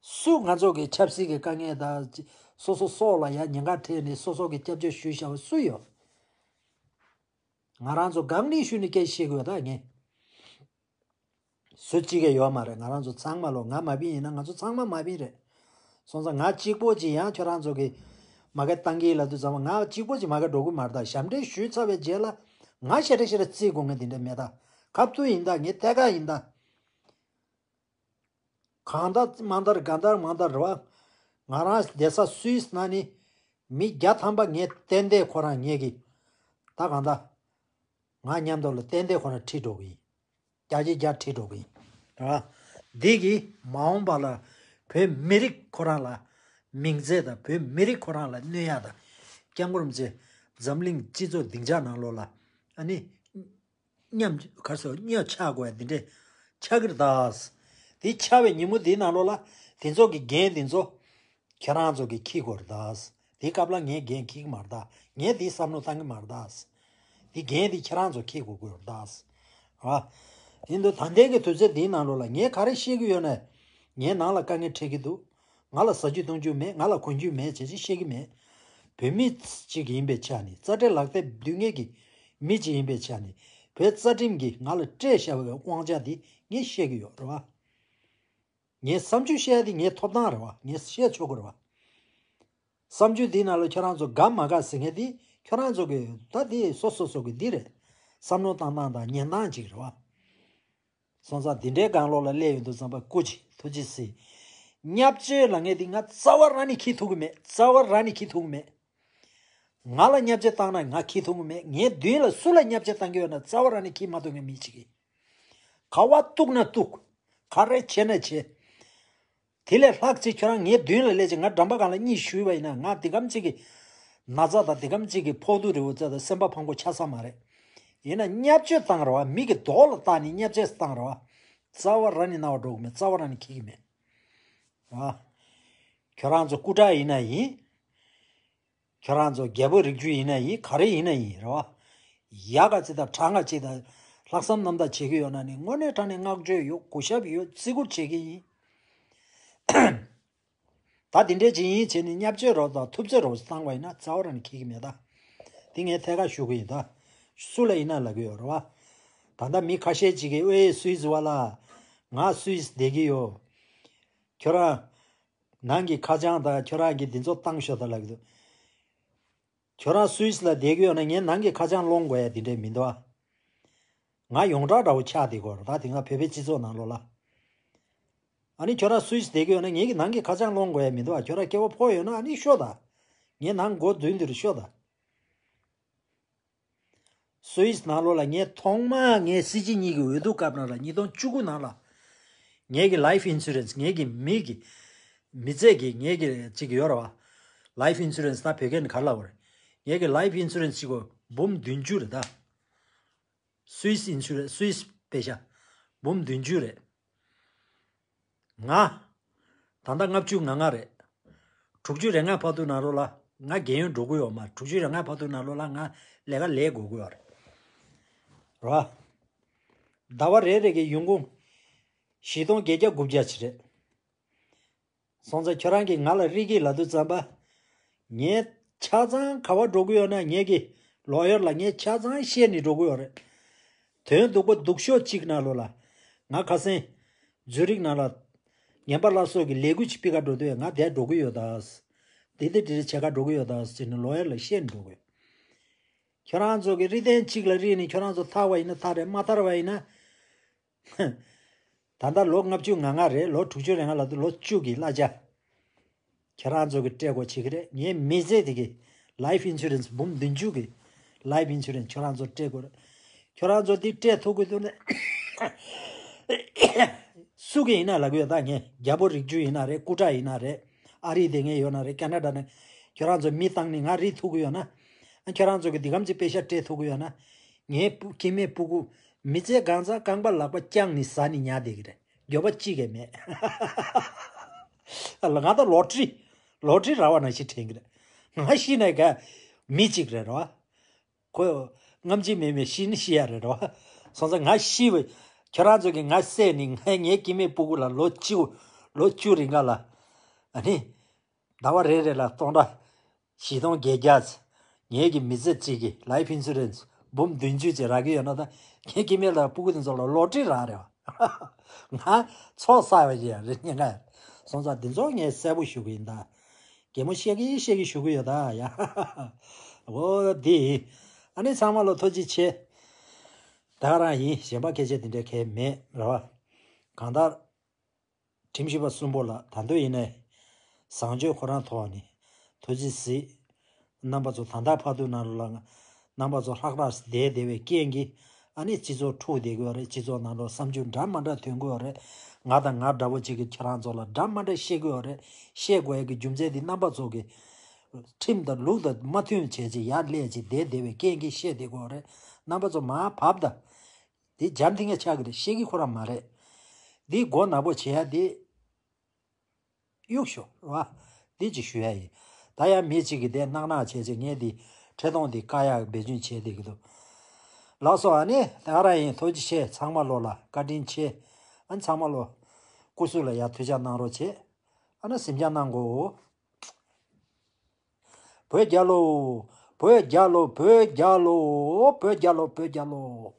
སུ་ང་ཚོ་གི་ཆབ་སྲིད་ཀྱི་དཀའ་ངལ་དང་སོ་སོ་སྲོག་ལ་ཡང་ཉེན་ཁ་འཕྲད་ནས་སོ་སོ་གི་སྐྱབས་བཅོལ་ཞུས་བཞག་པ་སུ་ཡོད། ང་རང་ཚོ་གང་ནས་ཞུས་ནས་སྐད་ཆ་བཤད་དགོས་ད་ངས། སུ་གཅིག་གིས་ཡོད་མ་རེད། ང་རང་ཚོ་ཚང་མ་ལོ་ང་མ་བིན་ཡིན་ན་ང་ཚོ་ཚང་མ་མ་བིན་རེད། སོང་ཙང་ང་གཅིག་པོ་གཅིག་ཡང་ཁྱོད་རང་ཚོ་གི་མ་གི་བཏང་གི་ལབ་དུས་ཙམ་པ་ང་གཅིག་པོ་གཅིག་མ་གི་འགྲོ་གི་མ་རེད་ད། ཞབས་འདྲེན་ཞུས་ཚར་བའི་རྗེས་ལ་ང་ཞེ་དྲག་ཞེ་དྲག་བརྩི་དགོས་ངེས་དེ་འདྲ་མེད་ད། ཁ་ཐུག་ཡིན་ད། ངས་ཐད་ཀ་ཡིན་ད། གང་ལྟར་མ་ལྟར་གང་ལྟར་མ་ལྟར་རེད་བ། ང་རང་བསྡད་ས་སུད་སི་ནང་ནས་མི་བརྒྱ་ཐམ་པ་ངས་ཏན་ཏན་ཁོ་རང་ངེད་ཀྱི་ད་གང་ལྟར་ང་མཉམ་དུ་ལ་ཏན་ཏན་ཁོ་རང་ཁྲིད་འགྲོ་གི་ཡིན། བརྒྱ་ཆ་བརྒྱ་ཁྲིད་འགྲོ་གི་ཡིན། རེད་བ། འདི་གིས་མ་འོངས་པ་ལ་བོད་མི་རིགས་ཁོ་རང་ལ་མིང་ཚད་དང་བོད་མི་རིགས་ཁོ་རང་ལ་གནོད་ཡ་དང་། སྐྱབས་མགོན་རིན་པོ་ཆེ་འཛམ་གླིང་སྤྱི་ཚོགས་སྡིངས་ཆ་ནང་ལོགས་ལ་ཨ་ནི། མཉམ་གར་སོགས་གཉོས་ཆགས་དགོས་ཡ་འདི་འདྲས་ཆགས་ཀྱི་རེད་ད། དེ་ཆགས་པའི་ཉིན་མོ་འདིའི་ནང་ལོགས་ལ་དེ་ཚོ་གི་འགན་དེ་ཚོ་ཁྱེད་རང་ཚོ་གིས་འཁྱེར་དགོས་རེད་ད། དེའི་སྐབས་ལ་ངས་འགན་འཁྱེར་གྱི་མ་རེད་ད། ངས་དེའི་བསམ་བློ་བཏང་གི་མ་རེད་ད། དེ་འགན་དེ་ཁྱེད་རང་ཚོ་འཁྱེར་དགོས་ཀྱི་རེད་ད། ཨ། ཡིན་དུས་ད་ལྟའི་གི་དུས་ཚོད་འདིའི་ནང་ལོགས་ལ་ངས་ག་རེ་བཤད་ཀྱི་ཡོད་ན། ངའི་ནང་ལ་དཀའ་ངལ་འཕྲད་ཀྱི་འདུག་ང་ལ་ཟ་རྒྱུ་འཐུང་རྒྱུ་མེད། ང་ལ་གོན་རྒྱུ་མེད་བྱས་ཅིག་བཤད་ཀྱི་མེད། བོད་མི་ཅིག་ཡིན་པའི་ཆ་ནས། རྩ་ཁྲིམས་ལག་དེབ་བསྡུ་མཁན་གྱི་མི་ཅིག་ཡིན་པའི་ཆ་ནས། བོད་རྩ་ཁྲིམས་ཀྱིས་ང་ལ་སྤྲད་བཞག་པའི་དབང་ཆ་འདི་ངས་བཤད་ཀྱི་ཡོད་རེད་བ། ངའི་བསམ་ཚུལ་བཤད་ཡ་འདི་ངའི་ཐོབ་ཐང་རེད་བ། ངས་བཤད་ཆོག་གི་རེད་བ། བསམ་ཚུལ་འདིའི་ནང་ལ་ཁྱོད་རང་ཚོ་དགའ་མ་དགའ་ཟེར་མཁན་འདི་ཁྱོད་རང་ཚོ་གི་ད་འདི་སོ་སོ་སོ་གི་འདི་རེད། བསམ་བློ་བཏང་སྟངས་དང་ཉན་སྟངས་ཅིག་རེད་བ། སོང་ཙང་འདི་འདྲའི་སྒང་ལོགས་ལ་སླེབས་ཡོང་དུས་ཙམ་པ་སྐུ་མཁྱེན་ཐུགས་རྗེ་གཟིགས། བརྙས་བཅོས་ལབ་མཁན་དེ་ང་རྩ་བ་རང་ནས་འཁྱེར་ཐུབ་ཀྱི་མེད། རྩ་བ་རང་ནས་འཁྱེར་ཐུབ་ཀྱི་མེད། ང་ལ་བརྙས་བཅོས་བཏང་ན་ང་འཁྱེར་ཐུབ་ཀྱི་མེད། ངའི་མདུན་ལ་སུ་ལ་བརྙས་བཅོས་བཏང་གི་ཡོད་ན་རྩ་བ་རང་ནས་འཁྱེར་མ་ཐུབ་མཁན་མི་གཅིག་གིས། ག་བ་གཏུག་ན་གཏུག། ག་རེ་བྱེད་ན་བྱེད། དེ་ལས་ལྷག་ཅིག་ཁྱོད་རང་ངའི་མདུན་ལ་སླེབས་ཅིག་ང་འགྲམ་པ་སྒང་ལ་གཉིད་ཞུས་པ་ཡིན་ན། ང་དེ་གམ་ཅིག་གི་ན་ཚ་དང་དེ་གམ་ཅིག་གི་ཕོག་ཐུག་རི་བོ་རྩེ་དང་སེམས་པ་ཕངས་པོ་ཆགས་ས་མ་རེད། ཡིན་ན་བརྙས་བཅོས་བཏང་ར་བ། མི་གི་རྡོག་ལ་བཏགས་ནས་བརྙས་བཅོས་བཏང་ར་བ། རྩ་བ་རང་ནས་རྣ་བ་འགྲོ་གི་མེད། རྩ་བ་རང་ནས་འཁྱེར་གི་མེད། ར་བ། ཁྱོད་རང་ཚོ་སྐུ་དྲག་ཡིན་ན་ཡིན། ཁྱོད་རང་ཚོ་རྒྱལ་པོ་རིགས་རྒྱུད་ཡིན་ན་ཡིན། ག་རེ་ཡིན་ན་ཡིན། རེད་བ། ཡག་ག་ཅིག་དང་དྲང་ག་ཅིག་དང་། ལྷག་བསམ་རྣམ་དག་བྱེད་ཀྱི་ཡོད་ན་ནི་དངོས་གནས་དྲང་གནས་བསྔགས་བརྗོད་ཡོད། གུས་ཞབས་ཡོད། བརྩི་བཀུར་བྱེད་ཀྱི་ཡིན། ད་དེ་འདྲས་ཅིག་ཡིན་བྱས་ནས་བརྙས་བཅོས་རོགས་དང་ཐུབ་ཚོད་རོགས་བཏང་བ་ཡིན་ན་རྩ་བ་རང་ནས་འཁྱེར་གྱི་མེད་ད། དེ་ངས་ཐད་ཀར་ཞུ་གི་ཡིན་ད། སུ་ལ་ཡིན་ན་ལབ་ཀྱི་ཡོད་རེད་བ། ད་ལྟ་མི་ཁ་ཤས་ཅིག་གིས་ཨོའེ་སུད་སི་བ་ལ། ང་སུད་སི་བསྡད་ཀྱི་ཡོད། ཁྱོད་རང་ནང་གི་ཁ་བྱང་དང་ཁྱོད་རང་གི་འདི་ཚོ་བཏང་ཤོག་ད་ལབ་ཀྱི་འདུག་ཁྱོད་རང་སུད་སི་ལ་བསྡད་ཀྱི་ཡོད་ན་ངས་ནང་གི་ཁ་བྱང་སློང་དགོས་ཡ་དེ་འདྲས་མི་འདུག་ཨ། ང་ཡོངས་གྲགས་འདྲ་བོ་ཆགས་བསྡད་ཀྱི་ཡོད་རེད་ད། དེ་སྔ་བོད་པའི་སྤྱི་ཚོགས་ནང་ལོགས་ལ། ཨ་ནི་ཁྱོད་རང་སུད་སི་བསྡད་ཀྱི་ཡོད་ན་ངེད་ཀྱི་ནང་གི་ཁ་བྱང་སློང་དགོས་ཡ་མི་འདུག་ཨ། ཁྱོད་རང་སྐྱེ་བ་ཕོག་ཡོད་ན་ཨ་ནི་ཤོག་ད། ངས་ནང་སྒོ་མདུན་དེར་ཤོག་ད། སུད་སི་ནང་ལོགས་ལ་ངས་ཐོག་མར་ངའི་སྲིད་སྤྱི་གཉིས་ཀྱི་འོས་བསྡུ་སྐབས་ནང་ལ་ཉིས་སྟོང་བཅུ་དགུ་ནང་ལ། ངེད་ཀྱི་life insurance། ངེད་ཀྱི་མི་གི་མི་ཚེ་གི་ངེད་ཀྱི་ཅིག་ཡོད་རེད་བ། life insurance ད་བོད་སྐད་ནས་ག་རེ་ལབ་དགོས་རེད། ངེད་ཀྱི་life insurance ཅིག་གོ་འབུམ་བདུན་ཅུ་རེད་ད། སུད་སི་ཨིན་ཤུ་རན་སི། སུད་སི་པེ་ཤ་འབུམ་བདུན་ཅུ་རེད། ང་ད་ལྟ་ལྔ་བཅུ་ང་ལྔ་རེད། དྲུག་ཅུ་རེ་ལྔ་བར་དུ་ནང་ལོགས་ལ་ང་རྒས་ཡོལ་འགྲོ་གི་ཡོད་མ། དྲུག་ཅུ་རེ་ལྔ་བར་དུ་ནང་ལོགས་ལ་ང་ལས་ཀ་ལས་དགོས་ཀྱི་ཡོད་རེད། ར། ཟླ་བ་རེ་རེ་གི་ཡོང་ཁུངས་བཞི་སྟོང་བརྒྱད་བརྒྱ་དགུ་བརྒྱ་ཅིག་རེད། སོང་ཙང་ཁྱོད་རང་གིས་ང་ལ་རིག་གི་ལབ་དུས་ཙམ་པ། ངས་ཆ་ཚང་ག་བ་འགྲོ་གི་ཡོད་ན་ངེད་ཀྱི་ལོ་ཡར་ལ་ངས་ཆ་ཚང་བཤད་ནས་འགྲོ་གི་ཡོད་རེད། དོན་སྡུག་པོ་སྡུག་ཤོས་གཅིག་ནང་ལོགས་ལ། ང་ཁ་སང་ཛུ་རིག་ནང་ལ་ངན་པ་སླར་གསོ་གི་ལས་འགུལ་ཅིག་སྤེལ་ག་འགྲོ་དུས་ང་དེར་འགྲོ་གི་ཡོད་ད། དེ་དེ་དེ་རེ་བྱེད་ག་འགྲོ་གི་ཡོད་ད་ཟེར་ནས་ལོ་ཡར་ལ་བཤད་ནས་འགྲོ་གི་ཡོད། ཁྱོད་རང་ཚོ་གི་རིགས་ལྡན་གཅིག་ལ་རིག་ནས་ཁྱོད་རང་ཚོ་ཐར་བ་ཡིན་ན་ཐར་རེད། མ་ཐར་བ་ཡིན་ན། ད་ལྟ་ལོ་ལྔ་བཅུ་ང་ལྔ་རེད། ལོ་དྲུག་ཅུ་རེ་ལྔ་ལ་དུ་ལོ་བཅུ་གི་གླ་ཆ། ཁྱེད་རང་ཚོ་གི་སྤྲད་དགོས་བྱེད་ཀྱི་རེད། ངའི་མི་ཚེ་དེ་གི་life insurance འབུམ་བདུན་ཅུ་གི་life insurance ཁྱོད་རང་ཚོ་སྤྲད་དགོས་རེད། ཁྱོད་རང་ཚོ་དེ་སྤྲད་ཐུབ་ཀྱི་འདུག་ན། སུ་གི་ཡིན་ན་ལབ་ཀྱི་ཡོད་ད། ངས་རྒྱལ་པོ་རིགས་རྒྱུད་ཡིན་ན་རེད། སྐུ་དྲག་ཡིན་ན་རེད། ཨ་རིའི་དེ་ངས་ཡོད་ན་རེད། ཁ་ན་ཌ་ནས་ཁྱོད་རང་ཚོ་མི་བཏང་ནས་ང་རིག་ཐུབ་ཀྱི་ཡོད་ན། ཨ་ཁྱོད་རང་ཚོ་གི་འདི་གམ་གྱི་པེ་ཤ་སྤྲད་ཐུབ་ཀྱི་ཡོད་ན། ངའི་སྐྱེ་དམན་སྤུ་གུ་མི་ཚེ་གང་ཚང་རྐང་པ་ལག་པ་བརྐྱངས་ནས་ཟ་ནས་ཉལ་བསྡད་ཀྱི་རེད། འགྱོད་པ་གཅིག་ཀྱང་མེད། ང་ད་ལོ་ཊ་རི། ལོ་ཊ་རི་རག་པ་ནང་བཞིན་དྲན་གྱི་རེད། ང་ཤི་ན་ག་མི་གཅིག་རེད་རོ། ཁོ་སྔ་ཕྱི་མེད་མེད་ཤི་ནི་ཤི་ཡ་རེད་རོ། སོང་ཙང་ང་ཤི་བའི་ཁྱོད་རང་ཚོ་གིས་ང་བསད་ནས་ང་ངའི་སྐྱེ་དམན་སྤུ་གུ་ལ་ལོ་བཅུ། ལོ་བཅུ་རིང་ག་ལ། ཨ་ནི། ཟླ་བ་རེ་རེ་ལ་སྟོང་ཕྲག་བཞི་སྟོང་བརྒྱད་བརྒྱ། ངེད་ཀྱི་མི་ཚེ་གཅིག་གི་life insurance འབུམ་བདུན་ཅུ་ཅིག་རག་གི་ཡོད་ན་ད། ངའི་སྐྱེ་དམན་ལ་སྤུ་གུ་དེ་ཚོ་ལ་ལོ་ཊ་རི་རག་རེད་བ། ང་ཚོགས་བསགས་པ་ཅིག་ཡང་རེད་སྙམ་ག། སོང་ཙང་འདི་ཚོ་ངས་གསལ་པོ་ཞུ་གི་ཡིན་ད། གད་མོ་བཤད་ཀྱི་བཤད་ཀྱི་ཞུ་གི་ཡོད་ད་ཡ། འོ་འདི་ཡིན། ཨ་ནི་ཚང་མ་ལ་ཐུགས་རྗེ་ཆེ། ད་ག་རང་ཡིན། གཞན་པ་སྐད་ཆ་འདི་འདྲ་གང་ཡང་མེད་རེད་བ། གང་ལྟར། ཁྲིམས་ཞིབ་པ་གསུམ་པོ་ལ་ད་དུང་ཡིན་ནའི། བཟང་སྤྱོད་ཁོ་རང་ཐོག་ནས་ཐུགས་རྗེ་གཟིགས། རྣམ་པ་ཚོ་ད་ལྟ་བར་དུ་ནང་ལོགས་ལ་རྣམ་པ་ཚོ་ལྷག་ལྷག་བསྡད་བསྡད་པའི་རྐྱེན་གྱིས་ཨ་ནི་སྤྱི་ཚོགས་འཁྲུག་བསྡད་ཀྱི་ཡོད་རེད། སྤྱི་ཚོགས་ནང་ལོགས་བསམ་ཚུལ་འདྲ་མ་འདྲ་ཐོན་གྱི་ཡོད་རེད། ང་དང་ང་འདྲ་བོ་གཅིག་གིས་ཁྱེད་རང་ཚོ་ལ་འདྲ་མ་འདྲ་བཤད་ཀྱི་ཡོད་རེད། བཤད་དགོས་ཡ་གི་རྒྱུ་མཚན་དེ་རྣམ་པ་ཚོ་གི་ཁྲིམས་དང་ལུགས་དང་མ་མཐུན་བྱས་ཅིག་ཡར་སླེབས་ཅིག་བསྡད་བསྡད་པའི་རྐྱེན་གྱིས་བཤད་བསྡད་ཀྱི་ཡོད་རེད། རྣམ་པ་ཚོ་མར་བབས་དང་། འདི་འཇམ་ཐིང་ངེ་ཆགས་ཀྱི་རེད། ཤེས་ཀྱི་ཁོ་རང་མ་རེད། འདི་མགོ་ནག་པོ་བྱེད་ཡ་འདི་གཡུག་ཞོག་ར། འདི་ཅིག་ཞུ་ཡ་ཡིན། ད་ཡང་མི་གཅིག་གིས་དེ་གནག་གནག་བྱས་བྱས་ངས་འདི་འཕྲེད་གཏོང་འདི་བཀག་ཡག་འབད་བརྩོན་བྱས་བསྡད་ཀྱི་འདུག་ལགས་སོ། ཨ་ནི་ད་ག་རང་ཡིན། ཐུགས་རྗེ་ཆེ། ཚང་མ་ལོ་ལ་བཀའ་དྲིན་ཆེ། ཨ་ནི་ཚང་མ་ལོ་སྐུ་གཟུགས་ལ་ཡ་ཐུགས་ཅག་གནང་རོགས་བྱེད། ཨ་ནི་སེམས་ཅག་གནང་གོ། བོད་རྒྱལ་ལོ། བོད་རྒྱལ་ལོ། བོད་རྒྱལ་ལོ། བོད་རྒྱལ་ལོ། བོད་རྒྱལ་ལོ།